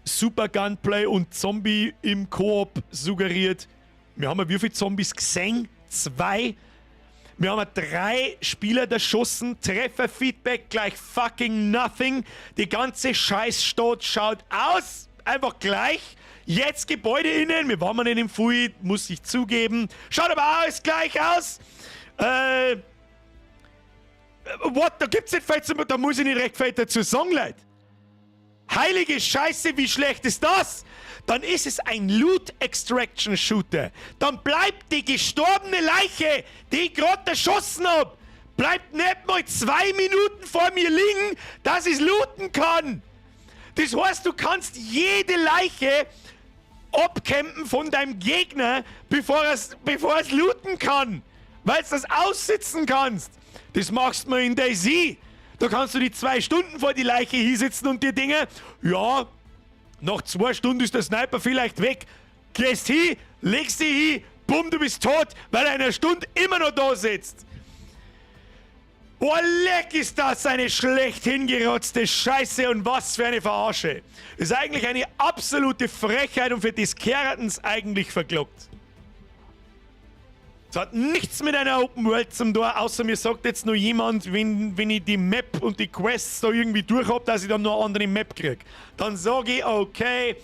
Super Gunplay und Zombie im Koop suggeriert. Wir haben ja wie viele Zombies gesehen? 2. Wir haben drei Spieler erschossen, Trefferfeedback gleich fucking nothing. Die ganze Scheißstadt schaut aus, einfach gleich. Jetzt Gebäude innen, wir waren nicht im Fui, muss ich zugeben. Schaut aber alles gleich aus. What, da gibt's nicht viel zu, da muss ich nicht recht viel dazu sagen, Leute. Heilige Scheiße, wie schlecht ist das? Dann ist es ein Loot Extraction Shooter. Dann bleibt die gestorbene Leiche, die ich gerade erschossen hab, bleibt nicht mal 2 Minuten vor mir liegen, dass ich looten kann. Das heißt, du kannst jede Leiche abcampen von deinem Gegner, bevor er's looten kann. Weil du das aussitzen kannst. Das machst du mir in DayZ. Da kannst du die 2 Stunden vor die Leiche hinsitzen und dir denken, ja, nach 2 Stunden ist der Sniper vielleicht weg. Gehst hin, legst dich hin, bumm, du bist tot, weil er in einer Stunde immer noch da sitzt. Boah, leck, ist das eine schlecht hingerotzte Scheiße und was für eine Verarsche. Das ist eigentlich eine absolute Frechheit und für das Keratens eigentlich verklockt. Es hat nichts mit einer Open World zum tun, außer mir sagt jetzt nur jemand, wenn ich die Map und die Quests da irgendwie durch hab, dass ich dann noch eine andere Map krieg. Dann sage ich, okay,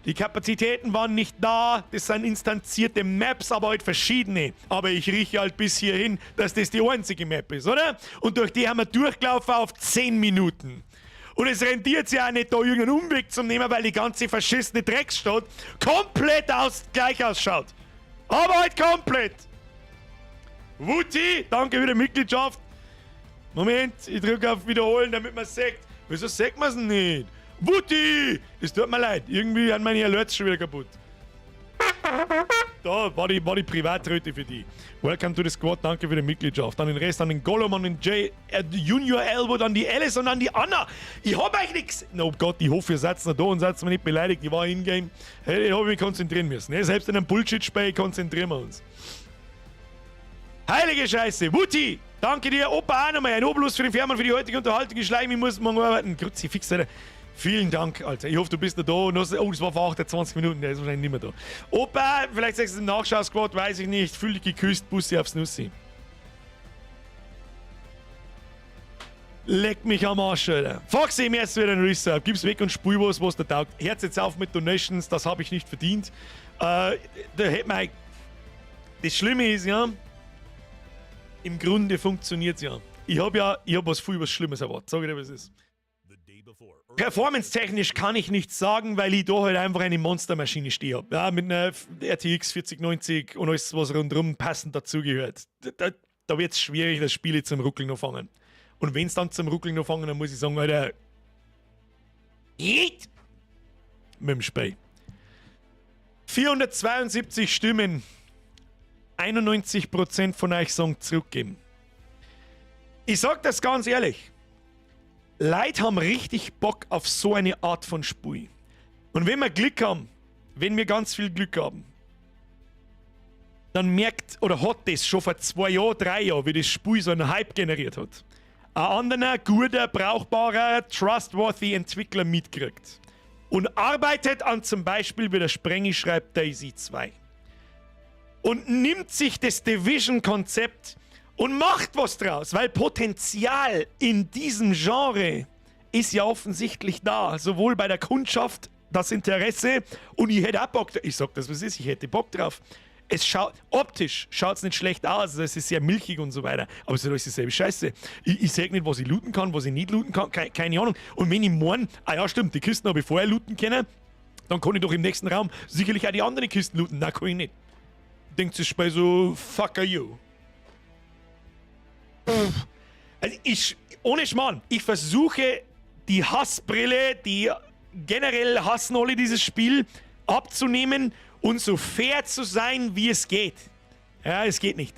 die Kapazitäten waren nicht da, das sind instanzierte Maps, aber halt verschiedene. Aber ich rieche halt bis hierhin, dass das die einzige Map ist, oder? Und durch die haben wir durchgelaufen auf 10 Minuten. Und es rentiert sich auch nicht, da irgendeinen Umweg zu nehmen, weil die ganze verschissene Drecksstadt komplett gleich ausschaut. Aber halt komplett. Wuti, danke für die Mitgliedschaft. Moment, ich drücke auf Wiederholen, damit man sieht. Wieso sagt man es nicht? Wuti! Es tut mir leid, irgendwie sind meine Alerts schon wieder kaputt. Da war die Privatröte für die. Welcome to the Squad, danke für die Mitgliedschaft. Dann den Rest an den Gollum, an den J, Junior Elwood, an die Alice und an die Anna. Ich hab euch nichts. Oh Gott, ich hoffe, ihr seid noch da und seid mir nicht beleidigt. Ich war in-game. Hey, ich hab mich konzentrieren müssen. Ne? Selbst in einem Bullshit-Spiel konzentrieren wir uns. Heilige Scheiße. Wuti, danke dir. Opa auch nochmal. Ein Obolus für den Fährmann für die heutige Unterhaltung. Ich schleim, ich muss morgen arbeiten. Kruzifix, Alter. Vielen Dank, Alter. Ich hoffe, du bist noch da. Oh, das war vor 28 Minuten. Der ist wahrscheinlich nicht mehr da. Opa, vielleicht sagst du es im Nachschau-Squad, weiß ich nicht. Fühl dich geküsst, Bussi aufs Nussi. Leck mich am Arsch, Alter. Foxy, mir ist wieder ein Resub. Gib's weg und spul was, was da taugt. Herz jetzt auf mit Donations, das habe ich nicht verdient. Da hätte man. Das Schlimme ist ja, im Grunde funktioniert's ja. Ich habe was viel was Schlimmes erwartet. Sag ich dir, was es ist. Performance-technisch kann ich nichts sagen, weil ich da halt einfach eine Monstermaschine stehe hab. Ja, mit einer RTX 4090 und alles, was rundherum passend dazugehört. Da wird es schwierig, dass Spiele zum Ruckeln noch fangen. Und wenn es dann zum Ruckeln noch fangen, dann muss ich sagen, Alter, geht mit dem Spiel. 472 Stimmen. 91% von euch sagen zurückgeben. Ich sag das ganz ehrlich. Leute haben richtig Bock auf so eine Art von Spiel. Und wenn wir Glück haben, wenn wir ganz viel Glück haben, dann merkt oder hat das schon vor 2 Jahren, 3 Jahren, wie das Spiel so einen Hype generiert hat, ein anderer, guter, brauchbarer, trustworthy Entwickler mitkriegt. Und arbeitet an zum Beispiel, wie der Sprengi schreibt, DayZ 2. Und nimmt sich das Division-Konzept und macht was draus, weil Potenzial in diesem Genre ist ja offensichtlich da, sowohl bei der Kundschaft, das Interesse und ich hätte auch Bock, ich sag das, was ist, ich hätte Bock drauf. Optisch schaut es nicht schlecht aus, also es ist sehr milchig und so weiter, aber es ist alles dieselbe Scheiße. Ich sehe nicht, was ich looten kann, was ich nicht looten kann, keine Ahnung. Und wenn ich morgen, ah ja stimmt, die Kisten habe ich vorher looten können, dann kann ich doch im nächsten Raum sicherlich auch die anderen Kisten looten. Nein, kann ich nicht. Denkt sich bei so, fuck are you. Pff. Also ich, ohne Schmarrn, ich versuche die Hassbrille, die generell hassen alle dieses Spiel, abzunehmen und so fair zu sein, wie es geht. Ja, es geht nicht.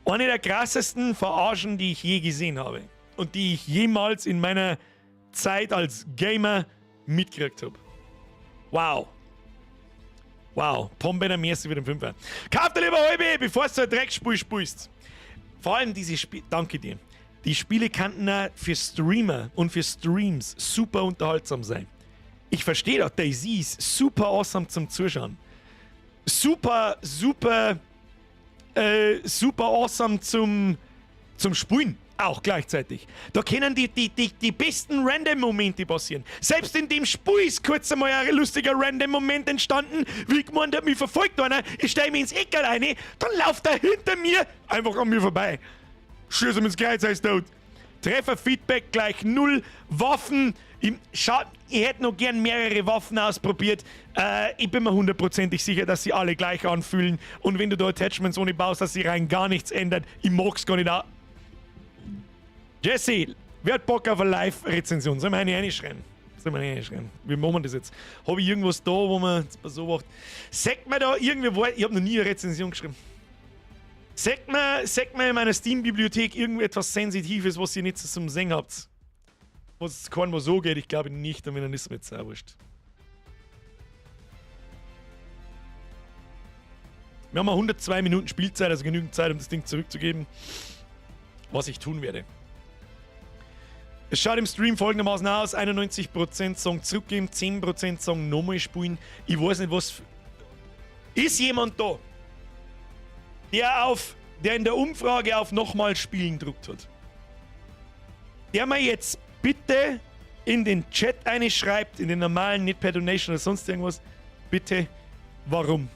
Eine der krassesten Verarschen, die ich je gesehen habe und die ich jemals in meiner Zeit als Gamer mitgekriegt habe. Wow. Wow. Pombe der Merci für den Fünfer. Kauf dir lieber halbe, bevor du so ein Dreckspiel spielst. Vor allem diese Spiele, danke dir. Die Spiele könnten auch für Streamer und für Streams super unterhaltsam sein. Ich verstehe doch, DayZ ist super awesome zum Zuschauen. Super, super super awesome zum Spielen. Auch gleichzeitig. Da können die besten Random-Momente passieren. Selbst in dem Spiel ist kurz einmal ein lustiger Random-Moment entstanden, wie ich gemeint hab, mich verfolgt einer, ich stelle mich ins Eck alleine, dann läuft er hinter mir einfach an mir vorbei. Schieß ihm ins Kreuz, er ist tot. Trefferfeedback gleich null. Waffen. Schau, ich hätte noch gern mehrere Waffen ausprobiert. Ich bin mir hundertprozentig sicher, dass sie alle gleich anfühlen. Und wenn du da Attachments ohne baust, dass sie rein gar nichts ändert. Ich mag's gar nicht. Jesse, wer hat Bock auf eine Live-Rezension? Sollen wir eine reinschreiben? Sollen wir eine reinschreiben? Wie machen wir das jetzt? Habe ich irgendwas da, wo man jetzt mal so macht? Sagt mir da irgendwie, ich habe noch nie eine Rezension geschrieben. Sagt mir in meiner Steam-Bibliothek irgendetwas Sensitives, was ihr nicht so zum Sehen habt. Was keinem was so geht, ich glaube nicht, und wenn dann ist es mir jetzt auch wurscht. Wir haben 102 Minuten Spielzeit, also genügend Zeit, um das Ding zurückzugeben. Was ich tun werde. Es schaut im Stream folgendermaßen aus: 91% sagen zurückgeben, 10% sagen nochmal spielen. Ich weiß nicht, was. Ist jemand da, der in der Umfrage auf nochmal spielen druckt hat? Der mir jetzt bitte in den Chat eine schreibt, in den normalen, nicht per Donation oder sonst irgendwas, bitte, warum?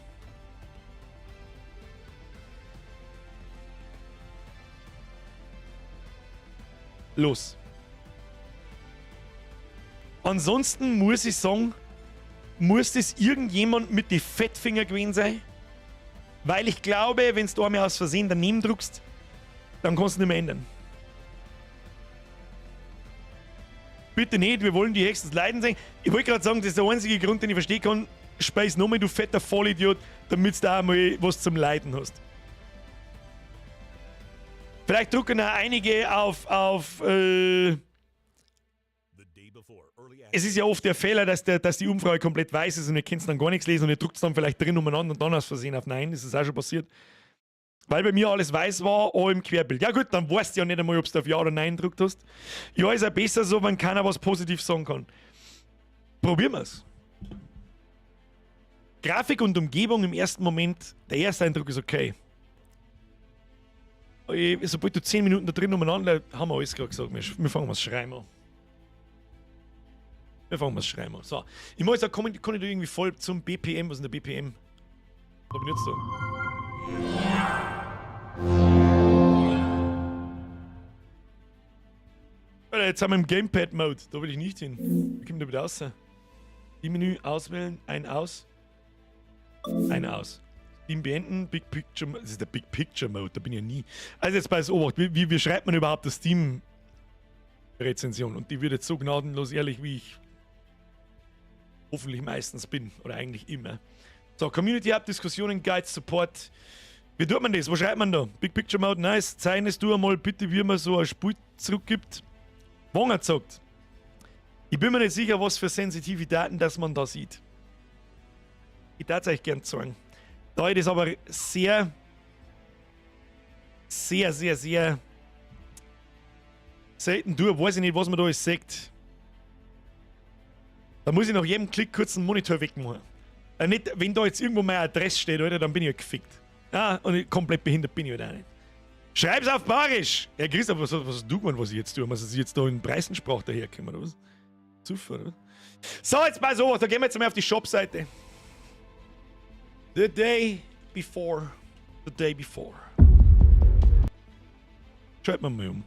Los. Ansonsten muss ich sagen, muss das irgendjemand mit die Fettfinger gewesen sein? Weil ich glaube, wenn du einmal aus Versehen daneben druckst, dann kannst du nicht mehr ändern. Bitte nicht, wir wollen die höchstens leiden sehen. Ich wollte gerade sagen, das ist der einzige Grund, den ich verstehen kann. Speis nochmal, du fetter Vollidiot, damit du da mal was zum Leiden hast. Vielleicht drucken auch einige auf. Es ist ja oft der Fehler, dass die Umfrage komplett weiß ist und ihr könnt dann gar nichts lesen und ihr druckt es dann vielleicht drin umeinander und dann aus Versehen auf Nein. Das ist auch schon passiert. Weil bei mir alles weiß war, auch im Querbild. Ja gut, dann weißt du ja nicht einmal, ob du auf Ja oder Nein gedruckt hast. Ja, ist ja besser so, wenn keiner was positiv sagen kann. Probieren wir's. Grafik und Umgebung im ersten Moment, der erste Eindruck ist okay. Sobald du 10 Minuten da drin umeinander, haben wir alles gerade gesagt, wir fangen mal das Schreiben an. Wir fangen mal das Schreiben an. So, ich muss sagen, kann ich da irgendwie voll zum BPM, was ist denn der BPM? Da bin ich jetzt da. Alter, jetzt haben wir im Gamepad-Mode. Da will ich nicht hin. Wie kommt da wieder raus? Die Menü auswählen, ein aus. Ein aus. Steam beenden, Big Picture, das ist der Big Picture Mode, da bin ich ja nie. Also jetzt bei Obacht, wie schreibt man überhaupt das Steam-Rezension? Und die wird jetzt so gnadenlos ehrlich, wie ich hoffentlich meistens bin. Oder eigentlich immer. So, Community Hub, Diskussionen, Guides, Support. Wie tut man das? Wo schreibt man da? Big Picture Mode, nice. Zeichnest du einmal bitte, wie man so ein Spiel zurückgibt? Wonger sagt. Ich bin mir nicht sicher, was für sensitive Daten das man da sieht. Ich darf es euch gern zeigen. Da ich das aber sehr, sehr, sehr, sehr selten tue, weiß ich nicht, was man da alles sieht. Da muss ich nach jedem Klick kurz einen Monitor wegmachen. Nicht, wenn da jetzt irgendwo meine Adresse steht, Alter, dann bin ich ja gefickt. Ja, und ich, komplett behindert bin ich halt auch nicht. Schreib's auf Bayerisch! Ja, Christoph, was hast du gemeint, was ich jetzt tue? Was ist jetzt da in Preisensprache daherkommen, oder was? Zufall, oder? So, jetzt mal so, da gehen wir jetzt mal auf die Shop-Seite. The day before. The day before. Schalten wir mal um.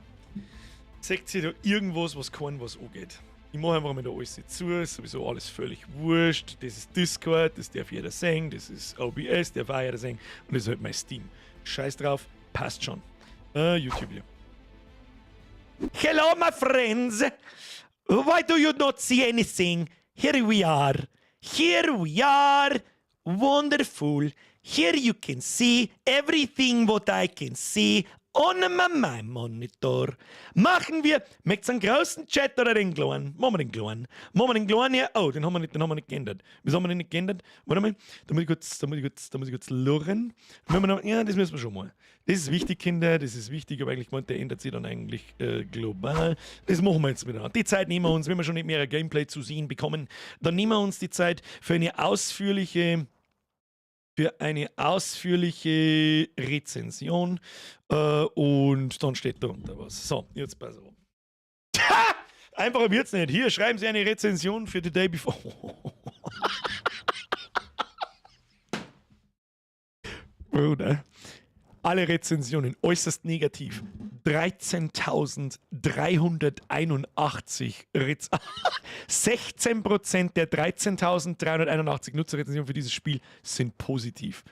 Seht ihr da irgendwas, was keinem was angeht? Ich mache einfach mal da alles zu, ist sowieso alles völlig wurscht. Das ist Discord, das darf jeder sehen, das ist OBS, darf auch jeder sehen. Und das ist halt mein Steam. Scheiß drauf, passt schon. YouTube hier. Hello, my friends! Why do you not see anything? Here we are. Here we are. Wonderful. Here you can see everything what I can see on my monitor. Machen wir, möcht's einen großen Chat oder den kleinen? Machen wir den kleinen. Machen wir den kleinen hier. Oh, den haben wir nicht, den haben wir nicht geändert. Wieso haben wir den nicht geändert? Warte mal, da muss ich kurz lurren. Noch, ja, das müssen wir schon mal. Das ist wichtig, Kinder, das ist wichtig, aber eigentlich gemeint, der ändert sich dann eigentlich global. Das machen wir jetzt miteinander. Die Zeit nehmen wir uns, wenn wir schon nicht mehr Gameplay zu sehen bekommen, dann nehmen wir uns die Zeit für eine ausführliche Für eine ausführliche Rezension. Und dann steht darunter was. So, jetzt pass auf. Einfacher wird's nicht. Hier schreiben Sie eine Rezension für The Day Before. Bruder. Alle Rezensionen äußerst negativ. 13.381 Rez 16% der 13.381 Nutzerrezensionen für dieses Spiel sind positiv.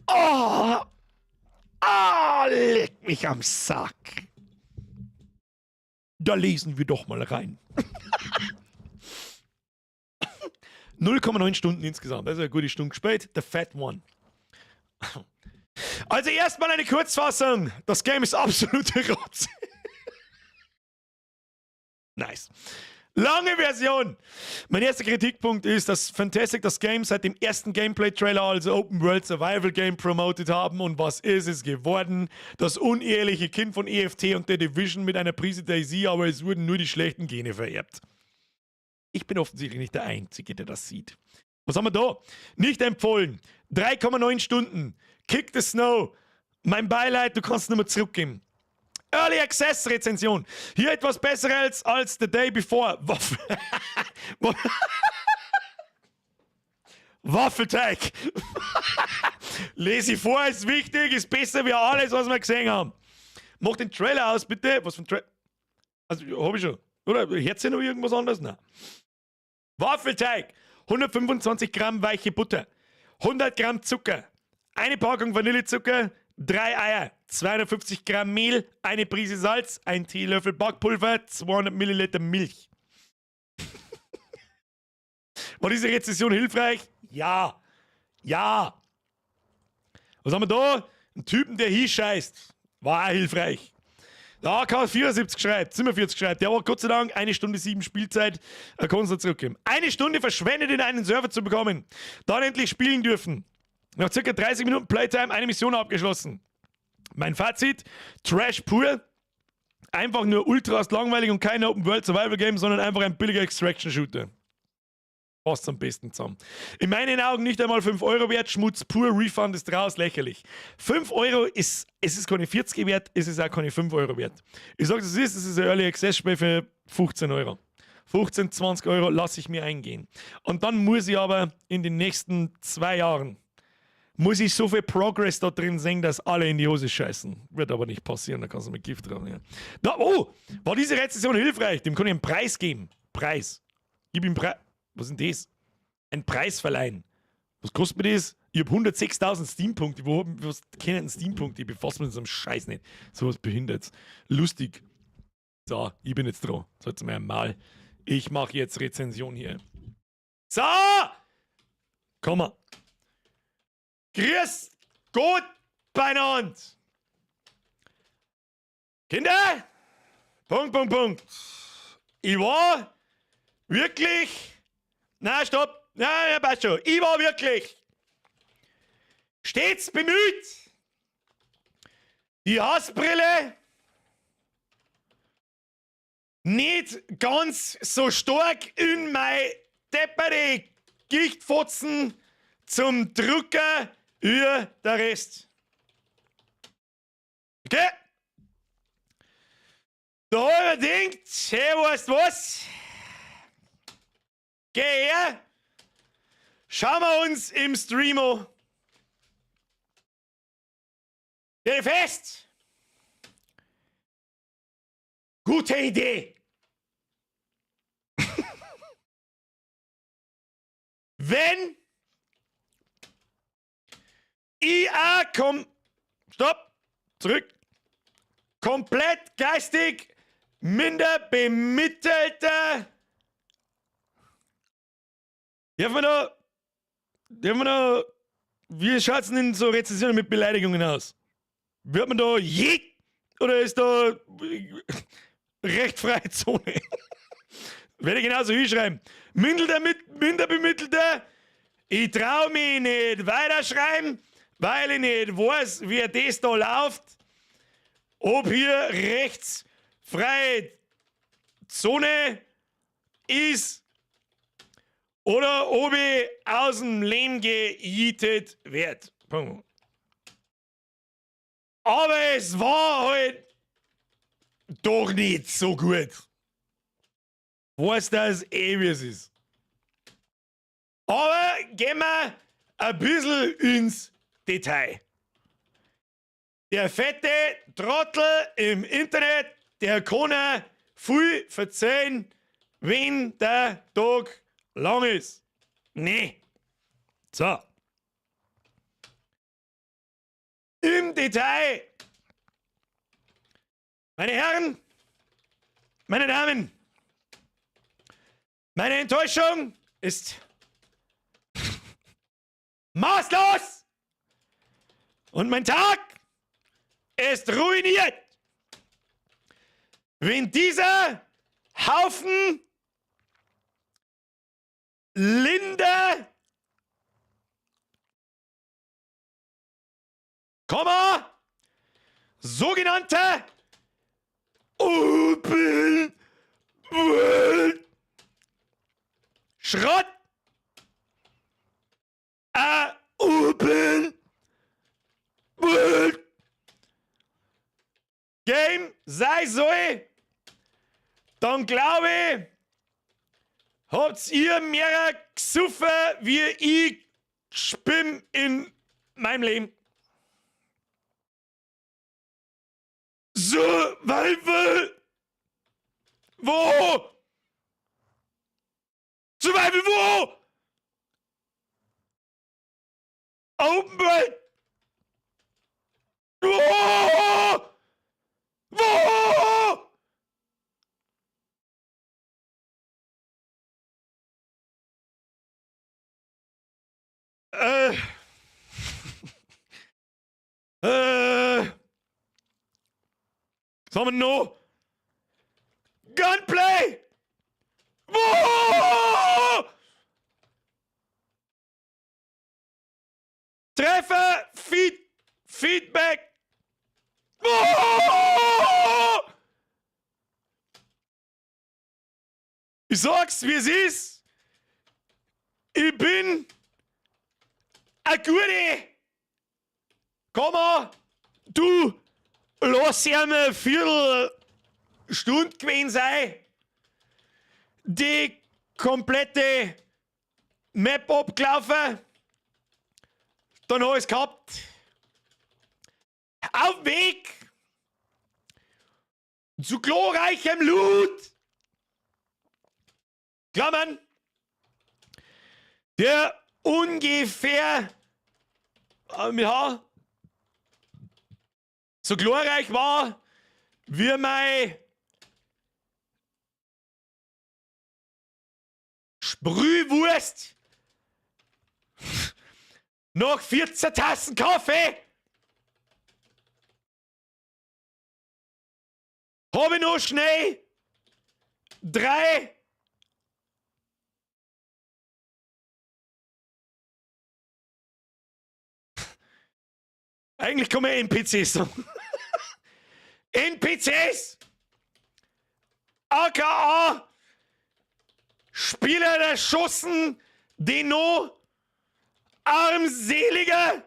Oh! Ah, leck mich am Sack. Da lesen wir doch mal rein. 0,9 Stunden insgesamt. Also eine gute Stunde gespielt. The Fat One. Also erstmal eine Kurzfassung. Das Game ist absolute Rotze. Nice. Lange Version. Mein erster Kritikpunkt ist, dass Fntastic das Game seit dem ersten Gameplay-Trailer als Open World Survival Game promoted haben. Und was ist es geworden? Das uneheliche Kind von EFT und The Division mit einer Prise DayZ, aber es wurden nur die schlechten Gene vererbt. Ich bin offensichtlich nicht der Einzige, der das sieht. Was haben wir da? Nicht empfohlen. 3,9 Stunden. Kick the Snow. Mein Beileid, du kannst nur mehr zurückgeben. Early Access Rezension. Hier etwas besser als The Day Before. Waffel. Waffelteig. Lese ich vor, ist wichtig, ist besser wie alles, was wir gesehen haben. Mach den Trailer aus, bitte. Was für ein Trailer? Also, hab ich schon. Oder hört ihr noch irgendwas anderes? Nein. Waffelteig. 125 Gramm weiche Butter. 100 Gramm Zucker. Eine Packung Vanillezucker. 3 Eier, 250 Gramm Mehl, eine Prise Salz, ein Teelöffel Backpulver, 200 Milliliter Milch. War diese Rezension hilfreich? Ja. Ja. Was haben wir da? Ein Typen, der hinscheißt. War auch hilfreich. Der AK74 schreibt, 47 schreibt, der war Gott sei Dank eine Stunde 7 Spielzeit, er kann uns zurückgeben. Eine Stunde verschwendet, in einen Server zu bekommen. Dann endlich spielen dürfen. Nach circa 30 Minuten Playtime eine Mission abgeschlossen. Mein Fazit: Trash pur. Einfach nur ultra langweilig und kein Open World Survival Game, sondern einfach ein billiger Extraction Shooter. Passt am besten zusammen. In meinen Augen nicht einmal 5 Euro wert, Schmutz pur, Refund ist raus, lächerlich. 5 Euro ist, es ist keine 40 wert, es ist auch keine 5 Euro wert. Ich sage, es ist ein Early Access Spiel für 15 Euro. 15, 20 Euro lasse ich mir eingehen. Und dann muss ich aber in den nächsten 2 Jahren muss ich so viel Progress da drin sehen, dass alle in die Hose scheißen. Wird aber nicht passieren, da kannst du mit Gift drauf. Ja. Da, oh, war diese Rezension hilfreich? Dem kann ich einen Preis geben. Preis. Gib ihm Preis. Was ist denn das? Ein Preis verleihen. Was kostet mir das? Ich habe 106.000 Steam-Punkte. Wo, was kennen Steam-Punkte? Ich befasse mich mit so einem Scheiß nicht. So was behindert. Lustig. So, ich bin jetzt dran. So, jetzt mal einmal. Ich mache jetzt Rezension hier. So! Komm mal. Grüß Gott beieinander! Kinder! Punkt, Punkt, Punkt. Ich war wirklich. Na, stopp! Na, ja, passt schon. Ich war wirklich stets bemüht, die Hassbrille nicht ganz so stark in mei depperte Gichtfotzen zum Drucker wie der Rest. Okay? Da hab ich mir gedacht, hey, weißt was? Geh her, schauen wir uns im Stream an. Steh fest! Gute Idee! Wenn IA komm. Stopp! Zurück! Komplett geistig minder bemittelter. Darf man da. Wie schaut's denn in so Rezensionen mit Beleidigungen aus? Wird man da je oder ist da rechtfreie Zone? Werde ich genauso hinschreiben. Minder bemittelter, ich trau mich nicht weiterschreiben, weil ich nicht weiß, wie das da läuft. Ob hier rechtsfreie Zone ist oder Oder ob ich aus dem Leben gejietet werd. Punkt. Aber es war halt doch nicht so gut. Weiß das eh, wie es ist. Aber gehen wir ein bisschen ins Detail. Der fette Trottel im Internet, der kann ja viel verzeihen, wenn der Tag lang ist. Nee. So. Im Detail. Meine Herren, meine Damen, meine Enttäuschung ist maßlos und mein Tag ist ruiniert. Wenn dieser Haufen Linde, Komma, sogenannte Open World Schrott, a Open World Game sei soll, dann glaube ich, habt ihr mehr gesoffen, wie ich spimm in meinem Leben. Survival! Wo? Survival wo? Open World! Wo? Wo? Was haben wir noch? Gunplay! Wo? Treffer! Feedback! Wo? Ich sag's, wie es ist. Ich bin a gute. Komm mal, du, lass ja mal eine Viertelstunde gewesen sein. Die komplette Map abgelaufen. Dann hab ich's gehabt. Auf dem Weg zu glorreichem Loot. Klammern. Der ungefähr ja, so glorreich war wie mein Sprühwurst nach 14 Tassen Kaffee. Habe ich noch schnell 3 Eigentlich kann man NPCs sagen. NPCs! AKA Spieler erschossen, die no armselige,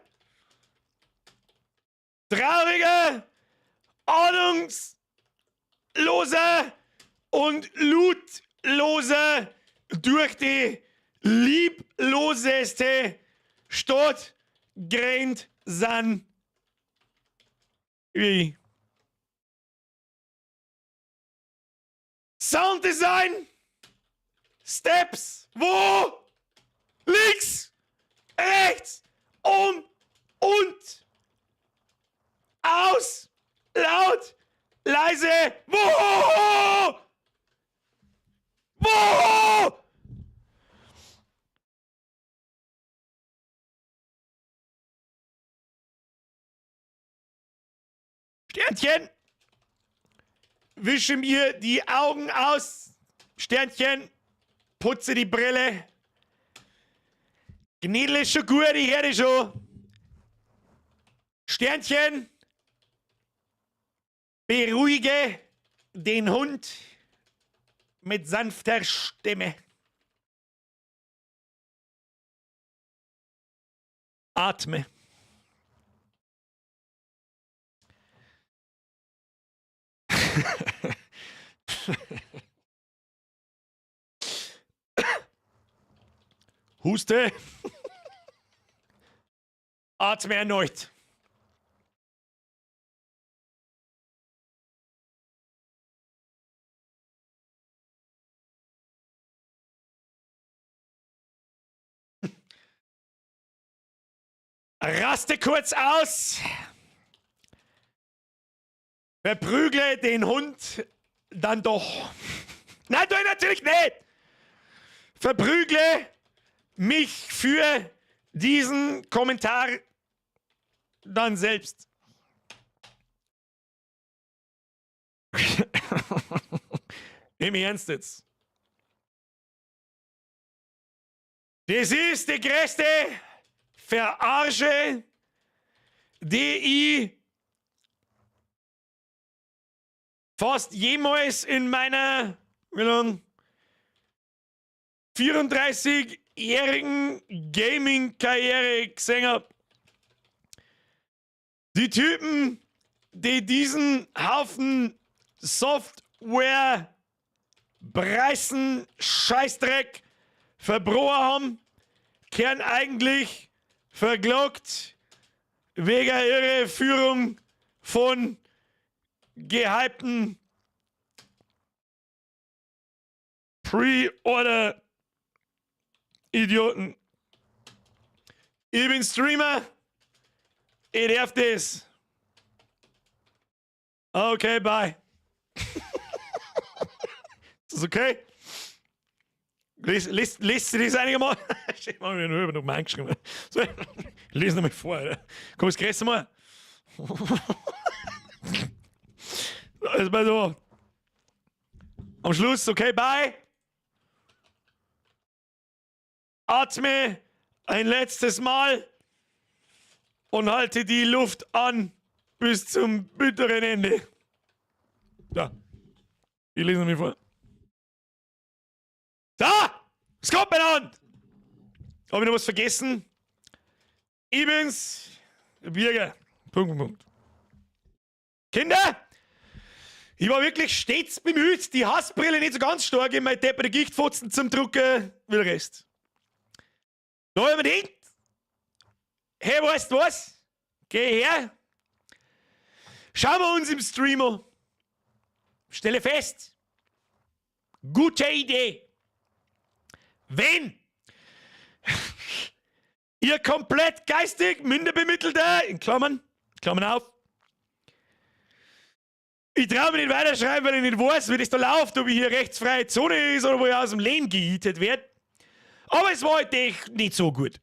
traurige, ahnungslose und lootlose durch die liebloseste Stadt gerannt sind. Wie? Sounddesign! Steps! Wo? Links! Rechts! Um! Und! Aus! Laut! Leise! Wo? Wo? Sternchen! Wische mir die Augen aus. Sternchen! Putze die Brille. Gnädel ist schon gut, ich höre schon. Sternchen! Beruhige den Hund mit sanfter Stimme. Atme. Huste. Atme erneut. Raste kurz aus. Verprügle den Hund dann doch. Nein, tu ich natürlich nicht. Verprügle mich für diesen Kommentar dann selbst. Im Ernst jetzt. Das ist die größte Verarsche, die ich fast jemals in meiner, wie lang, 34-jährigen Gaming-Karriere gesehen habe. Die Typen, die diesen Haufen Software Preisen Scheißdreck verbrochen haben, kehren eigentlich verglockt wegen ihrer Führung von gehypten Pre-Order-Idioten. Ich bin Streamer. Ich darf das. Okay, bye. Ist das okay? Lest sie das einigermaßen? Ich habe mir nur noch mal eingeschrieben. So, lese nochmal vor. Alter. Komm, das größte Mal. Also mal so. Am Schluss, okay, bye. Atme ein letztes Mal und halte die Luft an bis zum bitteren Ende. Da. Ich lese nochmal vor. Da! Es kommt miteinander! Hab ich noch was vergessen? Ich bin's, Birger. Punkt, Punkt, Punkt. Kinder! Ich war wirklich stets bemüht, die Hassbrille nicht so ganz stark in meine depperte Gichtfotzen zum Drucken wie der Rest. Da hab ich mir gedacht, hey, weißt du was? Geh her. Schauen wir uns im Stream an. Stelle fest, gute Idee. Wenn ihr komplett geistig minderbemittelter, in Klammern, Klammern auf, ich traue mich nicht weiterschreiben, weil ich nicht weiß, wie das da läuft, ob ich hier rechtsfreie Zone ist oder wo ich aus dem Leben gehittet werde. Aber es war halt echt nicht so gut.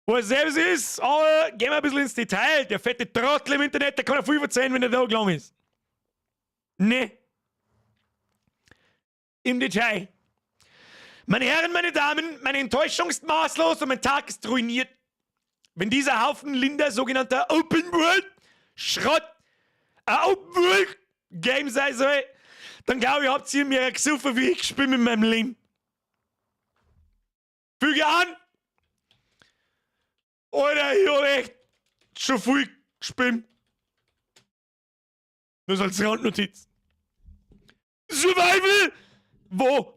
Was selbst ist, aber gehen wir ein bisschen ins Detail. Der fette Trottel im Internet, der kann ja viel verzeihen, wenn der da gelang ist. Ne. Im Detail. Meine Herren, meine Damen, meine Enttäuschung ist maßlos und mein Tag ist ruiniert. Wenn dieser Haufen linder sogenannter Open World Schrott ein Open World Game sein soll, dann glaube ich, habt ihr mir gesoffen, wie ich gespielt in meinem Leben. Füge an! Alter, ich hab echt schon viel gespielt. Nur so als Randnotiz. Survival! Wo?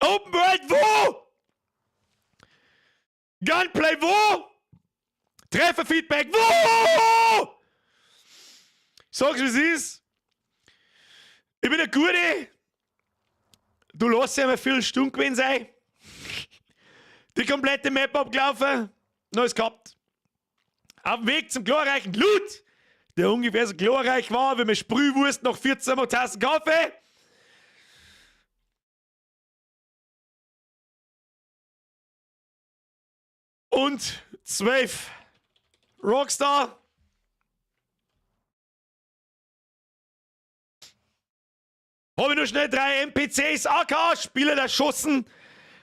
Open World wo? Gunplay wo? Trefferfeedback wo? Sag's wie es ist. Ich bin der Gute. Du lässt ja mal viel Stunden gewesen sein. Die komplette Map abgelaufen. Neues gehabt. Auf dem Weg zum glorreichen Loot, der ungefähr so glorreich war wie meine Sprühwurst nach 14 Tassen Kaffee. Und 12 Rockstar. Habe ich nur schnell 3 NPCs, AK, Spieler erschossen,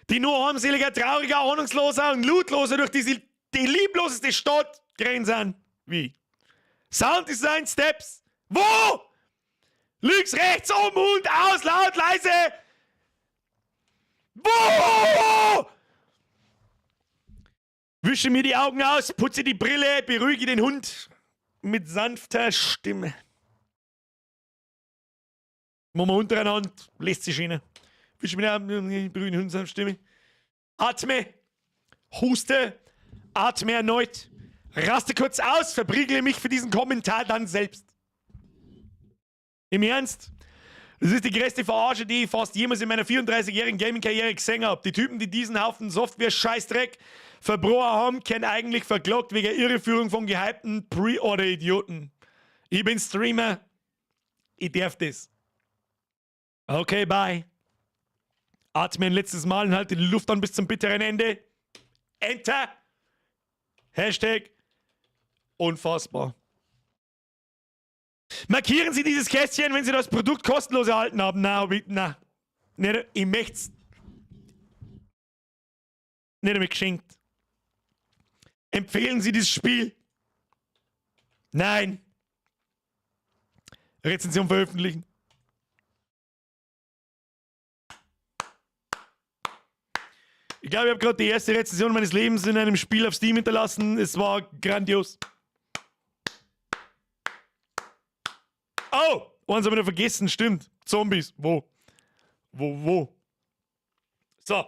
die nur armseliger, trauriger, ahnungsloser und lootloser durch diese, die liebloseste Stadt gerannt sind. Wie? Sounddesign Steps. Wo? Links, rechts, oben und aus, laut, leise. Wo? Wische mir die Augen aus, putze die Brille, beruhige den Hund mit sanfter Stimme. Machen wir untereinander, lässt sich rein. Wische mir die Augen, beruhige den Hund mit sanfter Stimme. Atme, huste, atme erneut, raste kurz aus, verprügle mich für diesen Kommentar dann selbst. Im Ernst? Das ist die größte Verarsche, die ich fast jemals in meiner 34-jährigen Gaming-Karriere gesehen habe. Die Typen, die diesen Haufen Software-Scheißdreck verbrochen haben, können eigentlich verklagt wegen Irreführung von gehypten Pre-Order-Idioten. Ich bin Streamer. Ich darf das. Okay, bye. Atme ein letztes Mal und halte die Luft an bis zum bitteren Ende. Enter. Hashtag unfassbar. Markieren Sie dieses Kästchen, wenn Sie das Produkt kostenlos erhalten haben. Na, na. Nicht, ich möchte nicht einmal geschenkt. Empfehlen Sie dieses Spiel? Nein. Rezension veröffentlichen. Ich glaube, ich habe gerade die erste Rezension meines Lebens in einem Spiel auf Steam hinterlassen. Es war grandios. Oh, eins habe ich noch vergessen, stimmt. Zombies. Wo? Wo, wo? So,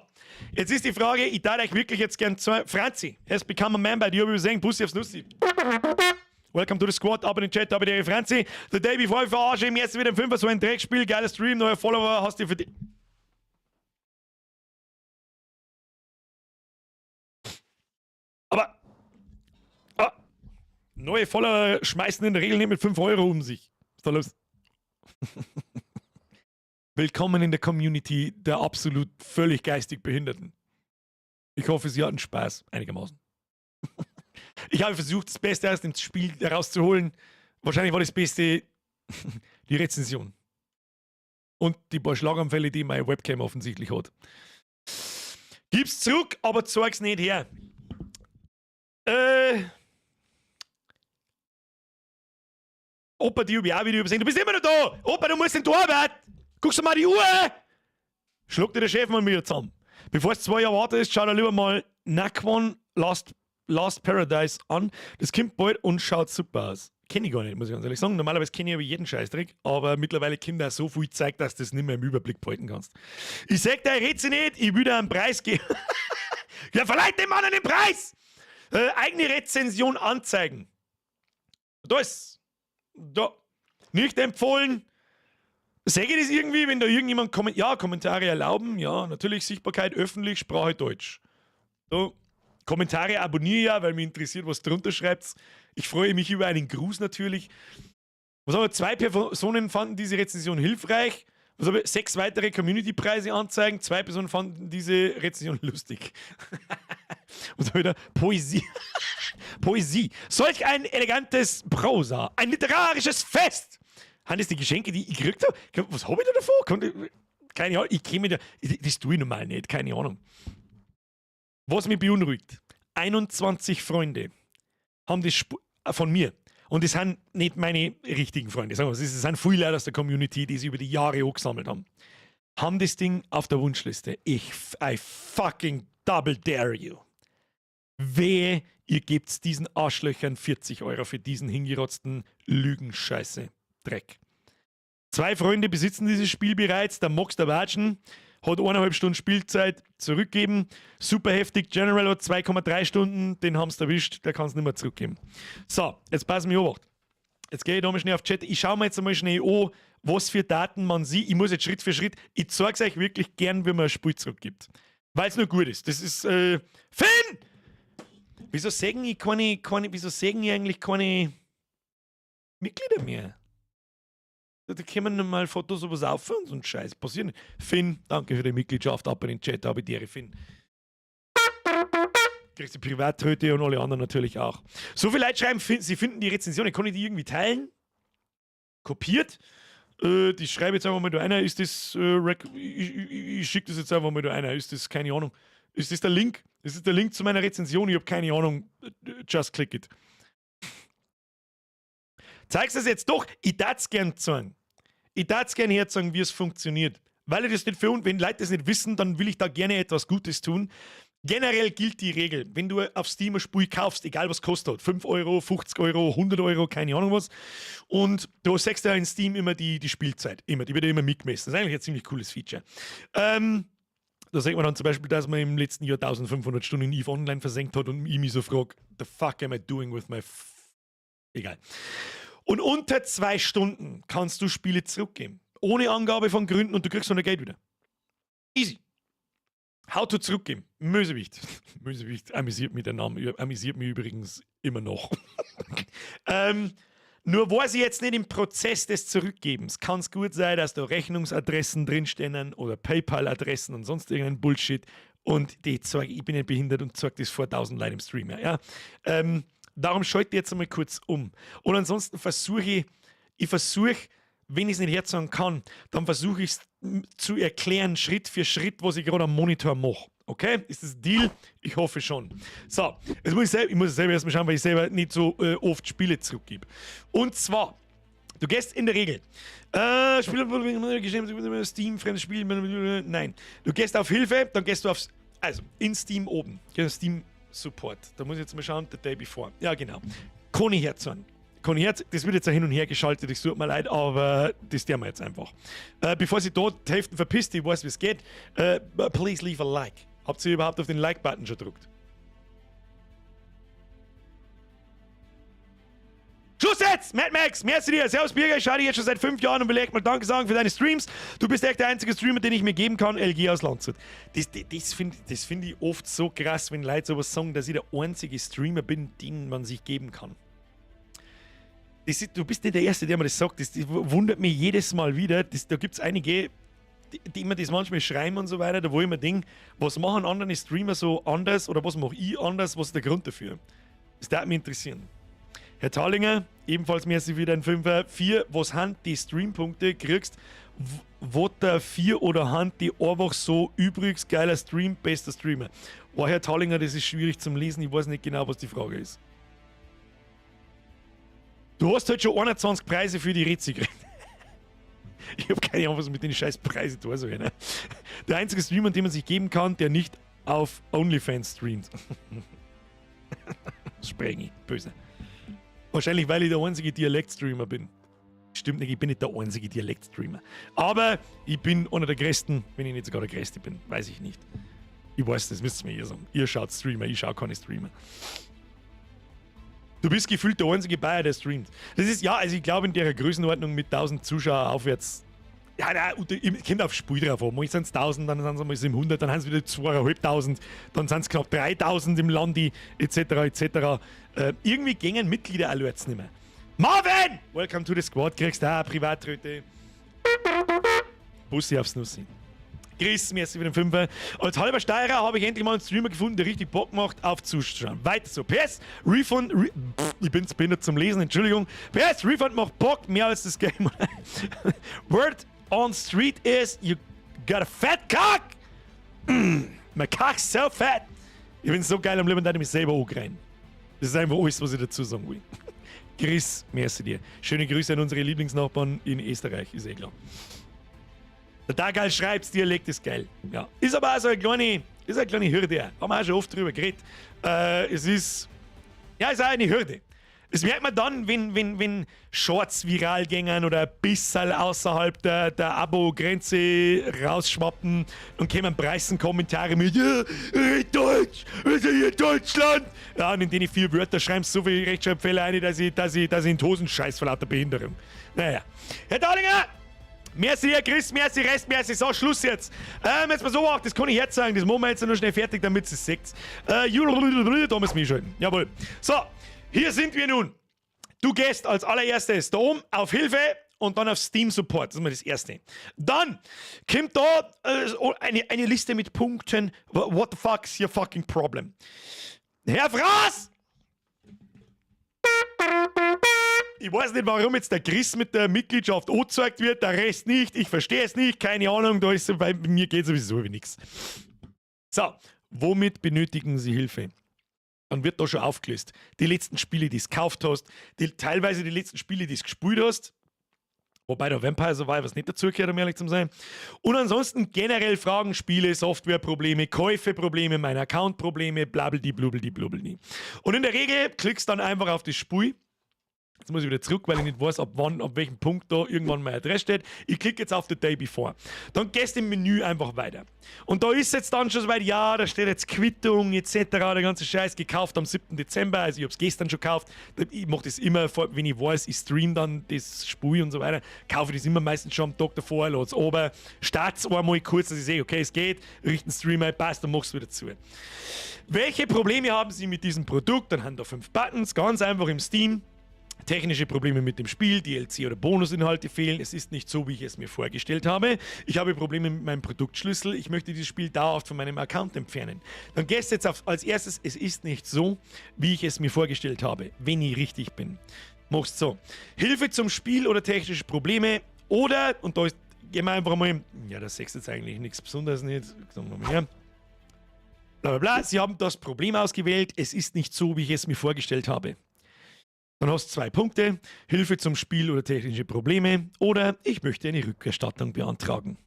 jetzt ist die Frage, ich darf euch wirklich jetzt gern zwei. Franzi has become a member. Die habe ich übersehen. Bussi aufs Nussi. Welcome to the squad, ab in den Chat, ab in die Franzi. The day before ich verarsche im ersten wieder im Fünfer, so ein Dreckspiel, geiler Stream, neuer Follower, hast du verdient. Aber ah, neue Follower schmeißen in der Regel nicht mit 5 Euro um sich. Was ist da los? Willkommen in der Community der absolut völlig geistig Behinderten. Ich hoffe, Sie hatten Spaß, einigermaßen. Ich habe versucht, das Beste aus dem Spiel herauszuholen. Wahrscheinlich war das Beste die Rezension. Und die paar Schlaganfälle, die meine Webcam offensichtlich hat. Gib's zurück, aber zeig's nicht her. Opa, die hab ich auch wieder übersehen. Du bist immer noch da! Opa, du musst in die Arbeit! Guckst du mal die Uhr! Schlag dir der Chef mal wieder zusammen. Bevor es 2 Jahre wartest, schau dir lieber mal Naquan Last Paradise an. Das kommt bald und schaut super aus. Kenn ich gar nicht, muss ich ganz ehrlich sagen. Normalerweise kenne ich aber jeden Scheißdreck, aber mittlerweile kommt da so viel Zeug, dass du das nicht mehr im Überblick behalten kannst. Ich sag dir, ich red nicht, ich will dir einen Preis geben. Ja, verleiht dem Mann einen Preis! Eigene Rezension anzeigen. Da ist. Da. Nicht empfohlen. Sag ich das irgendwie, wenn da irgendjemand ja, Kommentare erlauben, ja, natürlich Sichtbarkeit öffentlich, Sprache Deutsch. So, Kommentare abonniere ja, weil mich interessiert, was drunter schreibt. Ich freue mich über einen Gruß natürlich. Was haben wir? 2 Personen fanden diese Rezension hilfreich. Was haben wir? 6 weitere Community-Preise anzeigen. 2 Personen fanden diese Rezension lustig. Was haben wir da? Poesie. Poesie. Solch ein elegantes Prosa. Ein literarisches Fest. Haben das die Geschenke, die ich gekriegt habe? Was hab ich da davor? Keine Ahnung. Ich kenne mich da. Das tue ich normal nicht. Keine Ahnung. Was mich beunruhigt: 21 Freunde haben das von mir. Und das sind nicht meine richtigen Freunde, sagen wir mal, das sind viele Leute aus der Community, die sich über die Jahre angesammelt haben. Haben das Ding auf der Wunschliste. I fucking double dare you. Wehe, ihr gebt's diesen Arschlöchern 40 Euro für diesen hingerotzten Lügenscheiße. Dreck. 2 Freunde besitzen dieses Spiel bereits, der Mox der Watschen hat 1,5 Stunden Spielzeit zurückgeben. Super heftig, General hat 2,3 Stunden, den haben's erwischt, der kann's nicht mehr zurückgeben. So, jetzt passen wir auf. Jetzt gehe ich da mal schnell auf Chat. Ich schaue mir jetzt einmal schnell an, was für Daten man sieht. Ich muss jetzt Schritt für Schritt, ich zeig's euch wirklich gern, wie man ein Spiel zurückgibt. Weil's nur gut ist. Das ist, Finn! Wieso sägen ich keine, keine, wieso sägen ich eigentlich keine Mitglieder mehr? Da kommen noch mal Fotos sowas auf und so ein Scheiß. Passiert nicht. Finn, danke für die Mitgliedschaft. Ab in den Chat, habe ich dir, Finn. Kriegst die Privattröte und alle anderen natürlich auch. So viele Leute schreiben, sie finden die Rezension. Kann ich die irgendwie teilen? Kopiert? Die schreibe jetzt einfach mal da einer. Ist das, ich schicke das jetzt einfach mal da einer. Ist das, keine Ahnung. Ist das der Link? Ist das der Link zu meiner Rezension? Ich hab keine Ahnung. Just click it. Zeigst du das jetzt doch? Ich darf's gern zeigen. Ich darf's gern herzeigen, wie es funktioniert. Weil ich das nicht für, wenn Leute das nicht wissen, dann will ich da gerne etwas Gutes tun. Generell gilt die Regel, wenn du auf Steam ein Spiel kaufst, egal was kostet, 5 Euro, 50 Euro, 100 Euro, keine Ahnung was, und du siehst ja in Steam immer die Spielzeit, immer, die wird ja immer mitgemessen. Das ist eigentlich ein ziemlich cooles Feature. Da sieht man dann zum Beispiel, dass man im letzten Jahr 1500 Stunden in EVE Online versenkt hat und ich mich so frage, the fuck am I doing with my f Egal. Und unter 2 Stunden kannst du Spiele zurückgeben. Ohne Angabe von Gründen und du kriegst noch dein Geld wieder. Easy. How to zurückgeben. Mösewicht. Mösewicht amüsiert mich der Name, amüsiert mich übrigens immer noch. Nur weiß ich jetzt nicht im Prozess des Zurückgebens. Kann es gut sein, dass da Rechnungsadressen drinstehen oder PayPal-Adressen und sonst irgendein Bullshit. Und die zeige, ich bin nicht behindert und zeige das vor 1000 Leuten im Stream. Ja? Darum schalte ich jetzt einmal kurz um. Und ansonsten versuche ich versuche, wenn ich es nicht herzagen kann, dann versuche ich es zu erklären, Schritt für Schritt, was ich gerade am Monitor mache. Okay? Ist das ein Deal? Ich hoffe schon. So, jetzt muss ich, selber, ich muss selber erstmal schauen, weil ich selber nicht so oft Spiele zurückgebe. Und zwar, du gehst in der Regel. Spiel, Steam, fremdes Spiel, nein. Du gehst auf Hilfe, dann gehst du aufs, also in Steam oben, gehst auf Steam Support. Da muss ich jetzt mal schauen, the day before. Ja, genau. Conny Herzog. Conny Herz, das wird jetzt auch hin und her geschaltet, es tut mir leid, aber das tun wir jetzt einfach. Bevor sie dort die Hälfte verpisst, ich weiß, wie es geht, please leave a like. Habt ihr überhaupt auf den Like-Button schon gedrückt? Schluss jetzt! Mad Max, merci dir. Servus Birger, ich schaue dich jetzt schon seit 5 Jahren und will echt mal Danke sagen für deine Streams. Du bist echt der einzige Streamer, den ich mir geben kann. LG aus Landshut. Das find ich oft so krass, wenn Leute sowas sagen, dass ich der einzige Streamer bin, den man sich geben kann. Du bist nicht der Erste, der mir das sagt. Das wundert mich jedes Mal wieder. Da gibt es einige, die immer das manchmal schreiben und so weiter, da wo ich mir denke, was machen andere Streamer so anders oder was mache ich anders, was ist der Grund dafür? Das würde mich interessieren. Herr Thalinger, ebenfalls merci wieder ein Fünfer. 4, was han die Streampunkte kriegst? Wo der 4 oder han die einfach so übrigens geiler Stream, bester Streamer. Oh, Herr Thalinger, das ist schwierig zum Lesen. Ich weiß nicht genau, was die Frage ist. Du hast halt schon 21 Preise für die Rätsel gekriegt. Ich habe keine Ahnung, was mit den scheiß Preisen tun soll. Ne? Der einzige Streamer, den man sich geben kann, der nicht auf OnlyFans streamt. Sprengi, böse. Wahrscheinlich, weil ich der einzige Dialektstreamer bin. Stimmt nicht, ich bin nicht der einzige Dialektstreamer. Aber ich bin einer der größten, wenn ich nicht sogar der größte bin, weiß ich nicht. Ich weiß, das müsst ihr mir ihr sagen. Ihr schaut Streamer, ich schaue keine Streamer. Du bist gefühlt der einzige Bayer, der streamt. Das ist, ja, also ich glaube in der Größenordnung mit 1000 Zuschauer aufwärts. Ja, nein, kommt aufs Spiel drauf an. Mal sind es 1000, dann sind es mal 700, dann haben es wieder 2500, dann sind es knapp 3000 im Landi, etc., etc. Irgendwie gängen Mitglieder-Alerts nicht mehr. Marvin! Welcome to the squad, kriegst du auch eine Privattröte. Bussi aufs Nussi. Chris, merci für den Fünfer. Als halber Steirer habe ich endlich mal einen Streamer gefunden, der richtig Bock macht, auf Zuschauen. Weiter so. PS, Refund, Re Pff, ich bin zu behindert zum Lesen, Entschuldigung. PS, Refund macht Bock mehr als das Game. Word on street is, you got a fat cock! My cock's so fat! Ich bin so geil am Leben, dass ich mich selber angreien. Das ist einfach alles, was ich dazu sagen will. Chris, merci dir. Schöne Grüße an unsere Lieblingsnachbarn in Österreich, ist eh klar. Der Dagal schreibt, Dialekt ist geil. Ja. Ist aber auch so eine kleine Hürde. Haben wir auch schon oft drüber geredet. Es ist, ja, ist auch eine Hürde. Das merkt man dann, wenn Shorts viral gängen oder ein bisschen außerhalb der Abo-Grenze rausschwappen und kämen Preisen-Kommentare mit: „Ja, red Deutsch, wir sind hier in Deutschland.“ Ja, und in denen vier Wörter schreiben so viele Rechtschreibfehler ein, dass ich in die Hosen scheiß vor lauter Behinderung. Naja. Herr Dahlinger! Merci, Herr Chris, merci, Rest, merci. So, Schluss jetzt. Jetzt mal so auch, das kann ich jetzt sagen, das machen wir jetzt nur schnell fertig, damit ihr es seht. Da müssen wir schalten. Jawohl. So, hier sind wir nun. Du gehst als allererstes da oben auf Hilfe und dann auf Steam Support. Das ist mal das Erste. Dann kommt da eine Liste mit Punkten. What the fuck's your fucking problem? Herr Fraß! Ich weiß nicht, warum jetzt der Chris mit der Mitgliedschaft angezeigt wird, der Rest nicht. Ich verstehe es nicht, keine Ahnung, da ist, bei mir geht sowieso wie nichts. So, womit benötigen Sie Hilfe? Dann wird da schon aufgelöst. Die letzten Spiele, die du gekauft hast, teilweise die letzten Spiele, die du gespielt hast. Wobei der Vampire Survivors nicht dazugehört, um ehrlich zu sein. Und ansonsten generell Fragen, Spiele, Softwareprobleme, Käufeprobleme, mein Account-Probleme, blabldi, blubeldi, blubeldi. Und in der Regel klickst du dann einfach auf das Spiel. Jetzt muss ich wieder zurück, weil ich nicht weiß, ab wann, ab welchem Punkt da irgendwann meine Adresse steht. Ich klicke jetzt auf The Day Before. Dann gehst du im Menü einfach weiter. Und da ist jetzt dann schon soweit, ja, da steht jetzt Quittung etc., der ganze Scheiß, gekauft am 7. Dezember, also ich habe es gestern schon gekauft. Ich mache das immer, wenn ich weiß, ich stream dann das Spiel und so weiter, kaufe ich das immer meistens schon am Tag davor, lad's oba, start's einmal kurz, dass ich sehe, okay, es geht, richten Stream ein, passt, dann machst du wieder zu. Welche Probleme haben Sie mit diesem Produkt? Dann haben da fünf Buttons, ganz einfach im Steam. Technische Probleme mit dem Spiel, DLC oder Bonusinhalte fehlen. Es ist nicht so, wie ich es mir vorgestellt habe. Ich habe Probleme mit meinem Produktschlüssel. Ich möchte dieses Spiel dauerhaft von meinem Account entfernen. Dann gehst du jetzt auf, als erstes, es ist nicht so, wie ich es mir vorgestellt habe, wenn ich richtig bin. Machst so. Hilfe zum Spiel oder technische Probleme oder, und da ist, gehen wir einfach mal, ja, das ist jetzt eigentlich nichts Besonderes nicht. Sagen wir mal her. Bla bla bla. Sie haben das Problem ausgewählt. Es ist nicht so, wie ich es mir vorgestellt habe. Dann hast du zwei Punkte: Hilfe zum Spiel oder technische Probleme oder ich möchte eine Rückerstattung beantragen.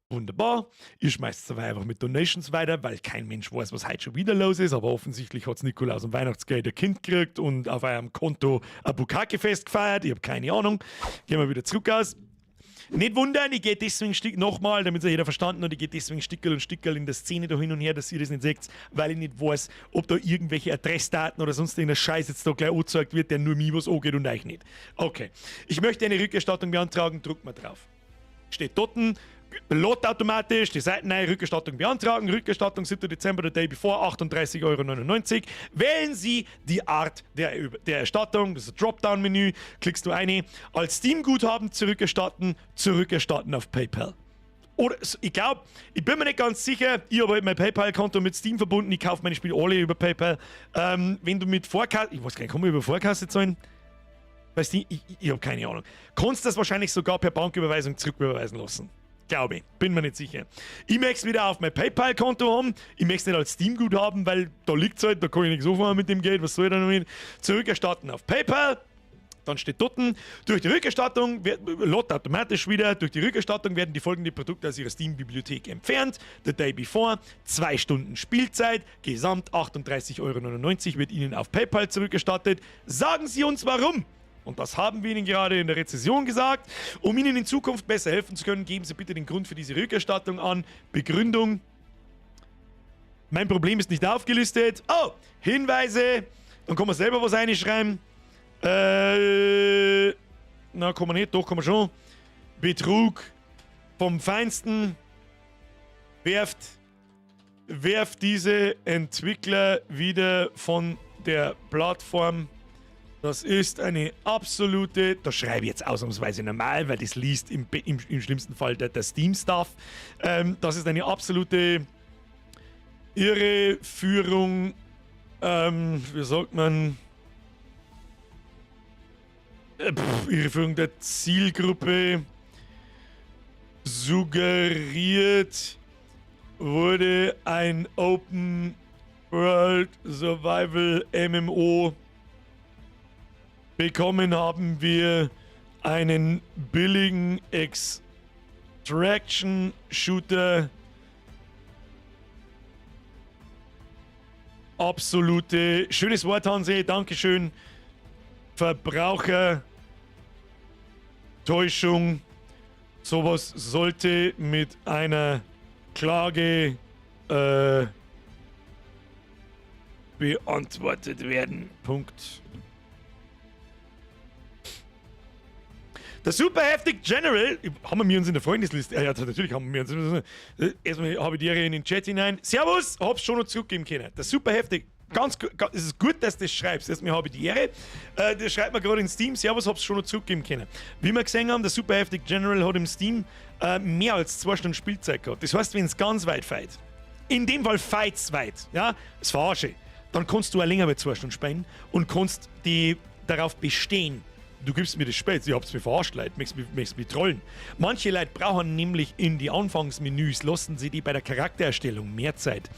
Wunderbar. Ihr schmeißt es aber einfach mit Donations weiter, weil kein Mensch weiß, was heute schon wieder los ist. Aber offensichtlich hat Nikolaus am Weihnachtsgeld ein Kind gekriegt und auf eurem Konto ein Bukkake-Fest gefeiert. Ich habe keine Ahnung. Gehen wir wieder zurück aus. Nicht wundern, ich gehe deswegen nochmal, damit es jeder verstanden hat, ich gehe deswegen Stickerl und Stickerl in der Szene da hin und her, dass ihr das nicht seht, weil ich nicht weiß, ob da irgendwelche Adressdaten oder sonst irgendein Scheiß jetzt da gleich angezeigt wird, der nur mir was angeht und euch nicht. Okay. Ich möchte eine Rückerstattung beantragen, druck mal drauf. Steht dort, lädt automatisch, die Seiten rein, Rückerstattung beantragen, Rückerstattung 7. Dezember, the day before, 38,99 Euro. Wählen Sie die Art der Erstattung, das ist ein Dropdown-Menü, klickst du eine, als Steam-Guthaben zurückerstatten, zurückerstatten auf PayPal. Oder ich glaube, ich bin mir nicht ganz sicher, ich habe halt mein PayPal-Konto mit Steam verbunden, ich kaufe meine Spiele alle über PayPal. Wenn du mit Vorkasse, ich weiß gar nicht, kann man über Vorkasse zahlen? Weißt du, ich habe keine Ahnung. Kannst das wahrscheinlich sogar per Banküberweisung zurücküberweisen lassen. Glaube ich. Bin mir nicht sicher. Ich möchte es wieder auf mein PayPal-Konto haben. Ich möchte es nicht als Steam-Guthaben, weil da liegt es halt, da kann ich nichts anfangen mit dem Geld. Was soll ich da noch mit? Zurückerstatten auf PayPal. Dann steht dort, durch die Rückerstattung, lädt automatisch wieder, durch die Rückerstattung werden die folgenden Produkte aus Ihrer Steam-Bibliothek entfernt. The Day Before, 2 Stunden Spielzeit, gesamt 38,99 Euro wird Ihnen auf PayPal zurückerstattet. Sagen Sie uns, warum! Und das haben wir Ihnen gerade in der Rezension gesagt. Um Ihnen in Zukunft besser helfen zu können, geben Sie bitte den Grund für diese Rückerstattung an. Begründung. Mein Problem ist nicht aufgelistet. Oh, Hinweise. Dann kann man selber was reinschreiben. Na, kann man nicht, doch, kann man schon. Betrug vom Feinsten. Werft diese Entwickler wieder von der Plattform. Das ist eine absolute, das schreibe ich jetzt ausnahmsweise normal, weil das liest im schlimmsten Fall der Steam-Staff. Das ist eine absolute Irreführung, wie sagt man, pff, Irreführung der Zielgruppe. Suggeriert wurde ein Open World Survival MMO. Bekommen haben wir einen billigen Extraction Shooter. Absolute, schönes Wort, Hansi, Dankeschön. Verbrauchertäuschung. Sowas sollte mit einer Klage beantwortet werden. Punkt. Der super heftig General, haben wir uns in der Freundesliste? Ja, natürlich haben wir uns. Erstmal habe ich dir in den Chat hinein. Servus, hab's schon noch zurückgeben können. Der super heftig, ganz, ganz, es ist gut, dass du das schreibst. Erstmal habe ich die Ehre. Das schreibt mir gerade in Steam. Servus, hab's schon noch zurückgeben können. Wie wir gesehen haben, der super heftig General hat im Steam mehr als 2 Stunden Spielzeit gehabt. Das heißt, wenn es ganz weit feit, in dem Fall feit's weit, ja, das verarsche, dann kannst du auch länger als 2 Stunden spielen und kannst die darauf bestehen, du gibst mir das Spiel, ihr habt's mich verarscht, Leute, möchtest mich trollen. Manche Leute brauchen nämlich in die Anfangsmenüs, lassen sie die bei der Charaktererstellung mehr Zeit.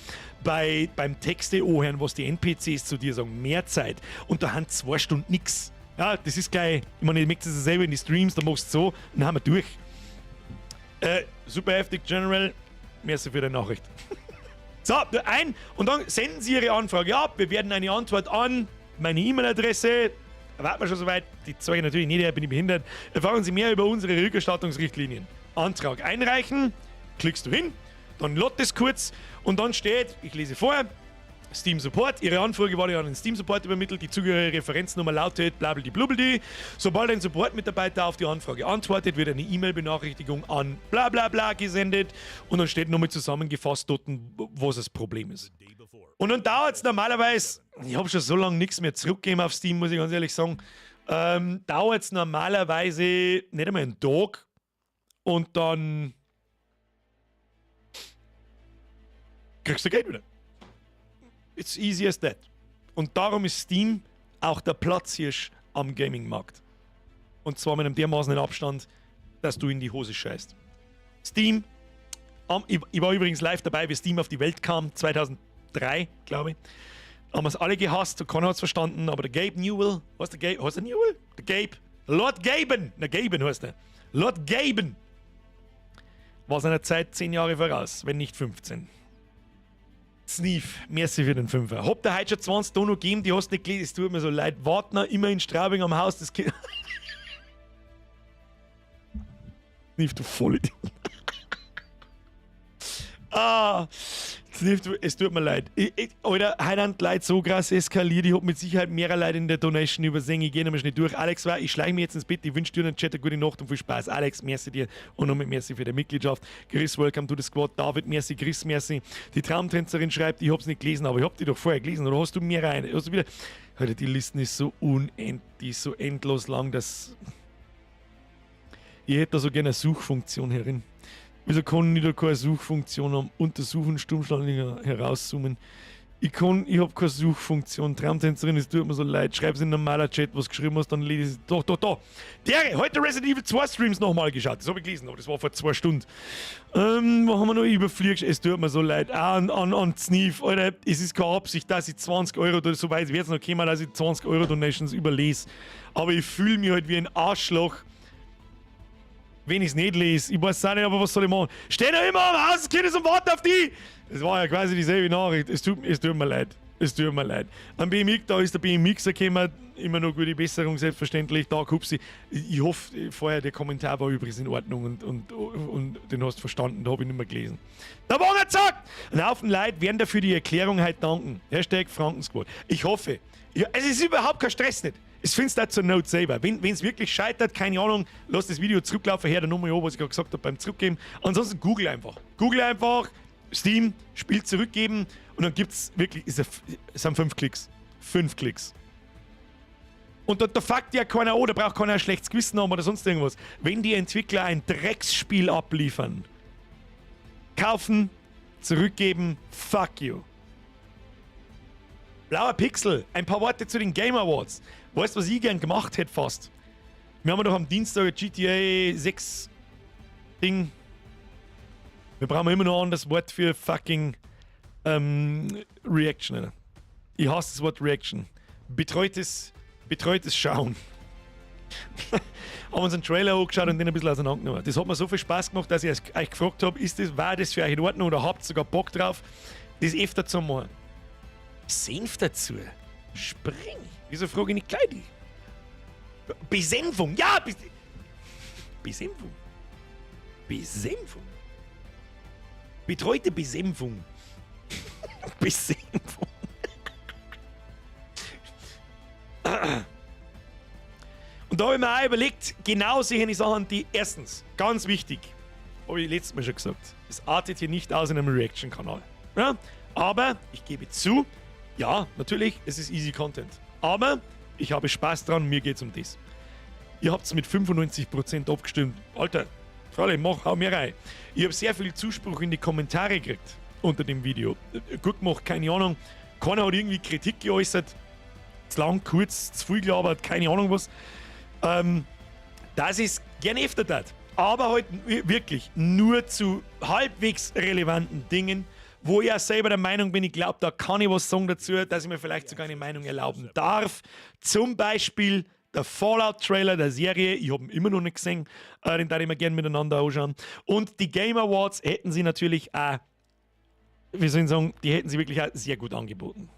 Beim Texte anhören, was die NPCs zu dir sagen, mehr Zeit. Und da haben 2 Stunden nix. Ja, das ist gleich, ich meine, ich merke das selber in die Streams, da machst du so, dann haben wir durch. Super heftig, General. Merci für die Nachricht. So, ein und dann senden Sie Ihre Anfrage ab. Wir werden eine Antwort an meine E-Mail-Adresse. Warten wir schon soweit. Die zeige ich natürlich nicht, bin ich behindert. Erfahren Sie mehr über unsere Rückerstattungsrichtlinien. Antrag einreichen. Klickst du hin, dann lädt es kurz und dann steht, ich lese vor, Steam Support. Ihre Anfrage wurde an den Steam Support übermittelt. Die zugehörige Referenznummer lautet blablabla. Sobald ein Support-Mitarbeiter auf die Anfrage antwortet, wird eine E-Mail-Benachrichtigung an bla bla bla gesendet und dann steht nochmal zusammengefasst dort, was das Problem ist. Und dann dauert es normalerweise, ich habe schon so lange nichts mehr zurückgegeben auf Steam, muss ich ganz ehrlich sagen, dauert es normalerweise nicht einmal einen Tag und dann kriegst du Geld wieder. It's easy as that. Und darum ist Steam auch der Platzhirsch am Gaming-Markt. Und zwar mit einem dermaßen Abstand, dass du in die Hose scheißt. Steam, ich war übrigens live dabei, wie Steam auf die Welt kam, 2003, glaube ich. Haben wir es alle gehasst, keiner hat es verstanden, aber der Gabe Newell, was der Gabe, heißt der Newell? Der Gabe, Lord Gaben, na Gaben heißt der. Lord Gaben war seiner Zeit 10 Jahre voraus, wenn nicht 15. Sneef, merci für den Fünfer. Hab da heute schon 20 Dono gegeben, die hast du nicht gelesen, es tut mir so leid. Wart noch immer in Straubing am Haus des Kindes. Sneef, du Vollidiot. Ah, Sneef, es tut mir leid. Alter, heute haben die Leute so krass eskaliert. Ich hab mit Sicherheit mehrere Leute in der Donation übersehen. Ich gehe nochmal schnell durch. Alex, ich schleiche mich jetzt ins Bett. Ich wünsche dir und Chat eine gute Nacht und viel Spaß. Alex, merci dir und nochmal merci für die Mitgliedschaft. Chris, welcome to the squad. David, merci. Chris, merci. Die Traumtänzerin schreibt, ich hab's nicht gelesen, aber ich hab die doch vorher gelesen. Oder hast du mehr rein? Hast du wieder. Alter, die Listen ist so unendlich, die ist so endlos lang, dass. Ich hätte da so gerne eine Suchfunktion herin. Wieso kann ich da keine Suchfunktion am Untersuchen, Stummschlag herauszoomen? Ich hab keine Suchfunktion. Traumtänzerin, es tut mir so leid. Schreib's in normaler Chat, was geschrieben hast, dann lese ich es. Doch, doch, doch. Der, heute Resident Evil 2 Streams nochmal geschaut. Das hab ich gelesen, aber das war vor 2 Stunden. Wo haben wir noch überfliegt? Es tut mir so leid. Ah, an Sneef. Alter, es ist keine Absicht, dass ich 20 Euro oder so weit wird's noch kommen, dass ich 20 Euro Donations überlese. Aber ich fühle mich halt wie ein Arschloch, wenn ich's nicht lese. Ich weiß auch nicht, aber was soll ich machen? Steh doch immer am Haus, Kind und warte auf die! Das war ja quasi dieselbe Nachricht. Es tut mir leid. Es tut mir leid. Am BMX, da ist der BMXer gekommen. Immer noch gute Besserung, selbstverständlich. Da, Kupsi. Ich hoffe, vorher der Kommentar war übrigens in Ordnung und den hast du verstanden. Da hab ich nicht mehr gelesen. Da war er zack! Ein Haufen Leute werden dafür die Erklärung heute danken. Hashtag Frankensquad. Ich hoffe. Ja, es ist überhaupt kein Stress nicht. Es findest du auch zur Note selber. Wenn es wirklich scheitert, keine Ahnung, lass das Video zurücklaufen, her der Nummer an, was ich gerade gesagt habe beim Zurückgeben. Ansonsten Google einfach. Google einfach, Steam, Spiel zurückgeben und dann gibt's wirklich, es sind 5 Klicks. 5 Klicks. Und da fuckt ja keiner an, da braucht keiner ein schlechtes Gewissen haben oder sonst irgendwas. Wenn die Entwickler ein Drecksspiel abliefern, kaufen, zurückgeben, fuck you. Blauer Pixel, ein paar Worte zu den Game Awards. Weißt du, was ich gern gemacht hätte fast? Wir haben doch am Dienstag ein GTA 6 Ding. Wir brauchen immer noch ein anderes Wort für fucking Reaction. Alter. Ich hasse das Wort Reaction. Betreutes Schauen. Haben uns einen Trailer angeschaut und den ein bisschen auseinandergenommen. Das hat mir so viel Spaß gemacht, dass ich euch gefragt habe, war das für euch in Ordnung oder habt ihr sogar Bock drauf, das öfter zu machen? Senf dazu? Spring! Wieso frage ich nicht gleich die? Besenfung! Ja! Besenfung! Besenfung! Betreute Besenfung! Besenfung! Und da habe ich mir auch überlegt, genau solche Sachen, die erstens, ganz wichtig, habe ich letztes Mal schon gesagt, es artet hier nicht aus in einem Reaction-Kanal. Ja? Aber ich gebe zu, ja, natürlich, es ist easy Content. Aber ich habe Spaß dran, mir geht's um das. Ihr habt's mit 95% abgestimmt. Alter, Fräulein, mach, hau mir rein. Ich habe sehr viel Zuspruch in die Kommentare gekriegt unter dem Video. Gut gemacht, keine Ahnung. Keiner hat irgendwie Kritik geäußert. Zu lang, kurz, zu viel gelabert, keine Ahnung was. Das ist gerne öfter tat. Aber halt wirklich nur zu halbwegs relevanten Dingen, wo ich auch selber der Meinung bin, ich glaube, da kann ich was sagen dazu, dass ich mir vielleicht sogar eine Meinung erlauben darf. Zum Beispiel Der Fallout-Trailer der Serie, ich habe ihn immer noch nicht gesehen, den darf ich mir gerne miteinander anschauen. Und die Game Awards hätten sie natürlich auch, wie soll ich sagen, die hätten sie wirklich auch sehr gut angeboten.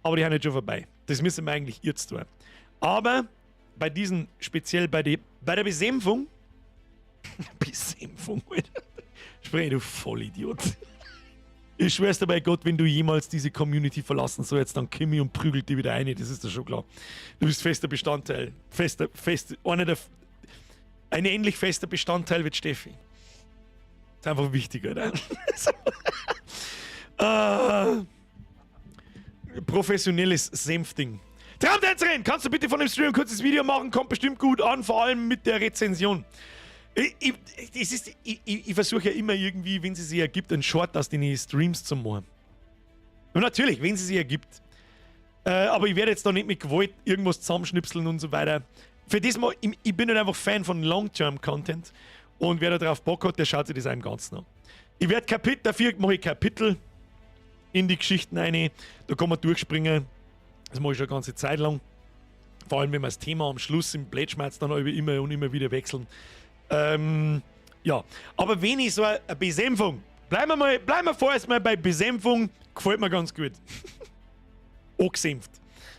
Aber die haben jetzt schon vorbei. Das müssen wir eigentlich jetzt tun. Aber bei diesen, speziell bei der Besänfung, Besänfung, Alter. Sprech, du Vollidiot. Ich schwör's dir bei Gott, wenn du jemals diese Community verlassen sollst, dann komm ich und prügel dich wieder rein, das ist doch schon klar. Du bist fester Bestandteil. Fester, fest, einer der, ein ähnlich fester Bestandteil wird Steffi. Ist einfach wichtig, oder? Professionelles Senfding. Traumtänzerin, kannst du bitte von dem Stream ein kurzes Video machen? Kommt bestimmt gut an, vor allem mit der Rezension. Ich versuche ja immer irgendwie, wenn sie sich ergibt, einen Short aus den Streams zu machen. Und natürlich, wenn sie sich ergibt. Aber ich werde jetzt da nicht mit Gewalt irgendwas zusammenschnipseln und so weiter. Für das mal, ich bin halt einfach Fan von Long-Term-Content. Und wer da drauf Bock hat, der schaut sich das auch im Ganzen an. Ich werde Kapitel, dafür mache ich Kapitel in die Geschichten rein. Da kann man durchspringen. Das mache ich schon eine ganze Zeit lang. Vor allem, wenn wir das Thema am Schluss im Plätschmerz dann immer und immer wieder wechseln. Ja, aber wenn ich so eine Besänfung, bleiben wir vorerst mal bei Besänfung, gefällt mir ganz gut. Angesenft.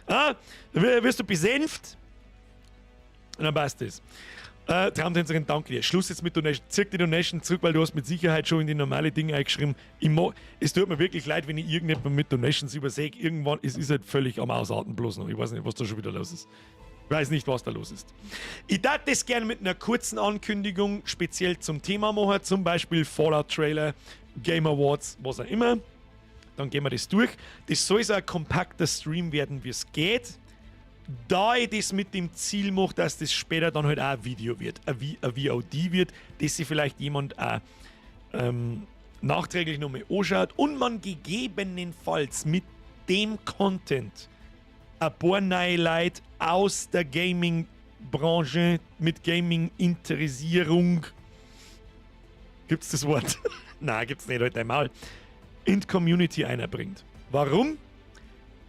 Ah, da wirst du besänft und dann passt das. Traumtänzerin, danke dir. Schluss jetzt mit Donation. Zieh die Donation zurück, weil du hast mit Sicherheit schon in die normale Dinge eingeschrieben. Es tut mir wirklich leid, wenn ich irgendjemand mit Donations übersehe. Irgendwann, es ist halt völlig am Ausarten bloß noch. Ich weiß nicht, was da schon wieder los ist. Ich weiß nicht, was da los ist. Ich darf das gerne mit einer kurzen Ankündigung speziell zum Thema machen, zum Beispiel Fallout-Trailer, Game Awards, was auch immer. Dann gehen wir das durch. Das soll so ein kompakter Stream werden, wie es geht. Da ich das mit dem Ziel mache, dass das später dann halt auch ein Video wird, ein VOD wird, das sich vielleicht jemand auch nachträglich nochmal anschaut und man gegebenenfalls mit dem Content ein paar neue Leute aus der Gaming-Branche mit Gaming-Interessierung, gibt's das Wort? Nein, gibt's nicht, halt einmal, in die Community einbringt. Warum?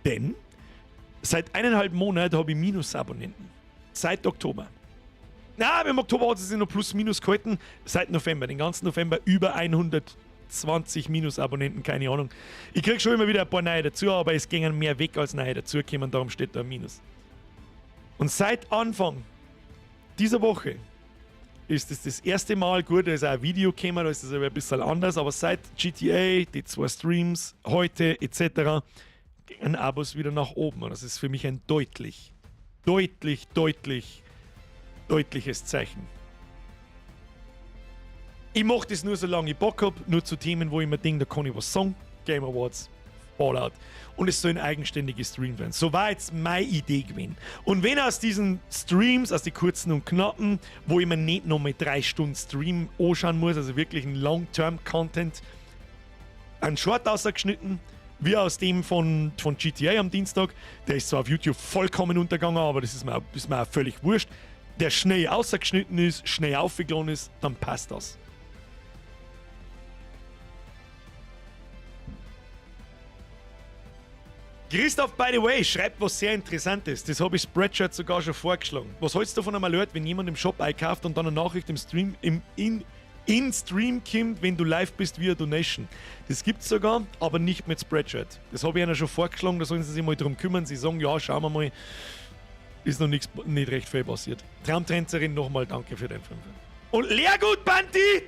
Denn seit eineinhalb Monaten habe ich Minus-Abonnenten. Seit Oktober. Na, im Oktober hat es sich noch plus minus gehalten. Seit November, den ganzen November über 120 Minus-Abonnenten, keine Ahnung. Ich krieg schon immer wieder ein paar neue dazu, aber es gingen mehr weg als neue dazukommen, darum steht da ein Minus. Und seit Anfang dieser Woche ist es das erste Mal, gut, da ist auch ein Video gekommen, da ist es aber ein bisschen anders, aber seit GTA, die 2 Streams, heute et cetera, gehen Abos wieder nach oben. Und das ist für mich ein deutlich, deutlich, deutlich, deutliches Zeichen. Ich mach das nur, solange ich Bock hab, nur zu Themen, wo ich mir denke, da kann ich was sagen. Game Awards, Fallout. Und es soll ein eigenständiges Stream werden. So war jetzt meine Idee gewesen. Und wenn aus diesen Streams, aus den kurzen und knappen, wo ich mir nicht nochmal 3 Stunden Stream anschauen muss, also wirklich ein Long-Term-Content, ein Short rausgeschnitten, wie aus dem von GTA am Dienstag. Der ist zwar auf YouTube vollkommen untergegangen, aber das ist mir auch völlig wurscht. Der schnell ausgeschnitten ist, schnell aufgegangen ist, dann passt das. Christoph, by the way, schreibt was sehr Interessantes. Das habe ich Spreadshirt sogar schon vorgeschlagen. Was hältst du von einem Alert, wenn jemand im Shop einkauft und dann eine Nachricht im Stream, im, in, in Stream kommt, wenn du live bist via Donation? Das gibt's sogar, aber nicht mit Spreadshirt. Das habe ich ihnen schon vorgeschlagen, da sollen sie sich mal drum kümmern. Sie sagen, ja, schauen wir mal. Ist noch nichts, nicht recht viel passiert. Traumtänzerin, nochmal danke für den 5. Und Leergut, Bandit!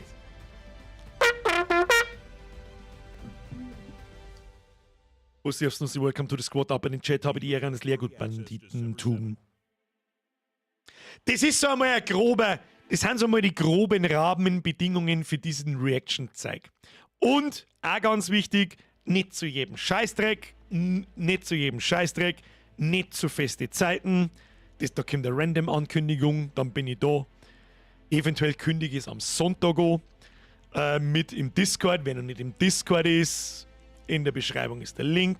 Bussi aufs Nussi, welcome to the squad. Ab in den Chat habe die Ehre eines Leergutbanditentum. Das ist so einmal ein grober, das sind so einmal die groben Rahmenbedingungen für diesen Reaction-Zeig. Und auch ganz wichtig, nicht zu jedem Scheißdreck, nicht zu jedem Scheißdreck, nicht zu feste Zeiten. Da kommt eine Random-Ankündigung, dann bin ich da. Eventuell kündige ich es am Sonntag an, mit im Discord. Wer noch nicht im Discord ist, in der Beschreibung ist der Link.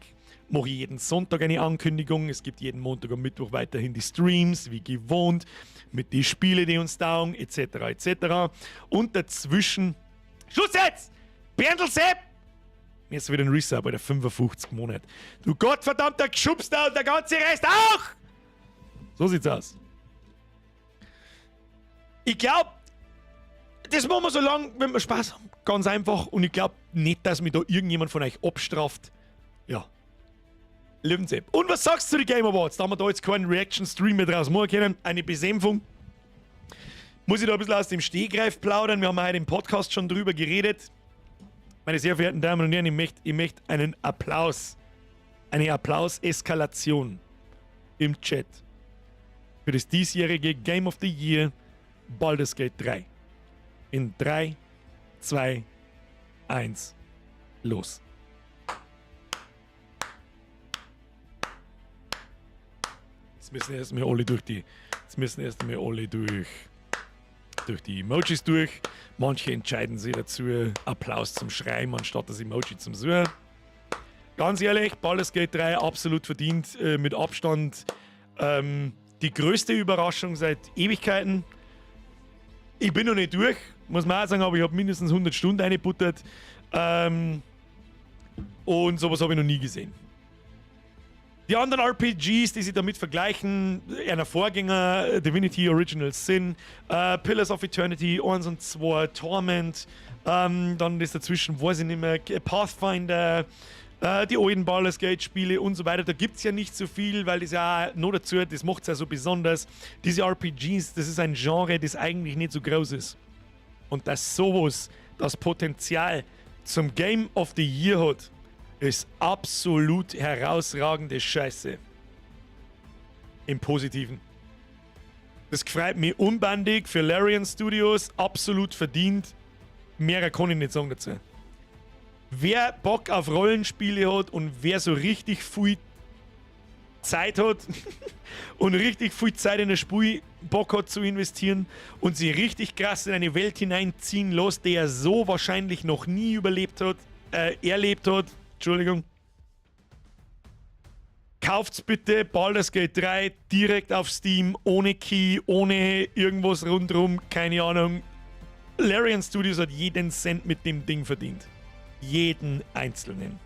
Mache ich jeden Sonntag eine Ankündigung. Es gibt jeden Montag und Mittwoch weiterhin die Streams, wie gewohnt, mit den Spielen, die uns taugen, et cetera, et cetera. Und dazwischen... Schluss jetzt! Berndl Sepp! Mir ist wieder ein Resub bei der 55 Monat. Du gottverdammter Geschubster und der ganze Rest auch! So sieht's aus. Ich glaube, das machen wir so lange, wenn wir Spaß haben. Ganz einfach. Und ich glaube nicht, dass mich da irgendjemand von euch abstraft. Ja. Lieben Sie. Und was sagst du zu den Game Awards? Da haben wir da jetzt keinen Reaction-Stream mehr draus machen können. Eine Besänfung. Muss ich da ein bisschen aus dem Stegreif plaudern? Wir haben heute im Podcast schon drüber geredet. Meine sehr verehrten Damen und Herren, ich möchte einen Applaus, eine Applaus-Eskalation im Chat für das diesjährige Game of the Year Baldur's Gate 3. In 3, 2, 1, los. Jetzt müssen erstmal alle durch die Emojis durch. Manche entscheiden sich dazu, Applaus zum Schreiben anstatt das Emoji zum Suchen. Ganz ehrlich, Baldur's Gate 3 absolut verdient, mit Abstand die größte Überraschung seit Ewigkeiten. Ich bin noch nicht durch, muss man auch sagen, aber ich habe mindestens 100 Stunden eingebuttert. Und sowas habe ich noch nie gesehen. Die anderen RPGs, die sie damit vergleichen, einer Vorgänger, Divinity Original Sin, Pillars of Eternity 1 und 2, Torment, dann ist dazwischen, weiß ich nicht mehr, Pathfinder, die alten Baldur's Gate Spiele und so weiter. Da gibt es ja nicht so viel, weil das ja noch dazu, das macht es ja so besonders. Diese RPGs, das ist ein Genre, das eigentlich nicht so groß ist. Und dass sowas das Potenzial zum Game of the Year hat, ist absolut herausragende Scheiße. Im Positiven. Das freut mich unbändig für Larian Studios, absolut verdient. Mehr kann ich nicht sagen dazu. Wer Bock auf Rollenspiele hat und wer so richtig viel Zeit hat und richtig viel Zeit in ein Spiel Bock hat zu investieren und sich richtig krass in eine Welt hineinziehen lässt, die er so wahrscheinlich noch nie überlebt hat, erlebt hat, Entschuldigung. Kauft's bitte Baldur's Gate 3 direkt auf Steam, ohne Key, ohne irgendwas rundrum, keine Ahnung. Larian Studios hat jeden Cent mit dem Ding verdient. Jeden einzelnen.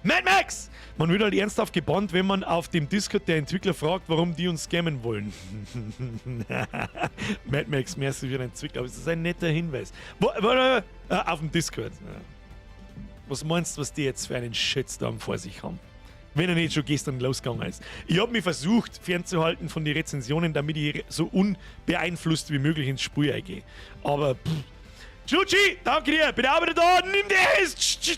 Mad Max! Man wird halt ernsthaft gebannt, wenn man auf dem Discord der Entwickler fragt, warum die uns scammen wollen. Mad Max, merci für deinen Zwick, aber es ist ein netter Hinweis. Wo, auf dem Discord. Ja. Was meinst du, was die jetzt für einen Shitstorm vor sich haben? Wenn er nicht schon gestern losgegangen ist. Ich habe mich versucht, fernzuhalten von den Rezensionen, damit ich so unbeeinflusst wie möglich ins Spiel eingehe. Aber, pff. Schnucci, danke dir, bin auch wieder da, nimm das!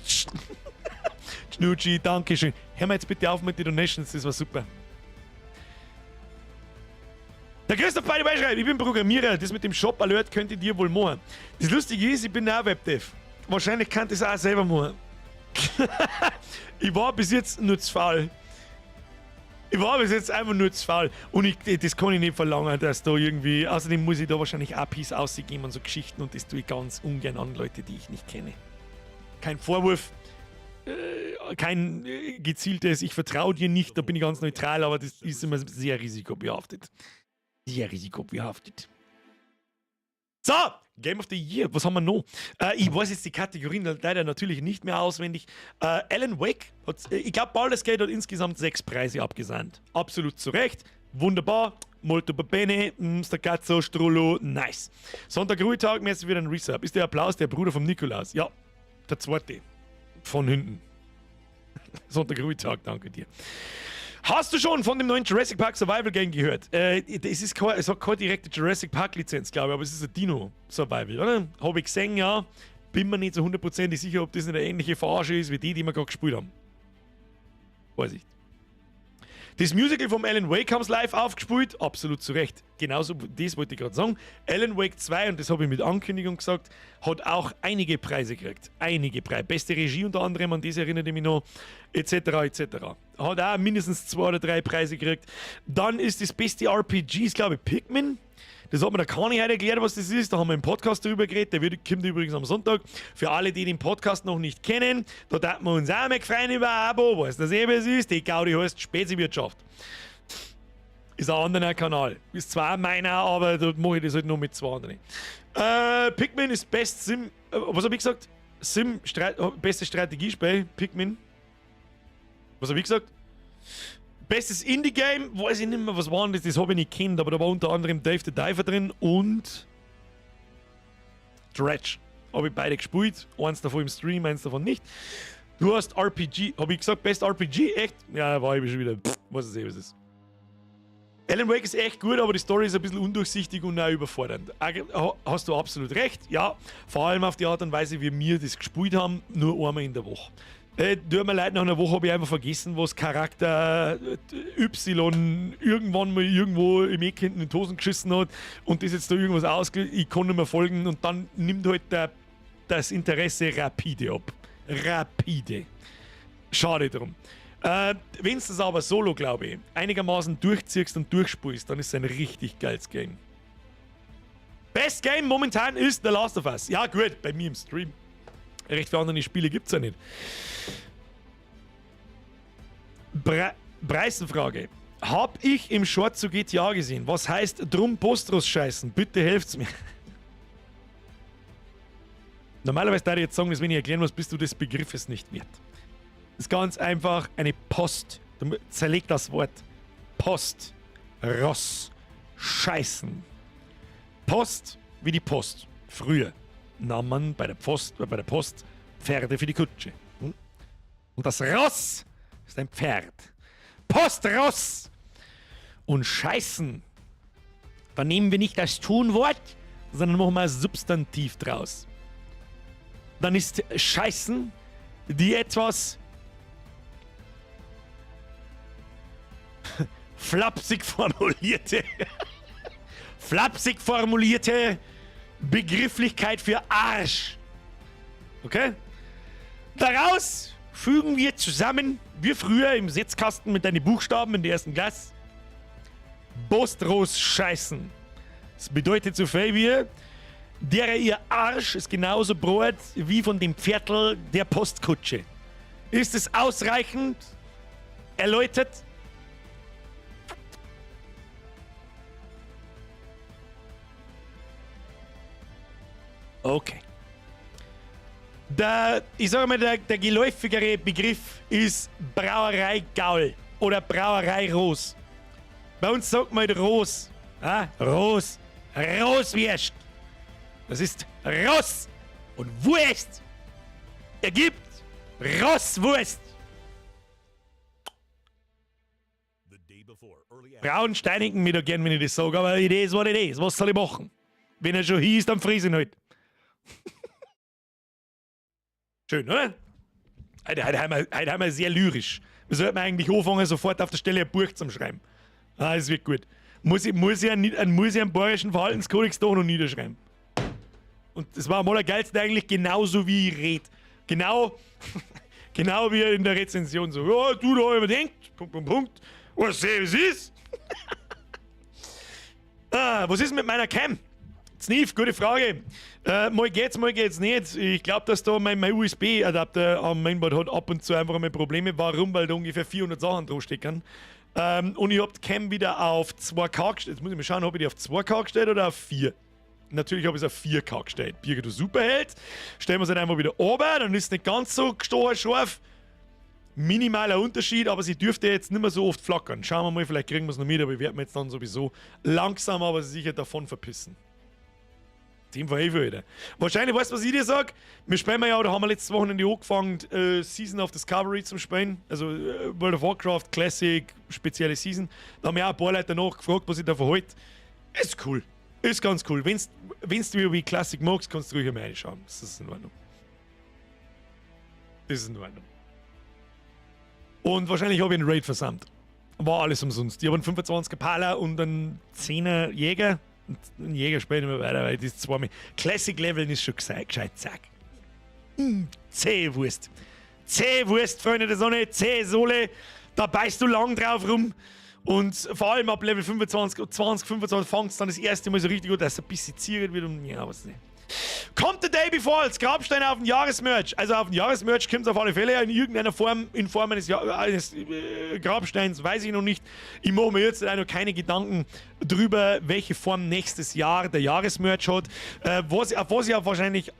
Schnucci, danke schön. Hör mal jetzt bitte auf mit den Donations, das war super. Der Christoph by the way schreibt, ich bin Programmierer, das mit dem Shop Alert könnt ihr dir wohl machen. Das Lustige ist, ich bin auch Webdev. Wahrscheinlich kann das auch selber machen. Ich war bis jetzt nur zu faul. Ich war bis jetzt einfach nur zu faul. Und das kann ich nicht verlangen, dass da irgendwie. Außerdem muss ich da wahrscheinlich APIs ausgeben und so Geschichten und das tue ich ganz ungern an Leute, die ich nicht kenne. Kein Vorwurf, kein gezieltes, ich vertraue dir nicht, da bin ich ganz neutral, aber das ist immer sehr risikobehaftet. Sehr risikobehaftet. So, Game of the Year, was haben wir noch? Ich weiß jetzt die Kategorien leider natürlich nicht mehr auswendig. Alan Wake hat, ich glaube, Baldur's Gate hat insgesamt sechs Preise abgesahnt. Absolut zu Recht. Wunderbar. Molto bene, Stacazzo, Strullo, nice. Sonntag Ruhetag, merci für den Resub. Ist der Applaus der Bruder vom Nikolaus? Ja, der zweite. Von hinten. Sonntag Ruhetag, danke dir. Hast du schon von dem neuen Jurassic Park Survival Game gehört? Es hat keine direkte Jurassic Park Lizenz, glaube ich, aber es ist ein Dino Survival, oder? Habe ich gesehen, ja. Bin mir nicht so hundertprozentig sicher, ob das nicht eine ähnliche Verarsche ist wie die, die wir gerade gespielt haben. Vorsicht. Das Musical vom Alan Wake haben sie live aufgespielt, absolut zu Recht. Genauso, das wollte ich gerade sagen. Alan Wake 2, und das habe ich mit Ankündigung gesagt, hat auch einige Preise gekriegt. Einige Preise. Beste Regie unter anderem, an das erinnere ich mich noch, etc. etc. Hat auch mindestens zwei oder drei Preise gekriegt. Dann ist das beste RPG, ist glaube ich Pikmin. Das hat mir der Kani heute erklärt, was das ist. Da haben wir im Podcast drüber geredet. Der kommt übrigens am Sonntag. Für alle, die den Podcast noch nicht kennen, da darf man uns auch mal freuen über ein Abo. Weißt du, das eben ist? Die Gaudi heißt Speziwirtschaft. Ist ein anderer Kanal. Ist zwar meiner, aber da mache ich das halt nur mit zwei anderen. Pikmin ist Best Sim. Was habe ich gesagt? Sim, Strat beste Strategiespiel. Pikmin. Was habe ich gesagt? Beste Strategiespiel. Bestes Indie-Game, weiß ich nicht mehr, was war denn das? Das habe ich nicht kennt, aber da war unter anderem Dave the Diver drin und Dredge. Habe ich beide gespielt. Eins davon im Stream, eins davon nicht. Du hast RPG, habe ich gesagt, Best RPG? Echt? Ja, war ich schon wieder. Pff, was ist eh, was ist. Alan Wake ist echt gut, aber die Story ist ein bisschen undurchsichtig und auch überfordernd. Hast du absolut recht, ja. Vor allem auf die Art und Weise, wie wir das gespielt haben, nur einmal in der Woche. Tut mir leid, nach einer Woche habe ich einfach vergessen, was Charakter Y irgendwann mal irgendwo im Eck hinten in die Hosen geschissen hat und das jetzt da irgendwas ausgelöst. Ich kann nicht mehr folgen und dann nimmt halt das Interesse rapide ab. Rapide. Schade drum. Wenn du es aber solo, glaube ich, einigermaßen durchziehst und durchspielst, dann ist es ein richtig geiles Game. Best Game momentan ist The Last of Us. Ja, gut, bei mir im Stream. Recht viele andere Spiele gibt es ja nicht. Preisenfrage. Hab ich im Short zu GTA gesehen? Was heißt drum Postros scheißen? Bitte helft's mir. Normalerweise darf ich jetzt sagen, dass wenn ich erklären muss, bist du des Begriffes nicht wert. Das ist ganz einfach eine Post. Du zerleg das Wort. Post. Ross. Scheißen. Post wie die Post. Früher nahm man bei der Post Pferde für die Kutsche. Hm? Und das Ross ist ein Pferd. Postross! Und Scheißen. Da nehmen wir nicht das Tunwort, sondern machen wir ein Substantiv draus. Dann ist Scheißen die etwas flapsig formulierte Begrifflichkeit für Arsch. Okay? Daraus fügen wir zusammen, wie früher im Setzkasten mit deinen Buchstaben in der ersten Klasse, Bostros scheißen. Das bedeutet so viel wie, der ihr Arsch ist genauso brot wie von dem Pferdl der Postkutsche. Ist es ausreichend erläutert? Okay. Ich sage mal, der geläufigere Begriff ist Brauerei Gaul oder Brauerei Roos. Bei uns sagt man halt Roos. Ah, Roos. Roswurst. Das ist Ross und Wurst. Ergibt Rosswurst. Braun steinigen mich da gern, wenn ich das sage, aber it is what it is. Was soll ich machen? Wenn er schon hieß, dann friss ihn halt. Schön, oder? Heute haben wir sehr lyrisch. Wir sollten eigentlich anfangen, sofort auf der Stelle ein Buch zum Schreiben. Ah, das wird gut. Muss ich einen bayerischen Verhaltenskodex da noch niederschreiben. Und das war am allergeilsten eigentlich genauso, wie ich rede. Genau, genau wie in der Rezension so. Ja, du da immer denkt, Punkt, Punkt, Punkt. Was ist? Ah, was ist mit meiner Cam? Sniff, gute Frage. Mal geht's, mal geht's nicht. Ich glaube, dass da mein USB-Adapter am Mainboard hat ab und zu einfach mal Probleme. Warum? Weil da ungefähr 400 Sachen drin stecken. Und ich hab die Cam wieder auf 2K gestellt. Jetzt muss ich mal schauen, ob ich die auf 2K gestellt oder auf 4. Natürlich habe ich es auf 4K gestellt. Birgit, du Superheld. Stellen wir es halt einfach wieder runter, dann ist es nicht ganz so gestochen scharf. Minimaler Unterschied, aber sie dürfte jetzt nicht mehr so oft flackern. Schauen wir mal, vielleicht kriegen wir es noch mit, aber ich werde mir jetzt dann sowieso langsam, aber sicher davon verpissen. 10 vor 11, Alter. Wahrscheinlich, weißt du, was ich dir sag? Wir spielen ja, oder haben wir letztes Wochenende angefangen, Season of Discovery zum Spielen. Also World of Warcraft, Classic, spezielle Season. Da haben wir auch ein paar Leute danach gefragt, was ich davon halte. Ist cool. Ist ganz cool. Wenn's du WoW Classic magst, kannst du ruhig einmal reinschauen. Das ist in Ordnung. Das ist in Ordnung. Und wahrscheinlich habe ich einen Raid versammelt. War alles umsonst. Ich habe einen 25er Pala und einen 10er Jäger. Ein Jäger spielt nicht mehr weiter, weil das zweimal. Classic Leveln ist schon gescheit, zack. Zähe Wurst. Zähe Wurst, Freunde der Sonne, zähe Sohle. Da beißt du lang drauf rum. Und vor allem ab Level 25, 20, 25 fängt es dann das erste Mal so richtig gut, dass es ein bisschen ziert wird und ja, was nicht. Kommt The Day Before als Grabstein auf den Jahresmerch. Also auf den Jahresmerch kommt es auf alle Fälle in irgendeiner Form, in Form eines Grabsteins, weiß ich noch nicht. Ich mache mir jetzt auch noch keine Gedanken drüber, welche Form nächstes Jahr der Jahresmerch hat. Auf was ich auch wahrscheinlich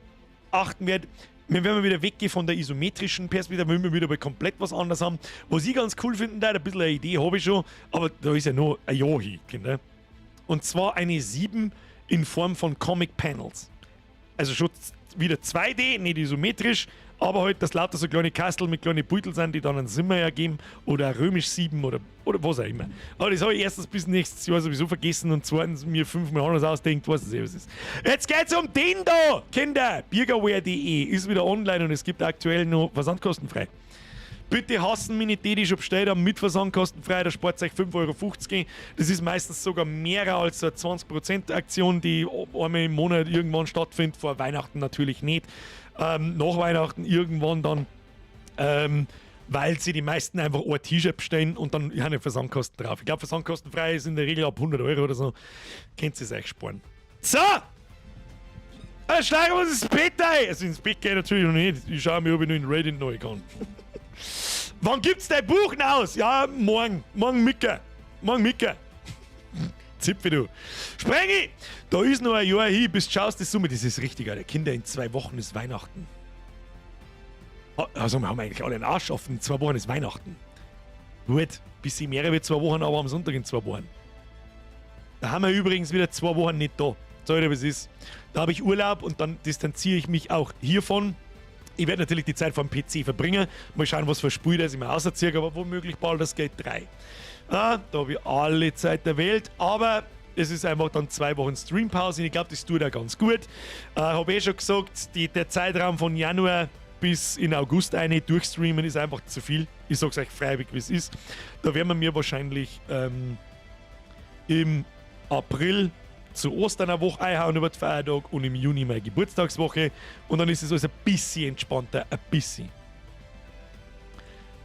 achten werde, Wir werden wieder weggehen von der isometrischen Perspektive, da wollen wir wieder mal komplett was anderes haben. Was ich ganz cool finden würde, ein bisschen eine Idee habe ich schon, aber da ist ja noch ein Jahr hin, Kinder. Und zwar eine 7 in Form von Comic Panels. Also schon wieder 2D, nicht isometrisch, aber halt, dass lauter so kleine Kastel mit kleinen Beutel sind, die dann einen Sinn mehr ergeben oder römisch 7 oder was auch immer. Aber das habe ich erstens bis nächstes Jahr sowieso vergessen und zweitens mir fünfmal anders ausdenkt, was es eh was ist. Jetzt geht's um den da, Kinder! Biergerware.de ist wieder online und es gibt aktuell noch versandkostenfrei. Bitte hassen meine die, die schon bestellt haben, mit versandkostenfrei, da spart euch 5,50 Euro. Das ist meistens sogar mehr als so eine 20% Aktion, die einmal im Monat irgendwann stattfindet, vor Weihnachten natürlich nicht. Nach Weihnachten irgendwann dann, weil sie die meisten einfach ein T-Shirt bestellen und dann haben die Versandkosten drauf. Ich glaube, versandkostenfrei ist in der Regel ab 100 Euro oder so. Könnt ihr es euch sparen. So! Dann schlagen wir uns ins Bett ein! Also ins Bett gehe ich natürlich noch nicht. Ich schaue mir, ob ich noch in Reddit neu kann. Wann gibt's dein Buch aus? Ja, morgen. Morgen Mittag. Morgen Mittag. Zipfi, du. Sprengi! Da ist noch ein Jahr hin, bis du schaust die Summe. Das ist richtig, Alter. Kinder, in 2 Wochen ist Weihnachten. Also, wir haben eigentlich alle einen Arsch offen. In 2 Wochen ist Weihnachten. Gut, bisschen mehr wie 2 Wochen, aber am Sonntag in 2 Wochen. Da haben wir übrigens wieder 2 Wochen nicht da. Sag ich dir, wie es ist. Da habe ich Urlaub und dann distanziere ich mich auch hiervon. Ich werde natürlich die Zeit vor dem PC verbringen. Mal schauen, was für ein Spiel das ich mir auserziehe, aber womöglich Baldur's Gate 3. Ah, da habe ich alle Zeit der Welt, aber es ist einfach dann 2 Wochen Streampause und ich glaube, das tut auch ganz gut. Habe eh schon gesagt, der Zeitraum von Januar bis in August eine durchstreamen ist einfach zu viel. Ich sag's euch freiwillig, wie es ist. Da werden wir mir wahrscheinlich im April zu Ostern eine Woche einhauen über den Feiertag und im Juni meine Geburtstagswoche. Und dann ist es alles ein bisschen entspannter, ein bisschen.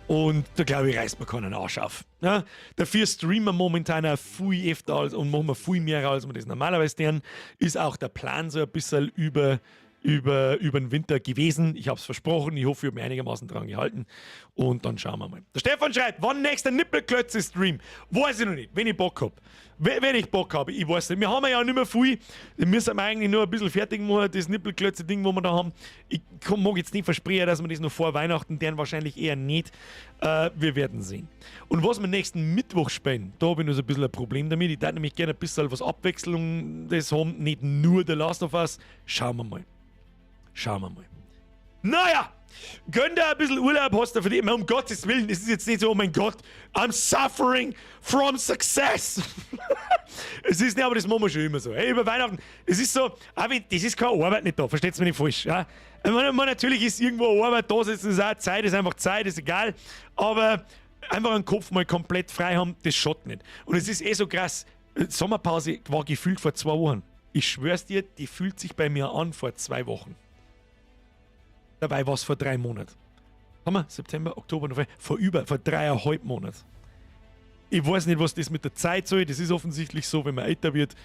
Und da glaube ich, reißt man keinen Arsch auf. Ja? Dafür streamen wir momentan auch viel öfter als, und machen wir viel mehr als wir das normalerweise tun. Ist auch der Plan so ein bisschen über den Winter gewesen. Ich hab's versprochen, ich hoffe, ich hab mich einigermaßen dran gehalten. Und dann schauen wir mal. Der Stefan schreibt, wann nächster Nippelklötze-Stream? Weiß ich noch nicht, wenn ich Bock hab. Wenn ich Bock habe, ich weiß nicht. Wir haben ja auch nicht mehr viel. Wir müssen eigentlich nur ein bisschen fertig machen, das Nippelklötze-Ding, wo wir da haben. Ich mag jetzt nicht versprechen, dass wir das noch vor Weihnachten, deren wahrscheinlich eher nicht. Wir werden sehen. Und was wir nächsten Mittwoch spielen, da habe ich noch so ein bisschen ein Problem damit. Ich würde nämlich gerne ein bisschen was Abwechslung das haben, nicht nur The Last of Us. Schauen wir mal. Schauen wir mal. Naja, gönn dir ein bisschen Urlaub, hast du verdient. Um Gottes Willen, es ist jetzt nicht so, oh mein Gott, I'm suffering from success. Es ist nicht, aber das machen wir schon immer so. Hey, über Weihnachten, es ist so, aber das ist keine Arbeit nicht da, versteht's mich nicht falsch. Ja? Ich meine, natürlich ist irgendwo Arbeit da, es ist auch Zeit, ist einfach Zeit, ist egal. Aber einfach einen Kopf mal komplett frei haben, das schaut nicht. Und es ist eh so krass, Sommerpause war gefühlt vor 2 Wochen. Ich schwör's dir, die fühlt sich bei mir an vor 2 Wochen. Dabei war es vor 3 Monaten. Haben wir? September, Oktober, November. Vor 3,5 Monaten. Ich weiß nicht, was das mit der Zeit soll. Das ist offensichtlich so, wenn man älter wird.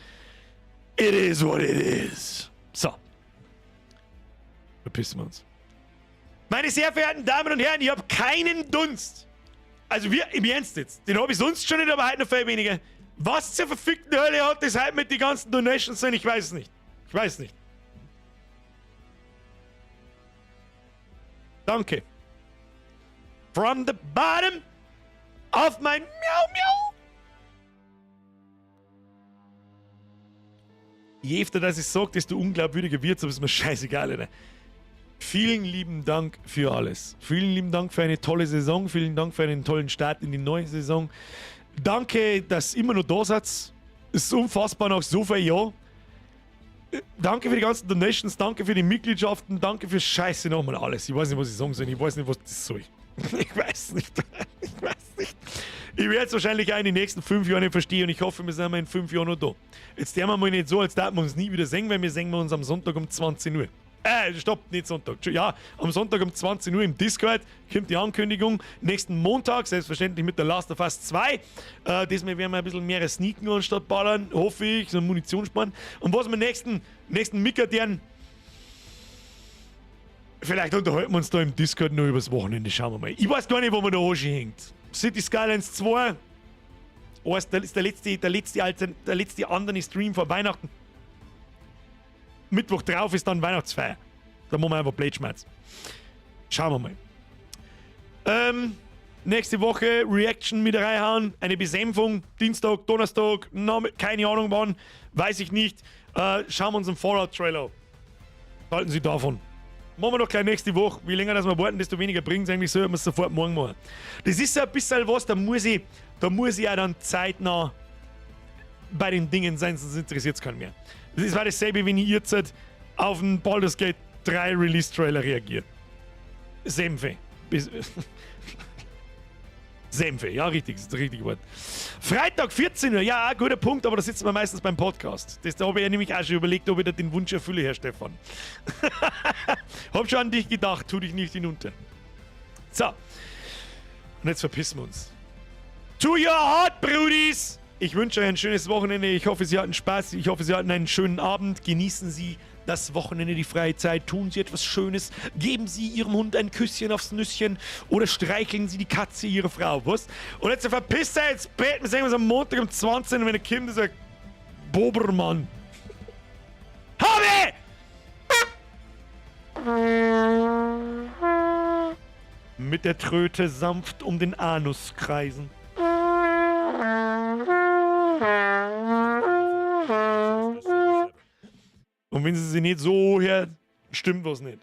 It is what it is. So. Verpissen wir uns. Meine sehr verehrten Damen und Herren, ich habe keinen Dunst. Also wir, im Ernst jetzt. Den habe ich sonst schon nicht, aber heute noch viel weniger. Was zur verfickten Hölle hat das heute mit den ganzen Donations sein? Ich weiß es nicht. Ich weiß es nicht. Danke. From the bottom of my miau miau. Je öfter, dass ich sage, desto unglaubwürdiger wird's, aber ist mir scheißegal, Alter. Vielen lieben Dank für alles. Vielen lieben Dank für eine tolle Saison. Vielen Dank für einen tollen Start in die neue Saison. Danke, dass ihr immer noch da seid. Es ist unfassbar nach so vielen Jahren. Danke für die ganzen Donations, danke für die Mitgliedschaften, danke für Scheiße nochmal alles. Ich weiß nicht, was ich sagen soll, ich weiß nicht, was das soll. Ich weiß nicht. Ich weiß nicht. Ich werde es wahrscheinlich auch in den nächsten 5 Jahren nicht verstehen und ich hoffe, wir sind mal in 5 Jahren noch da. Jetzt tun wir mal nicht so, als würden wir uns nie wieder sehen, weil wir sehen wir uns am Sonntag um 20 Uhr. Stopp, nicht Sonntag. Ja, am Sonntag um 20 Uhr im Discord kommt die Ankündigung. Nächsten Montag, selbstverständlich mit der Last of Us 2. Diesmal werden wir ein bisschen mehr sneaken anstatt ballern, hoffe ich, so Munition sparen. Und was wir nächsten Micker deren. Vielleicht unterhalten wir uns da im Discord noch übers Wochenende, schauen wir mal. Ich weiß gar nicht, wo man da hängt. City Skylines 2. Oh, ist der letzte andere Stream vor Weihnachten. Mittwoch drauf ist dann Weihnachtsfeier. Da machen wir einfach Blödschmerz. Schauen wir mal. Nächste Woche Reaction mit reinhauen, eine Besänfung, Dienstag, Donnerstag, keine Ahnung wann, weiß ich nicht. Schauen wir uns einen Fallout-Trailer an. Halten Sie davon. Machen wir doch gleich nächste Woche. Wie länger das wir warten, desto weniger bringt es eigentlich. Sollten wir es sofort morgen machen. Das ist so ein bisschen was, da muss ich auch dann zeitnah bei den Dingen sein, sonst interessiert es keinen mehr. Das war dasselbe, wenn ich jetzt auf den Baldur's Gate 3 Release-Trailer reagiere. Senfe. Senfe, ja, richtig, das ist das richtige Wort. Freitag 14 Uhr, ja, guter Punkt, aber da sitzen wir meistens beim Podcast. Das, da habe ich ja nämlich auch schon überlegt, ob ich da den Wunsch erfülle, Herr Stefan. Hab schon an dich gedacht, tu dich nicht hinunter. So. Und jetzt verpissen wir uns. To your heart, Brudis! Ich wünsche euch ein schönes Wochenende. Ich hoffe, Sie hatten Spaß. Ich hoffe, Sie hatten einen schönen Abend. Genießen Sie das Wochenende, die freie Zeit. Tun Sie etwas Schönes. Geben Sie Ihrem Hund ein Küsschen aufs Nüsschen oder streicheln Sie die Katze Ihrer Frau. Was? Und jetzt verpisst euch ins Bett. Wir sehen uns am Montag um 20 Uhr, wenn er kommt, ist ein Bobermann. Habe! Mit der Tröte sanft um den Anus kreisen. Und wenn sie sie nicht so hört, stimmt was nicht.